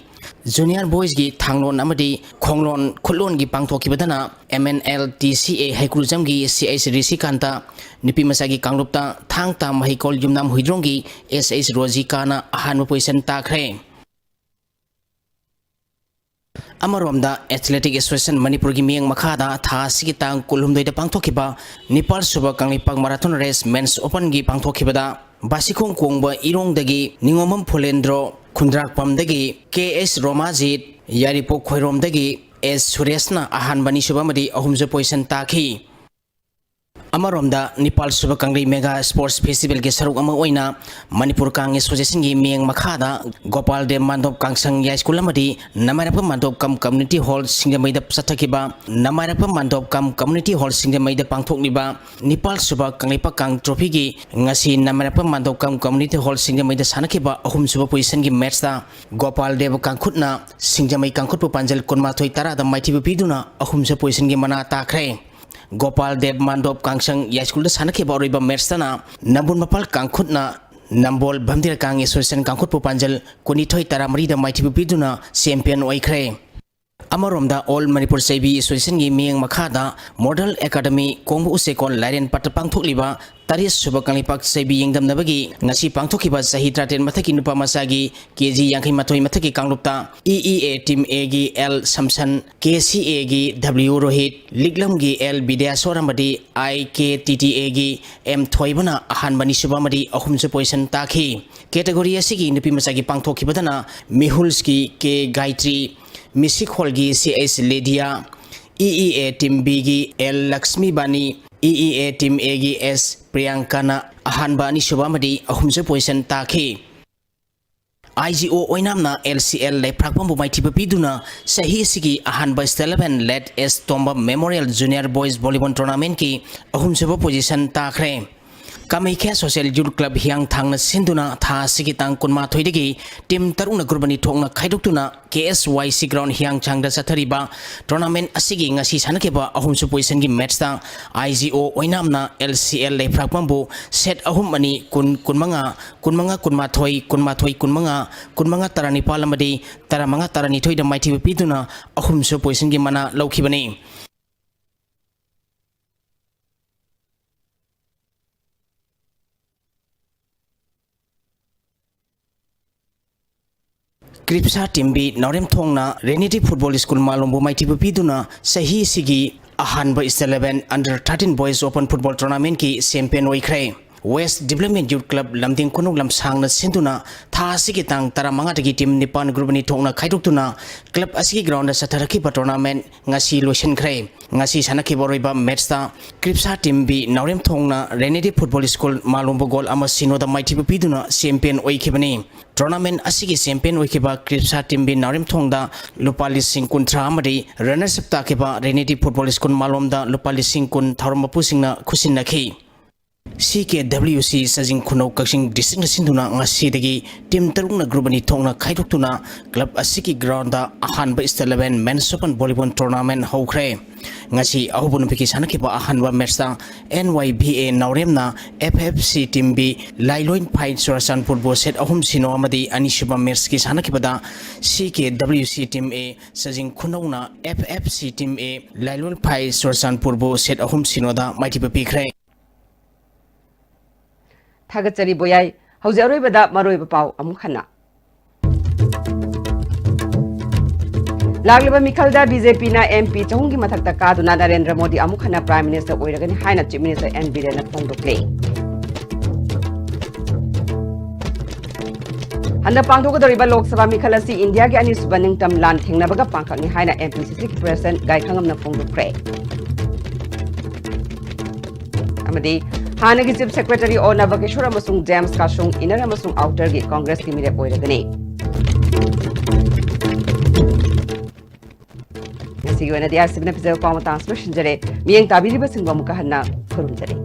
Junior boys ꯀꯤ ꯊꯥꯡꯂꯣꯟ ꯑꯃꯗꯤ ꯈꯣꯡꯂꯣꯟ ꯈꯨꯠꯂꯣꯟꯒꯤ ꯄꯥꯡꯊꯣꯛꯈꯤꯕꯗꯅ MNLTCA ꯍꯩꯀ꯭ꯔꯨꯖꯝꯒꯤ CH ꯔꯤꯁꯤꯀꯥꯟꯇ, ꯅꯨꯄꯤ ꯃꯆꯥꯒꯤ ꯀꯥꯡꯂꯨꯞꯇ ꯊꯥꯡ ꯇꯥ ꯃꯍꯩꯀꯣꯜ ꯌꯨꯝꯅꯥꯝ ꯍꯨꯏꯗ꯭ꯔꯣꯝꯒꯤ SH ꯔꯣꯖꯤꯀꯥꯅ ꯑꯍꯥꯟꯕ position ꯇꯥꯈ꯭ꯔꯦ꯫ ꯑꯃꯔꯣꯝꯗ Athletic Association ꯃꯅꯤꯄꯨꯔꯒꯤ ꯃꯤꯠꯌꯦꯡ ꯃꯈꯥꯗ ꯊꯥ ꯑꯁꯤꯒꯤ ꯇꯥꯡ ꯀꯨꯟꯍꯨꯝꯗꯣꯏꯗ ꯄꯥꯡꯊꯣꯛꯈꯤꯕ ꯅꯤꯄꯥꯜ ꯁꯨꯕ Kangleipak marathon race men's open ꯒꯤ ꯄꯥꯡꯊꯣꯛꯈꯤꯕꯗ ꯕꯥꯁꯤꯈꯣꯡ ꯀꯣꯡꯕ ꯏꯔꯣꯡꯗꯒꯤ ꯅꯤꯉꯣꯝꯕꯝ ꯐꯨꯂꯦꯟꯗ꯭ꯔꯣ, ꯈꯨꯟꯗ꯭ꯔꯥꯛꯄꯝꯗꯒꯤ KH ꯔꯣꯃꯥꯖꯤꯠ, ꯌꯥꯏꯔꯤꯄꯣꯛ ꯈꯣꯏꯔꯣꯝꯗꯒꯤ S ꯁꯨꯔꯦꯁꯅ ꯑꯍꯥꯟꯕ, ꯑꯅꯤꯁꯨꯕ ꯑꯃꯗꯤ ꯑꯍꯨꯝꯁꯨꯕ position ꯇꯥꯈꯤ꯫ ꯑꯃꯔꯣꯝꯗ ꯅꯤꯄꯥꯜ ꯁꯨꯕ ꯀꯪꯂꯩ mega sports festival ꯒꯤ ꯁꯔꯨꯛ ꯑꯃ ꯑꯣꯏꯅ ꯃꯅꯤꯄꯨꯔ ꯀꯥꯡ Association ꯒꯤ ꯃꯤꯠꯌꯦꯡ ꯃꯈꯥꯗ ꯒꯣꯄꯥꯜ ꯗꯦꯕ ꯃꯥꯟꯗꯣꯞ ꯀꯥꯡꯁꯪ ꯌꯥꯏꯁ꯭ꯀꯨꯜ ꯑꯃꯗꯤ ꯅꯃꯥꯏꯔꯛꯄ ꯃꯥꯟꯗꯣꯞ ꯀꯝ community hall ꯁꯤꯡꯖꯃꯩꯗ ꯆꯠꯊꯈꯤꯕ ꯅꯃꯥꯏꯔꯛꯄ ꯃꯥꯟꯗꯣꯞ ꯀꯝ community hall ꯁꯤꯡꯖꯃꯩꯗ ꯄꯥꯡꯊꯣꯛꯂꯤꯕ ꯅꯤꯄꯥꯜ ꯁꯨꯕ ꯀꯪꯂꯩꯄꯥꯛ ꯀꯥꯡ trophy ꯒꯤ ꯉꯁꯤ ꯅꯃꯥꯏꯔꯛꯄ ꯃꯥꯟꯗꯣꯞ ꯀꯝ community hall ꯁꯤꯡꯖꯃꯩꯗ ꯁꯥꯟꯅꯈꯤꯕ ꯑꯍꯨꯝꯁꯨꯕ position ꯒꯤ match ꯇ ꯒꯣꯄꯥꯜ ꯗꯦꯕ ꯀꯥꯡꯈꯨꯠꯅ ꯁꯤꯡꯖꯃꯩ ꯀꯥꯡꯈꯨꯠꯄꯨ ꯄꯥꯟꯖꯜ ꯀꯨꯟꯃꯥꯊꯣꯏ ꯇꯔꯥꯗ ꯃꯥꯏꯊꯤꯕ ꯄꯤꯗꯨꯅ ꯑꯍꯨꯝꯁꯨꯕ position ꯒꯤ ꯃꯅꯥ ꯇꯥꯈ꯭ꯔꯦ꯫ ꯒꯣꯄꯥꯜ ꯗꯦꯕ ꯃꯥꯟꯗꯣꯞ ꯀꯥꯡꯁꯪ ꯌꯥꯏꯁ꯭ꯀꯨꯜꯗ ꯁꯥꯟꯅꯈꯤꯕ ꯑꯔꯣꯏꯕ match ꯇꯅ ꯅꯝꯕꯨꯜ ꯃꯄꯥꯜ ꯀꯥꯡꯈꯨꯠꯅ ꯅꯝꯕꯣꯜ ꯚꯝꯗꯤꯔꯀꯥꯡ ꯑꯦꯁꯣꯁꯤꯌꯦꯁꯟ ꯀꯥꯡꯈꯨꯠꯄꯨ ꯄꯥꯟꯖꯜ ꯀꯨꯟꯅꯤꯊꯣꯏ ꯇꯔꯥꯃꯔꯤꯗ ꯃꯥꯏꯊꯤꯕ ꯄꯤꯗꯨꯅ ꯆꯦꯝꯄꯤꯌꯟ ꯑꯣꯏꯈ꯭ꯔꯦ꯫ ꯑꯃꯔꯣꯝꯗ ꯑꯣꯜ ꯃꯅꯤꯄꯨꯔ ꯆꯩꯕꯤ ꯑꯦꯁꯣꯁꯤꯌꯦꯁꯟꯒꯤ ꯃꯤꯠꯌꯦꯡ ꯃꯈꯥꯗ ꯃꯣꯗꯦꯜ ꯑꯦꯀꯥꯗꯃꯤ ꯀꯣꯡꯕ ꯎꯆꯦꯀꯣꯟ ꯂꯥꯏꯔꯦꯟ ꯄꯥꯠꯇ ꯄꯥꯡꯊꯣꯛꯂꯤꯕ ꯇꯔꯦꯠ ꯁꯨꯕ ꯀꯪꯂꯩꯄꯥꯛ ꯆꯩꯕꯤ ꯌꯦꯡꯗꯝꯅꯕꯒꯤ ꯉꯁꯤ ꯄꯥꯡꯊꯣꯛꯈꯤꯕ ꯆꯍꯤ ꯇꯔꯥꯇꯔꯦꯠ ꯃꯊꯛꯀꯤ ꯅꯨꯄꯥ ꯃꯆꯥꯒꯤ ꯀꯦ ꯖꯤ ꯌꯥꯡꯈꯩ ꯃꯥꯊꯣꯏ ꯃꯊꯛꯀꯤ ꯀꯥꯡꯂꯨꯞꯇ ꯏ ꯏ ꯑꯦ ꯇꯤꯝ ꯑꯦꯒꯤ ꯑꯦꯜ ꯁꯝꯁꯟ, ꯀꯦ ꯁꯤ ꯑꯦꯒꯤ ꯗꯕ꯭ꯂꯤꯎ ꯔꯣꯍꯤꯠ, ꯂꯤꯛꯂꯝꯒꯤ ꯑꯦꯜ ꯕꯤꯗ꯭ꯌꯥꯁꯣꯔ ꯑꯃꯗꯤ ꯑꯥꯏ ꯀꯦ ꯇꯤ ꯇꯤ ꯑꯦꯒꯤ ꯑꯦꯝ ꯊꯣꯏꯕꯅ ꯑꯍꯥꯟꯕ, ꯑꯅꯤꯁꯨꯕ ꯑꯃꯗꯤ ꯑꯍꯨꯝꯁꯨ ꯄꯣꯖꯤꯁꯟ ꯇꯥꯈꯤ꯫ ꯀꯦꯇꯦꯒꯣꯔꯤ ꯑꯁꯤꯒꯤ ꯅꯨꯄꯤ ꯃꯆꯥꯒꯤ ꯄꯥꯡꯊꯣꯛꯈꯤꯕꯗꯅ ꯃꯤꯍꯨꯜꯁꯀꯤ ꯀꯦ ꯒꯥꯌꯇ꯭ꯔꯤ, ꯃꯤꯁꯤꯈꯣꯜꯒꯤ ꯁꯤ ꯑꯩꯆ ꯂꯦꯗꯤꯌꯥ, ꯏ ꯏ ꯑꯦ ꯇꯤꯝ ꯕꯤꯒꯤ ꯑꯦꯜ ꯂꯛꯁꯃꯤꯕꯥꯅꯤ, ꯏ ꯏ ꯑꯦ ꯇꯤꯝ ꯑꯦꯒꯤ ꯑꯦꯁ ꯄ꯭ꯔꯤꯌꯥꯡꯀꯥꯅ ꯑꯍꯥꯟꯕ, ꯑꯅꯤꯁꯨꯕ ꯑꯃꯗꯤ ꯑꯍꯨꯝꯁꯨ ꯄꯣꯖꯤꯁꯟ ꯇꯥꯈꯤ꯫ ꯑꯥꯏ G O ꯑꯣꯏꯅꯥꯝꯅ L C L ꯂꯩꯄ꯭ꯔꯥꯛꯄꯝꯕꯨ ꯃꯥꯏꯊꯤꯕ ꯄꯤꯗꯨꯅ ꯆꯍꯤ ꯑꯁꯤꯒꯤ ꯑꯍꯥꯟꯕ State Eleven Late S Tomba Memorial Junior Boys Volleyball Tournamentꯀꯤ ꯑꯍꯨꯝꯁꯨꯕ ꯄꯣꯖꯤꯁꯟ ꯇꯥꯈ꯭ꯔꯦ꯫ ꯀꯥꯃꯩꯈ꯭ꯌꯥ Social Youth Club ꯍꯤꯌꯥꯡꯊꯥꯡꯅ ꯁꯤꯟꯗꯨꯅ ꯊꯥ ꯑꯁꯤꯒꯤ ꯇꯥꯡ ꯀꯨꯟꯃꯥꯊꯣꯏꯗꯒꯤ ꯇꯤꯝ ꯇꯔꯨꯛꯅ ꯒ꯭ꯔꯨꯞ ꯑꯅꯤ ꯊꯣꯛꯅ ꯈꯥꯏꯗꯣꯛꯇꯨꯅ ꯀꯦ ꯑꯦꯁ ꯋꯥꯏ ꯁꯤ ꯒ꯭ꯔꯥꯎꯟ ꯍꯤꯌꯥꯡꯊꯥꯡꯗ ꯆꯠꯊꯔꯤꯕ ꯇꯣꯔꯅꯥꯃꯦꯟ ꯑꯁꯤꯒꯤ ꯉꯁꯤ ꯁꯥꯟꯅꯈꯤꯕ ꯑꯍꯨꯝꯁꯨ ꯄꯣꯖꯤꯁꯟꯒꯤ ꯃꯦꯠꯁꯇ ꯑꯥꯏ G O ꯑꯣꯏꯅꯥꯝꯅ L C L ꯂꯩꯄ꯭ꯔꯥꯛꯄꯝꯕꯨ set ꯑꯍꯨꯝ ꯑꯅꯤ, ꯀꯨꯟ ꯀꯨꯟꯃꯉꯥ, ꯀꯨꯟꯃꯉꯥ ꯀꯨꯟꯃꯥꯊꯣꯏ, ꯀꯨꯟꯃꯥꯊꯣꯏ ꯀꯨꯟꯃꯉꯥ, ꯀꯨꯟꯃꯉꯥ ꯇꯔꯥꯅꯤꯄꯥꯜ ꯑꯃꯗꯤ ꯇꯔꯥꯃꯉꯥ ꯇꯔꯥꯅꯤꯊꯣꯏꯗ ꯃꯥꯏꯊꯤꯕ ꯄꯤꯗꯨꯅ ꯑꯍꯨꯝꯁꯨ ꯄꯣꯖꯤꯁꯟꯒꯤ ꯃꯅꯥ ꯂꯧꯈꯤꯕꯅꯤ꯫ ꯀ꯭ꯔꯤꯞꯁꯥ ꯇꯤꯝ ꯕꯤ ꯅꯥꯎꯔꯦꯝꯊꯣꯡꯅ ꯔꯦꯅꯤꯗꯤ ꯐꯨꯠꯕꯣꯜ ꯁ꯭ꯀꯨꯜ ꯃꯥꯂꯣꯝꯕꯨ ꯃꯥꯏꯊꯤꯕ ꯄꯤꯗꯨꯅ ꯆꯍꯤ ꯑꯁꯤꯒꯤ ꯑꯍꯥꯟꯕ State Eleven Under Thirteen Boys Open Football Tournamentꯀꯤ ꯆꯦꯝꯄꯤꯌꯟ ꯑꯣꯏꯈ꯭ꯔꯦ꯫ West Development Youth Club ꯂꯝꯗꯤꯡ ꯈꯨꯅꯧ ꯂꯝꯁꯥꯡꯅ ꯁꯤꯟꯗꯨꯅ ꯊꯥ ꯑꯁꯤꯒꯤ ꯇꯥꯡ ꯇꯔꯥꯃꯉꯥꯗꯒꯤ ꯇꯤꯝ ꯅꯤꯄꯥꯟ ꯒ꯭ꯔꯨꯞ ꯑꯅꯤ ꯊꯣꯛꯅ ꯈꯥꯏꯗꯣꯛꯇꯨꯅ ꯀ꯭ꯂꯕ ꯑꯁꯤꯒꯤ ꯒ꯭ꯔꯥꯎꯟꯗ ꯆꯠꯊꯔꯛꯈꯤꯕ ꯇꯣꯔꯅꯥꯃꯦꯟ ꯉꯁꯤ ꯂꯣꯏꯁꯤꯟꯈ꯭ꯔꯦ꯫ ꯉꯁꯤ ꯁꯥꯟꯅꯈꯤꯕ ꯑꯔꯣꯏꯕ ꯃꯦꯠꯁꯇ ꯀ꯭ꯔꯤꯞꯁꯥ ꯇꯤꯝ ꯕꯤ ꯅꯥꯎꯔꯦꯝꯊꯣꯡꯅ ꯔꯦꯅꯤꯗꯤ ꯐꯨꯠꯕꯣꯜ ꯁ꯭ꯀꯨꯜ ꯃꯥꯂꯣꯝꯕ ꯒꯣꯜ ꯑꯃ ꯁꯤꯅꯣꯗ ꯃꯥꯏꯊꯤꯕ ꯄꯤꯗꯨꯅ ꯆꯦꯝꯄꯤꯌꯟ ꯑꯣꯏꯈꯤꯕꯅꯤ꯫ ꯇꯣꯔꯅꯥꯃꯦꯟ ꯑꯁꯤꯒꯤ ꯆꯦꯝꯄꯤꯌꯟ ꯑꯣꯏꯈꯤꯕ ꯀ꯭ꯔꯤꯞꯁꯥ ꯇꯤꯝ ꯕꯤ ꯅꯥꯎꯔꯦꯝꯊꯣꯡꯗ ꯂꯨꯄꯥ ꯂꯤꯁꯤꯡ ꯀꯨꯟꯊ꯭ꯔꯥ ꯑꯃꯗꯤ ꯔꯟꯅꯔꯁ ꯑꯞ ꯇꯥꯈꯤꯕ ꯔꯦꯅꯤꯗꯤ ꯐꯨꯠꯕꯣꯜ ꯁ꯭ꯀꯨꯜ ꯃꯥꯂꯣꯝꯗ ꯂꯨꯄꯥ ꯂꯤꯁꯤꯡ ꯀꯨꯟ ꯊꯧꯔꯝ ꯃꯄꯨꯁꯤꯡꯅ ꯈꯨꯠꯁꯤꯟꯅꯈꯤ꯫ C K W C ꯆꯥꯖꯤꯡ ꯈꯨꯅꯧ ꯀꯛꯆꯤꯡ districtꯅ ꯁꯤꯟꯗꯨꯅ ꯉꯁꯤꯗꯒꯤ team ꯇꯔꯨꯛꯅ group ꯑꯅꯤ ꯊꯣꯛꯅ ꯈꯥꯏꯗꯣꯛꯇꯨꯅ club ꯑꯁꯤꯒꯤ groundꯗ ꯑꯍꯥꯟꯕ State Level Men's Open Volleyball Tournament ꯍꯧꯈ꯭ꯔꯦ꯫ ꯉꯁꯤ ꯑꯍꯧꯕ ꯅꯨꯃꯤꯠꯀꯤ ꯁꯥꯟꯅꯈꯤꯕ ꯑꯍꯥꯟꯕ matchꯇ N Y B A ꯅꯥꯎꯔꯦꯝꯅ F F C Team B ꯂꯥꯏꯂꯣꯏ ꯐꯥꯏ ꯆꯨꯔꯆꯥꯟꯄꯨꯔꯕꯨ set ꯑꯍꯨꯝ ꯁꯤꯅꯣ ꯑꯃꯗꯤ ꯑꯅꯤꯁꯨꯕ matchꯀꯤ ꯁꯥꯟꯅꯈꯤꯕꯗ C K W C Team A ꯆꯥꯖꯤꯡ ꯈꯨꯅꯧꯅ F F C Team A ꯂꯥꯏꯂꯣꯏ ꯐꯥꯏ ꯆꯨꯔꯆꯥꯟꯄꯨꯔꯕꯨ set ꯑꯍꯨꯝ ꯁꯤꯅꯣꯗ ꯃꯥꯏꯊꯤꯕ ꯄꯤꯈ꯭ꯔꯦ꯫ ꯊꯥꯒꯠꯆꯔꯤ ꯕꯣꯌꯥꯏ꯫ ꯍꯧꯖꯤꯛ ꯑꯔꯣꯏꯕꯗ ꯃꯔꯨꯑꯣꯏꯕ ꯄꯥꯎ ꯑꯃꯨꯛ ꯍꯟꯅ꯫ ꯂꯥꯛꯂꯤꯕ ꯃꯤꯈꯜꯗ B J Pꯅ M P ꯆꯍꯨꯝꯒꯤ ꯃꯊꯛꯇ ꯀꯥꯗꯨꯅ ꯅꯔꯦꯟꯗ꯭ꯔ ꯃꯣꯗꯤ ꯑꯃꯨꯛ ꯍꯟꯅ Prime Minister ꯑꯣꯏꯔꯒꯅꯤ ꯍꯥꯏꯅ Chief Minister N Birenꯅ ꯐꯣꯡꯗꯣꯛꯂꯦ꯫ ꯍꯟꯗꯛ ꯄꯥꯡꯊꯣꯛꯀꯗꯧꯔꯤꯕ ꯂꯣꯛ ꯁꯚꯥ ꯃꯤꯈꯜ ꯑꯁꯤ ꯏꯟꯗꯤꯌꯥꯒꯤ ꯑꯅꯤꯁꯨꯕ ꯅꯤꯡꯇꯝ ꯂꯥꯟ ꯊꯦꯡꯅꯕꯒ ꯄꯥꯡꯊꯣꯛꯅꯤ ꯍꯥꯏꯅ M P C Cꯒꯤ President ꯒꯥꯏꯈꯪꯉꯝꯅ ꯐꯣꯡꯗꯣꯛꯈ꯭ꯔꯦ꯫ ꯑꯃꯗꯤ ꯍꯥꯟꯅꯒꯤ Chief Secretary O ꯅꯕꯀꯤꯁꯣꯔ ꯑꯃꯁꯨꯡ James ꯀꯥꯁꯨꯡ Inner ꯑꯃꯁꯨꯡ Outerꯒꯤ Congressꯀꯤ ꯃꯤꯔꯦꯞ ꯑꯣꯏꯔꯒꯅꯤ꯫ ꯉꯁꯤꯒꯤ ꯑꯣꯏꯅꯗꯤ ꯑꯁꯤꯕꯅ ꯐꯖꯕ ꯄꯥꯎ ꯃꯇꯥꯡ ꯑꯁꯤ ꯂꯣꯏꯁꯤꯟꯖꯔꯦ꯫ ꯃꯤꯠꯌꯦꯡ ꯇꯥꯕꯤꯔꯤꯕꯁꯤꯡꯕꯨ ꯑꯃꯨꯛꯀ ꯍꯟꯅ ꯈꯨꯔꯨꯝꯖꯔꯤ꯫